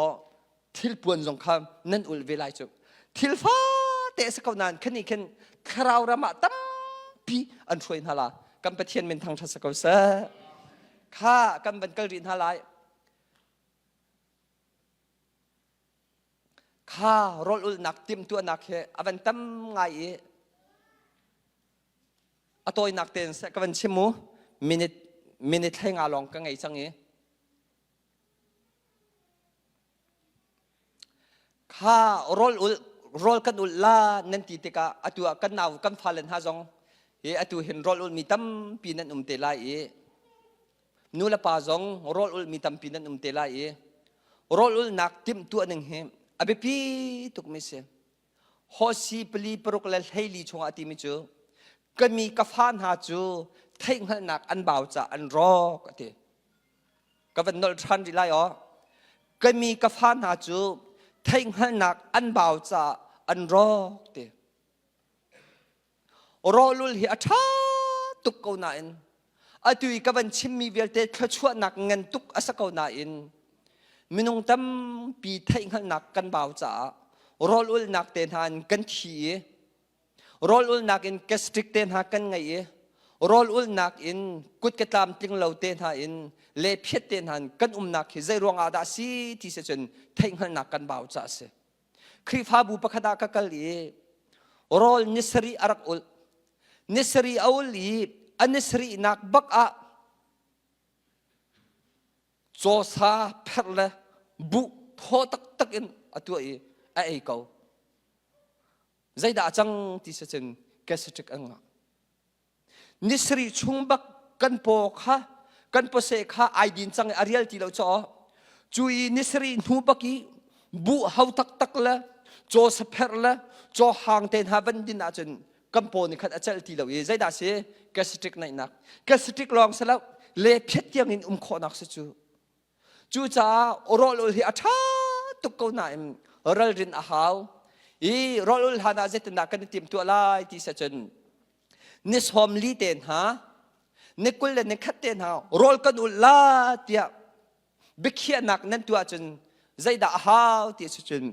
Speaker 1: thilpuan zong kha nan ulh ve lai cu. Thil fate a si ko nain khani khin thlarau ram ah tampi an hruai hna la. Kan Pathian min thangṭhat si ko seh. Kha kan van kal rih hna lai. Kha rawl ulhnak timhtuahnak hi a van tam ngai i a tawinak tein seh ka van chim mu. Minute minute 15 lawng ka ngei cang i. Kha rawl ul rawl kan ulh la nan ti tikah atu ah kan nau kan fale hna zong hi atu hin rawl ulmi tampi nan um te lai i nu le pa zong rawl ulmi tampi nan um te lai i rawl ulnak timhtuah ning hi a biapi tukmi si. Hosi pali paruk le hleili chungah a timi cu ka mi ka fa hna cu theihhngalhnak an bau caah an rawk a ti. Ka van nolh ṭhan rih lai aw. Ka mi ka fa hna cu theihhngalhnak an bau caah an rawk ti. Rawlul hi a ṭha tuk ko nain atu i ka van chimmi vialte thluachuahnak ngan tuk a si ko nain minung tampi theihhngalhnak kan bau caah rawl ulnak te hna in kan thi i rawl ulnak in gastric te hna kan ngei i rawl ulnak in kut ka tlamtling lo te hna in le phiat te hna in kan umnak hi zei ruang ah dah si ti si cun theihhngalhnak kan bau caah a si. Khrihfabu pakhat ah ka kal i rawl ni sarih a rak ulh. Ni sarih a ul i a ni sarihnak bak ah cawsa pherh le buh thaw taktak in a tuah i a ei ko. Zeidah a cang ti si cun gastric an ngah. Ni sarih chung bak kan paw kha kan pawseh kha ai din cang i a rial ti lo caw. Cu i ni sarih hnu bak i buh ho taktak le caw sapherh le caw hang te hna van din ahcun kan paw nih khan a celh ti lo i zeidah si gastric naihnak gastric lawng si lo le phiat tiang in um khawhnak si cu Cucaah rawl ul hi a ṭha tuk ko nain ralrin a hau. I rawl ul hlan ah zeitindah kan i timhtuah lai ti si cun ni sawm li te hna, ni 20 le ni khat te hna rawl kan ul la tiah biakhiahnak nan tuah cun zeidah a hau ti si cun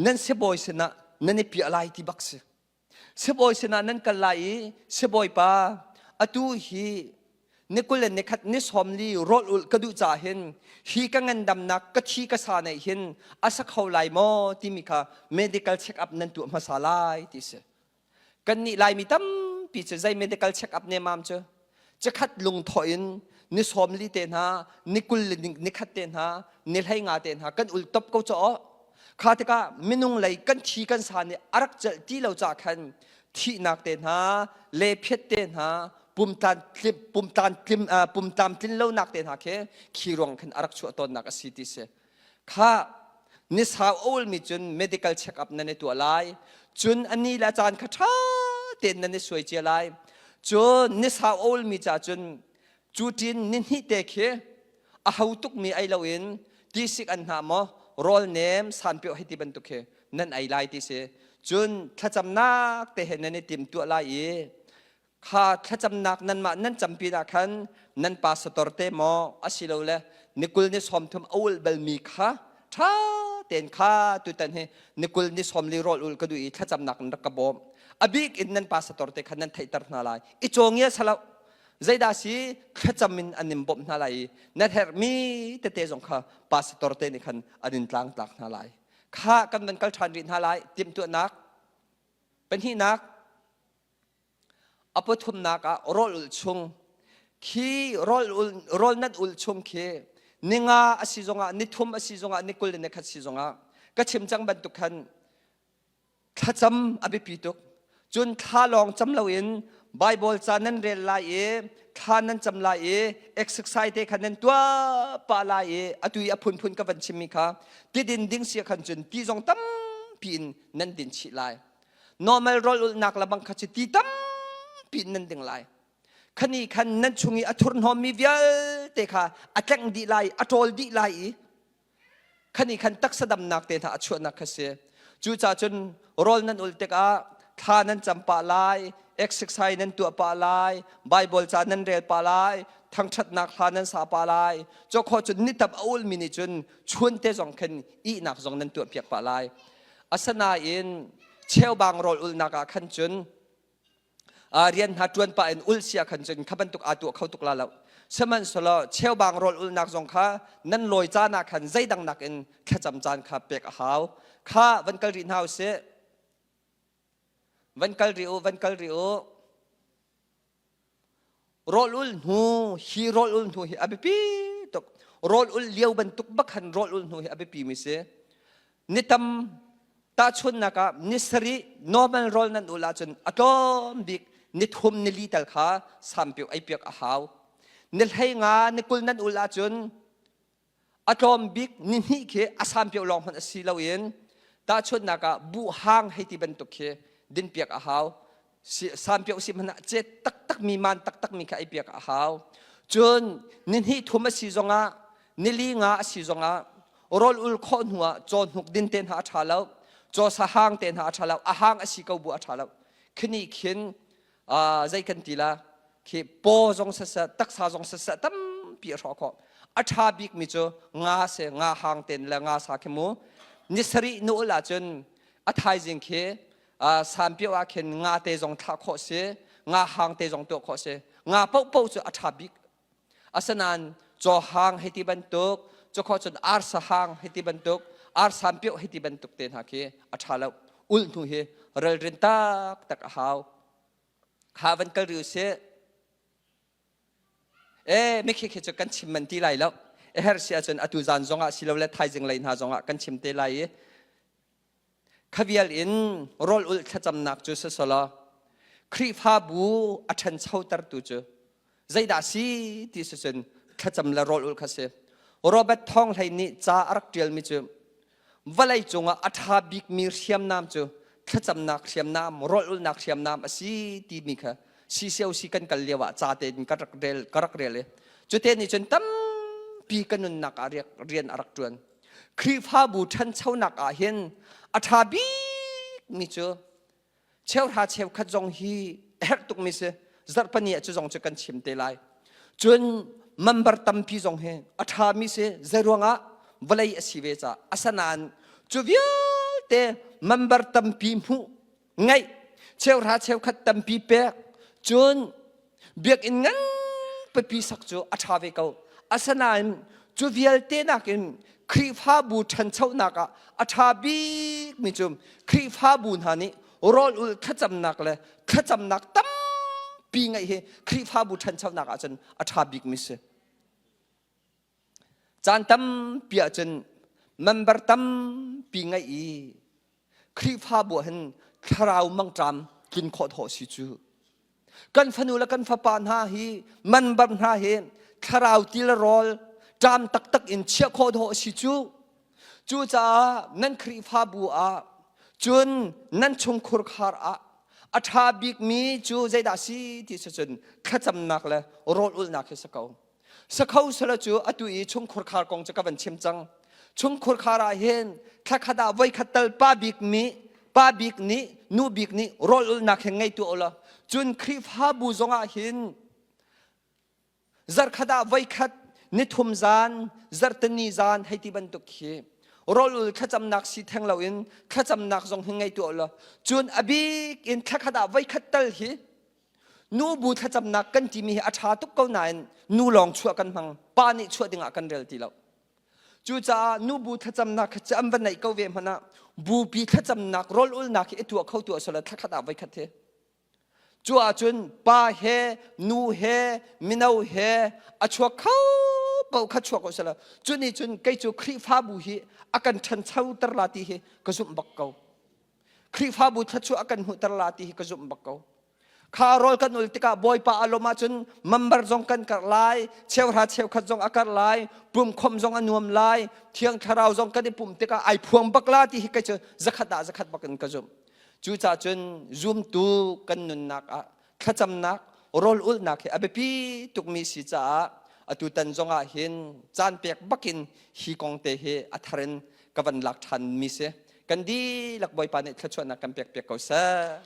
Speaker 1: nan sibawi sinah nan i piah lai ti bak si. Sibawi sinah nan kal lai i sibawipa atu hi ni 20 le ni khat ni 40 rawl ulh ka duh caah hin hi ka ngandamnak ka thi ka sa neih hin a sa kho lai maw timi kha medical check up nan tuah hmasa lai ti si. Kannih Laimi tampi cu zei medical check up nemam cu Chikkhat lungthawh in ni 40 te hna, ni 20 le ni khat te hna, ni 15 te hna kan ul top ko caw. Kha tikah minung lei kan thi kan sa nih a rak celh ti lo ca khan thihnak te hna, lephiat te hna, pumtlan pumtlan tlim pumtlam tlin lonak te hna khi khi ruang khan a rak chuah tawnnak a si ti si. Kha ni sau a ulmi cun medical check up nan i tuah lai. Cun a ni le a caan kha ṭha tein nan i suai cia lai. Cun ni sau a ulmi ca cun cu ṭin ni hnih te khi a ho tukmi ei loin tisik an hna maw rawl nem sanpioh hei ti bantuk khi nan ei lai ti si. Cun thlacamnak te he nan i tim tuah lai i Kha thlacamnak nanmah nan cam pinah khan nan pastor te maw asilole ni 20 ni 30 a ulh balmi kha ṭha tein kha tutan hi ni 20 ni 40 rawl ulh ka duh i thlacamnak in rak ka bawm. A bik in nan pastor te kha nan theihter hna lai. I cawngia salo. Zeidah si thlacam in an in bawmh hna lai i nan herhmi tete zong kha pastor te nih khan an in tlangtlak hna lai. Kha kan van kal ṭhan rih hna lai timhtuahnak. Pahnihnak, A pathumnak ah rawl ulh chung khi rawl ul rawl nan ulh chung khi ninga a si zongah nithum a si zongah ni 20 le nikhat si zongah ka chim cang bantuk khan thlacam a biapi tuk cun thla lawng cam loin Bible ca nan rel lai i thla nan cam lai i exercise te khan nan tuah pah lai i atu i a phunphun ka van chimmi kha tidin ding sia khan cun ti zong tampi in nan din chih lai Normal rawl ulhnak le bang kha cu ti tampi in nan ding lai. Khani khan nan chung i a thurhnawmmi vialte kha a tlengh dih lai, a ṭawl dih lai i khani khan taksa damnak te hna a chuahnak kha si. Cucaah cun rawl nan ul tikah thla nan cam pah lai, exercise nan tuah pah lai, Bible ca nan rel pah lai, thangṭhatnak hla nan sa pah lai. Cawkhaw cun nitam a ulmi nih cun chun te zong khin ihnak zong nan tuah piak pah lai. Asinain cheubang rawl ulhnak ah khan cun rian hna ṭuan pah in ulh si ah khan cun kha bantuk aa tuah kho tuk la lo. Sihmanhsehlaw cheubang rawl ulhnak zong kha nan lawi caan ah khan zeidang nakin thlacam caan kha pek a hau. Kha van kal rih hna usih. Van kal rih u, van kal rih u. Rawl ul hnu hi rawl ul hnu hi a biapi tuk. Rawl ul lio bantuk bak khan rawl ul hnu hi a biapi mi si. Ni tam Tahchunhnak ah ni sarih normal rawl nan ul ahcun a tlawm bik ni thum ni li tal kha sampio ei piak a hau. Ni hlei nga ni 20 nan ul ahcun a tlawm bik ni hnih khi a sampio lawng hmanh a si loin tahchunhnak ah buh hang hei ti bantuk khi din piak a hau. Sampio si hmanh ah cet taktak mi man taktak mi kha ei piak a hau. Cun ni hnih thum a si zongah ni li nga a si zongah rawl ul khawh hnu ah caw hnuk din te hna a ṭha lo caw sa hang te hna a ṭha lo a hang a si ko bu a ṭha lo khini khin zei kan ti la khi paw zong siseh taksa zong siseh tampi a hrawh khawh a ṭha bik mi cu nga se nga hang ten le nga sa khi mu ni sarih nu ul ahcun a thaizing khi sanpio ah khin nga te zong thlah khawh si nga hang te zong tuah khawh si nga paohpaoh cu a ṭha bik Asinain cawhang hei ti bantuk, cawkhaw cun arsa hang hei ti bantuk, arsa pioh hei ti bantuk te hna khi a ṭha lo. Ulh hnu hi ralrin taktak a hau. Kha van kal rih usih. E, mikhi khi cu kan chim man ti lai lo. E her si ahcun atu zan zongah silole thaizing lei hna zongah kan chim te lai i Kha vial in rawl ulh thlacamnak cu siselaw Khrihfabu a ṭhanchotertu cu zeidah si ti sicun thlacam le rawl ulh kha si. Robert Thawng Hlei nih ca a rak ṭialmi cu vawlei cungah a ṭha bikmi hriamnam cu thlacamnak hriamnam, rawl ulhnak hriamnam a si timi kha CCOC kan kal lio ah ca tein ka rak rel ka rak rel i cute nih cun tampi ka nunnak ah rian a rak ṭuan. Khrihfabu ṭhanchonak ah hin a ṭha bikmi cu cheuhra cheukhat zong hi a herh tukmi si. Zarhpani ah cu zong cu kan chim te lai. Cun member tampi zong hi a ṭhami si. Zeiruangah vawlei a si ve caah asanain cu vialte member tampi hmuh ngeih cheuhra cheukhat tampi pek cun biakinn ngan pipi sak cu a ṭha ve ko asinain cu vialte nakin Khrihfabu ṭhanchonak ah a ṭha bikmi cu Khrihfabu hna nih rawl ul thlacamnak le thlacamnak tampi ngeih hi Khrihfabu ṭhanchonak ahcun a ṭha bikmi si. Caan tampi ahcun member tampi ngeih i Khrihfabu ah hin thlarau mangṭam tlun khawh thawh si cu. Kan fanu le kan fapa hna hi member hna hi thlarau ti le rawl ṭam taktak in chiah khawh dawh si cu. Cucaah nan Khrihfabu ah cun nan chungkhur khar ah a ṭha bikmi cu zeidah si ti si cun thlacamnak le rawl ulhnak hi si ko. Sakho sala cu atu i chungkhur khar kong cu ka van chim cang. Chungkhur khar ah hin thlakhat ah voikhat tal pa bik mi pa bik nih nu bik nih rawl ulnak hin ngei tu ulaw cun Khrihfabu zong ah hin zarkhat ah voikhat nithum zan zartani zan hei ti bantuk khi rawl ul thlacamnak si theng loin thlacamnak zong hin ngei tu ulaw cun a bik in thlakhat ah voikhat tal hi Nubu thlacamnak kan timi hi a ṭha tuk ko nain nu lawng chuah kan hmang. Pa nih chuah dingah kan rel ti lo. Cucaah nubu thlacamnak kha cu an va neih ko ve hmanh ah bupi thlacamnak rawl ulnak hi i tuah kho tu a thlakhat ah voikhat hi. Cu ahcun pa he nu he mino he a chuak kho paoh kha chuak ko selaw cu nih cun kei cu Khrihfabu hi a kan ṭhanchoter la ti hi ka zumh bak ko. Khrihfabu thluachuah a kan hmuhter la ti hi ka zumh bak ko. Kha rawl kan ul tikah Bawipa a lawm ahcun member zong kan karh lai, cheuhra cheukhat zong a karh lai, pumkhawm zong a nuam lai, Thiang Thlarau zong kan i pumh tikah ai phuang bak la ti hi kei cu zakhat ah zakhat bak in ka zumh. Cucaah cun zumtu kan nunnak ah thlacamnak, rawl ulhnak hi a biapi tukmi si caah atutan zongah hin caan pek bakin hi kong te hi a thar in ka van lak ṭhan mi si. Kan dihlak Bawipa nih thluachuahnak kan pek piak ko seh.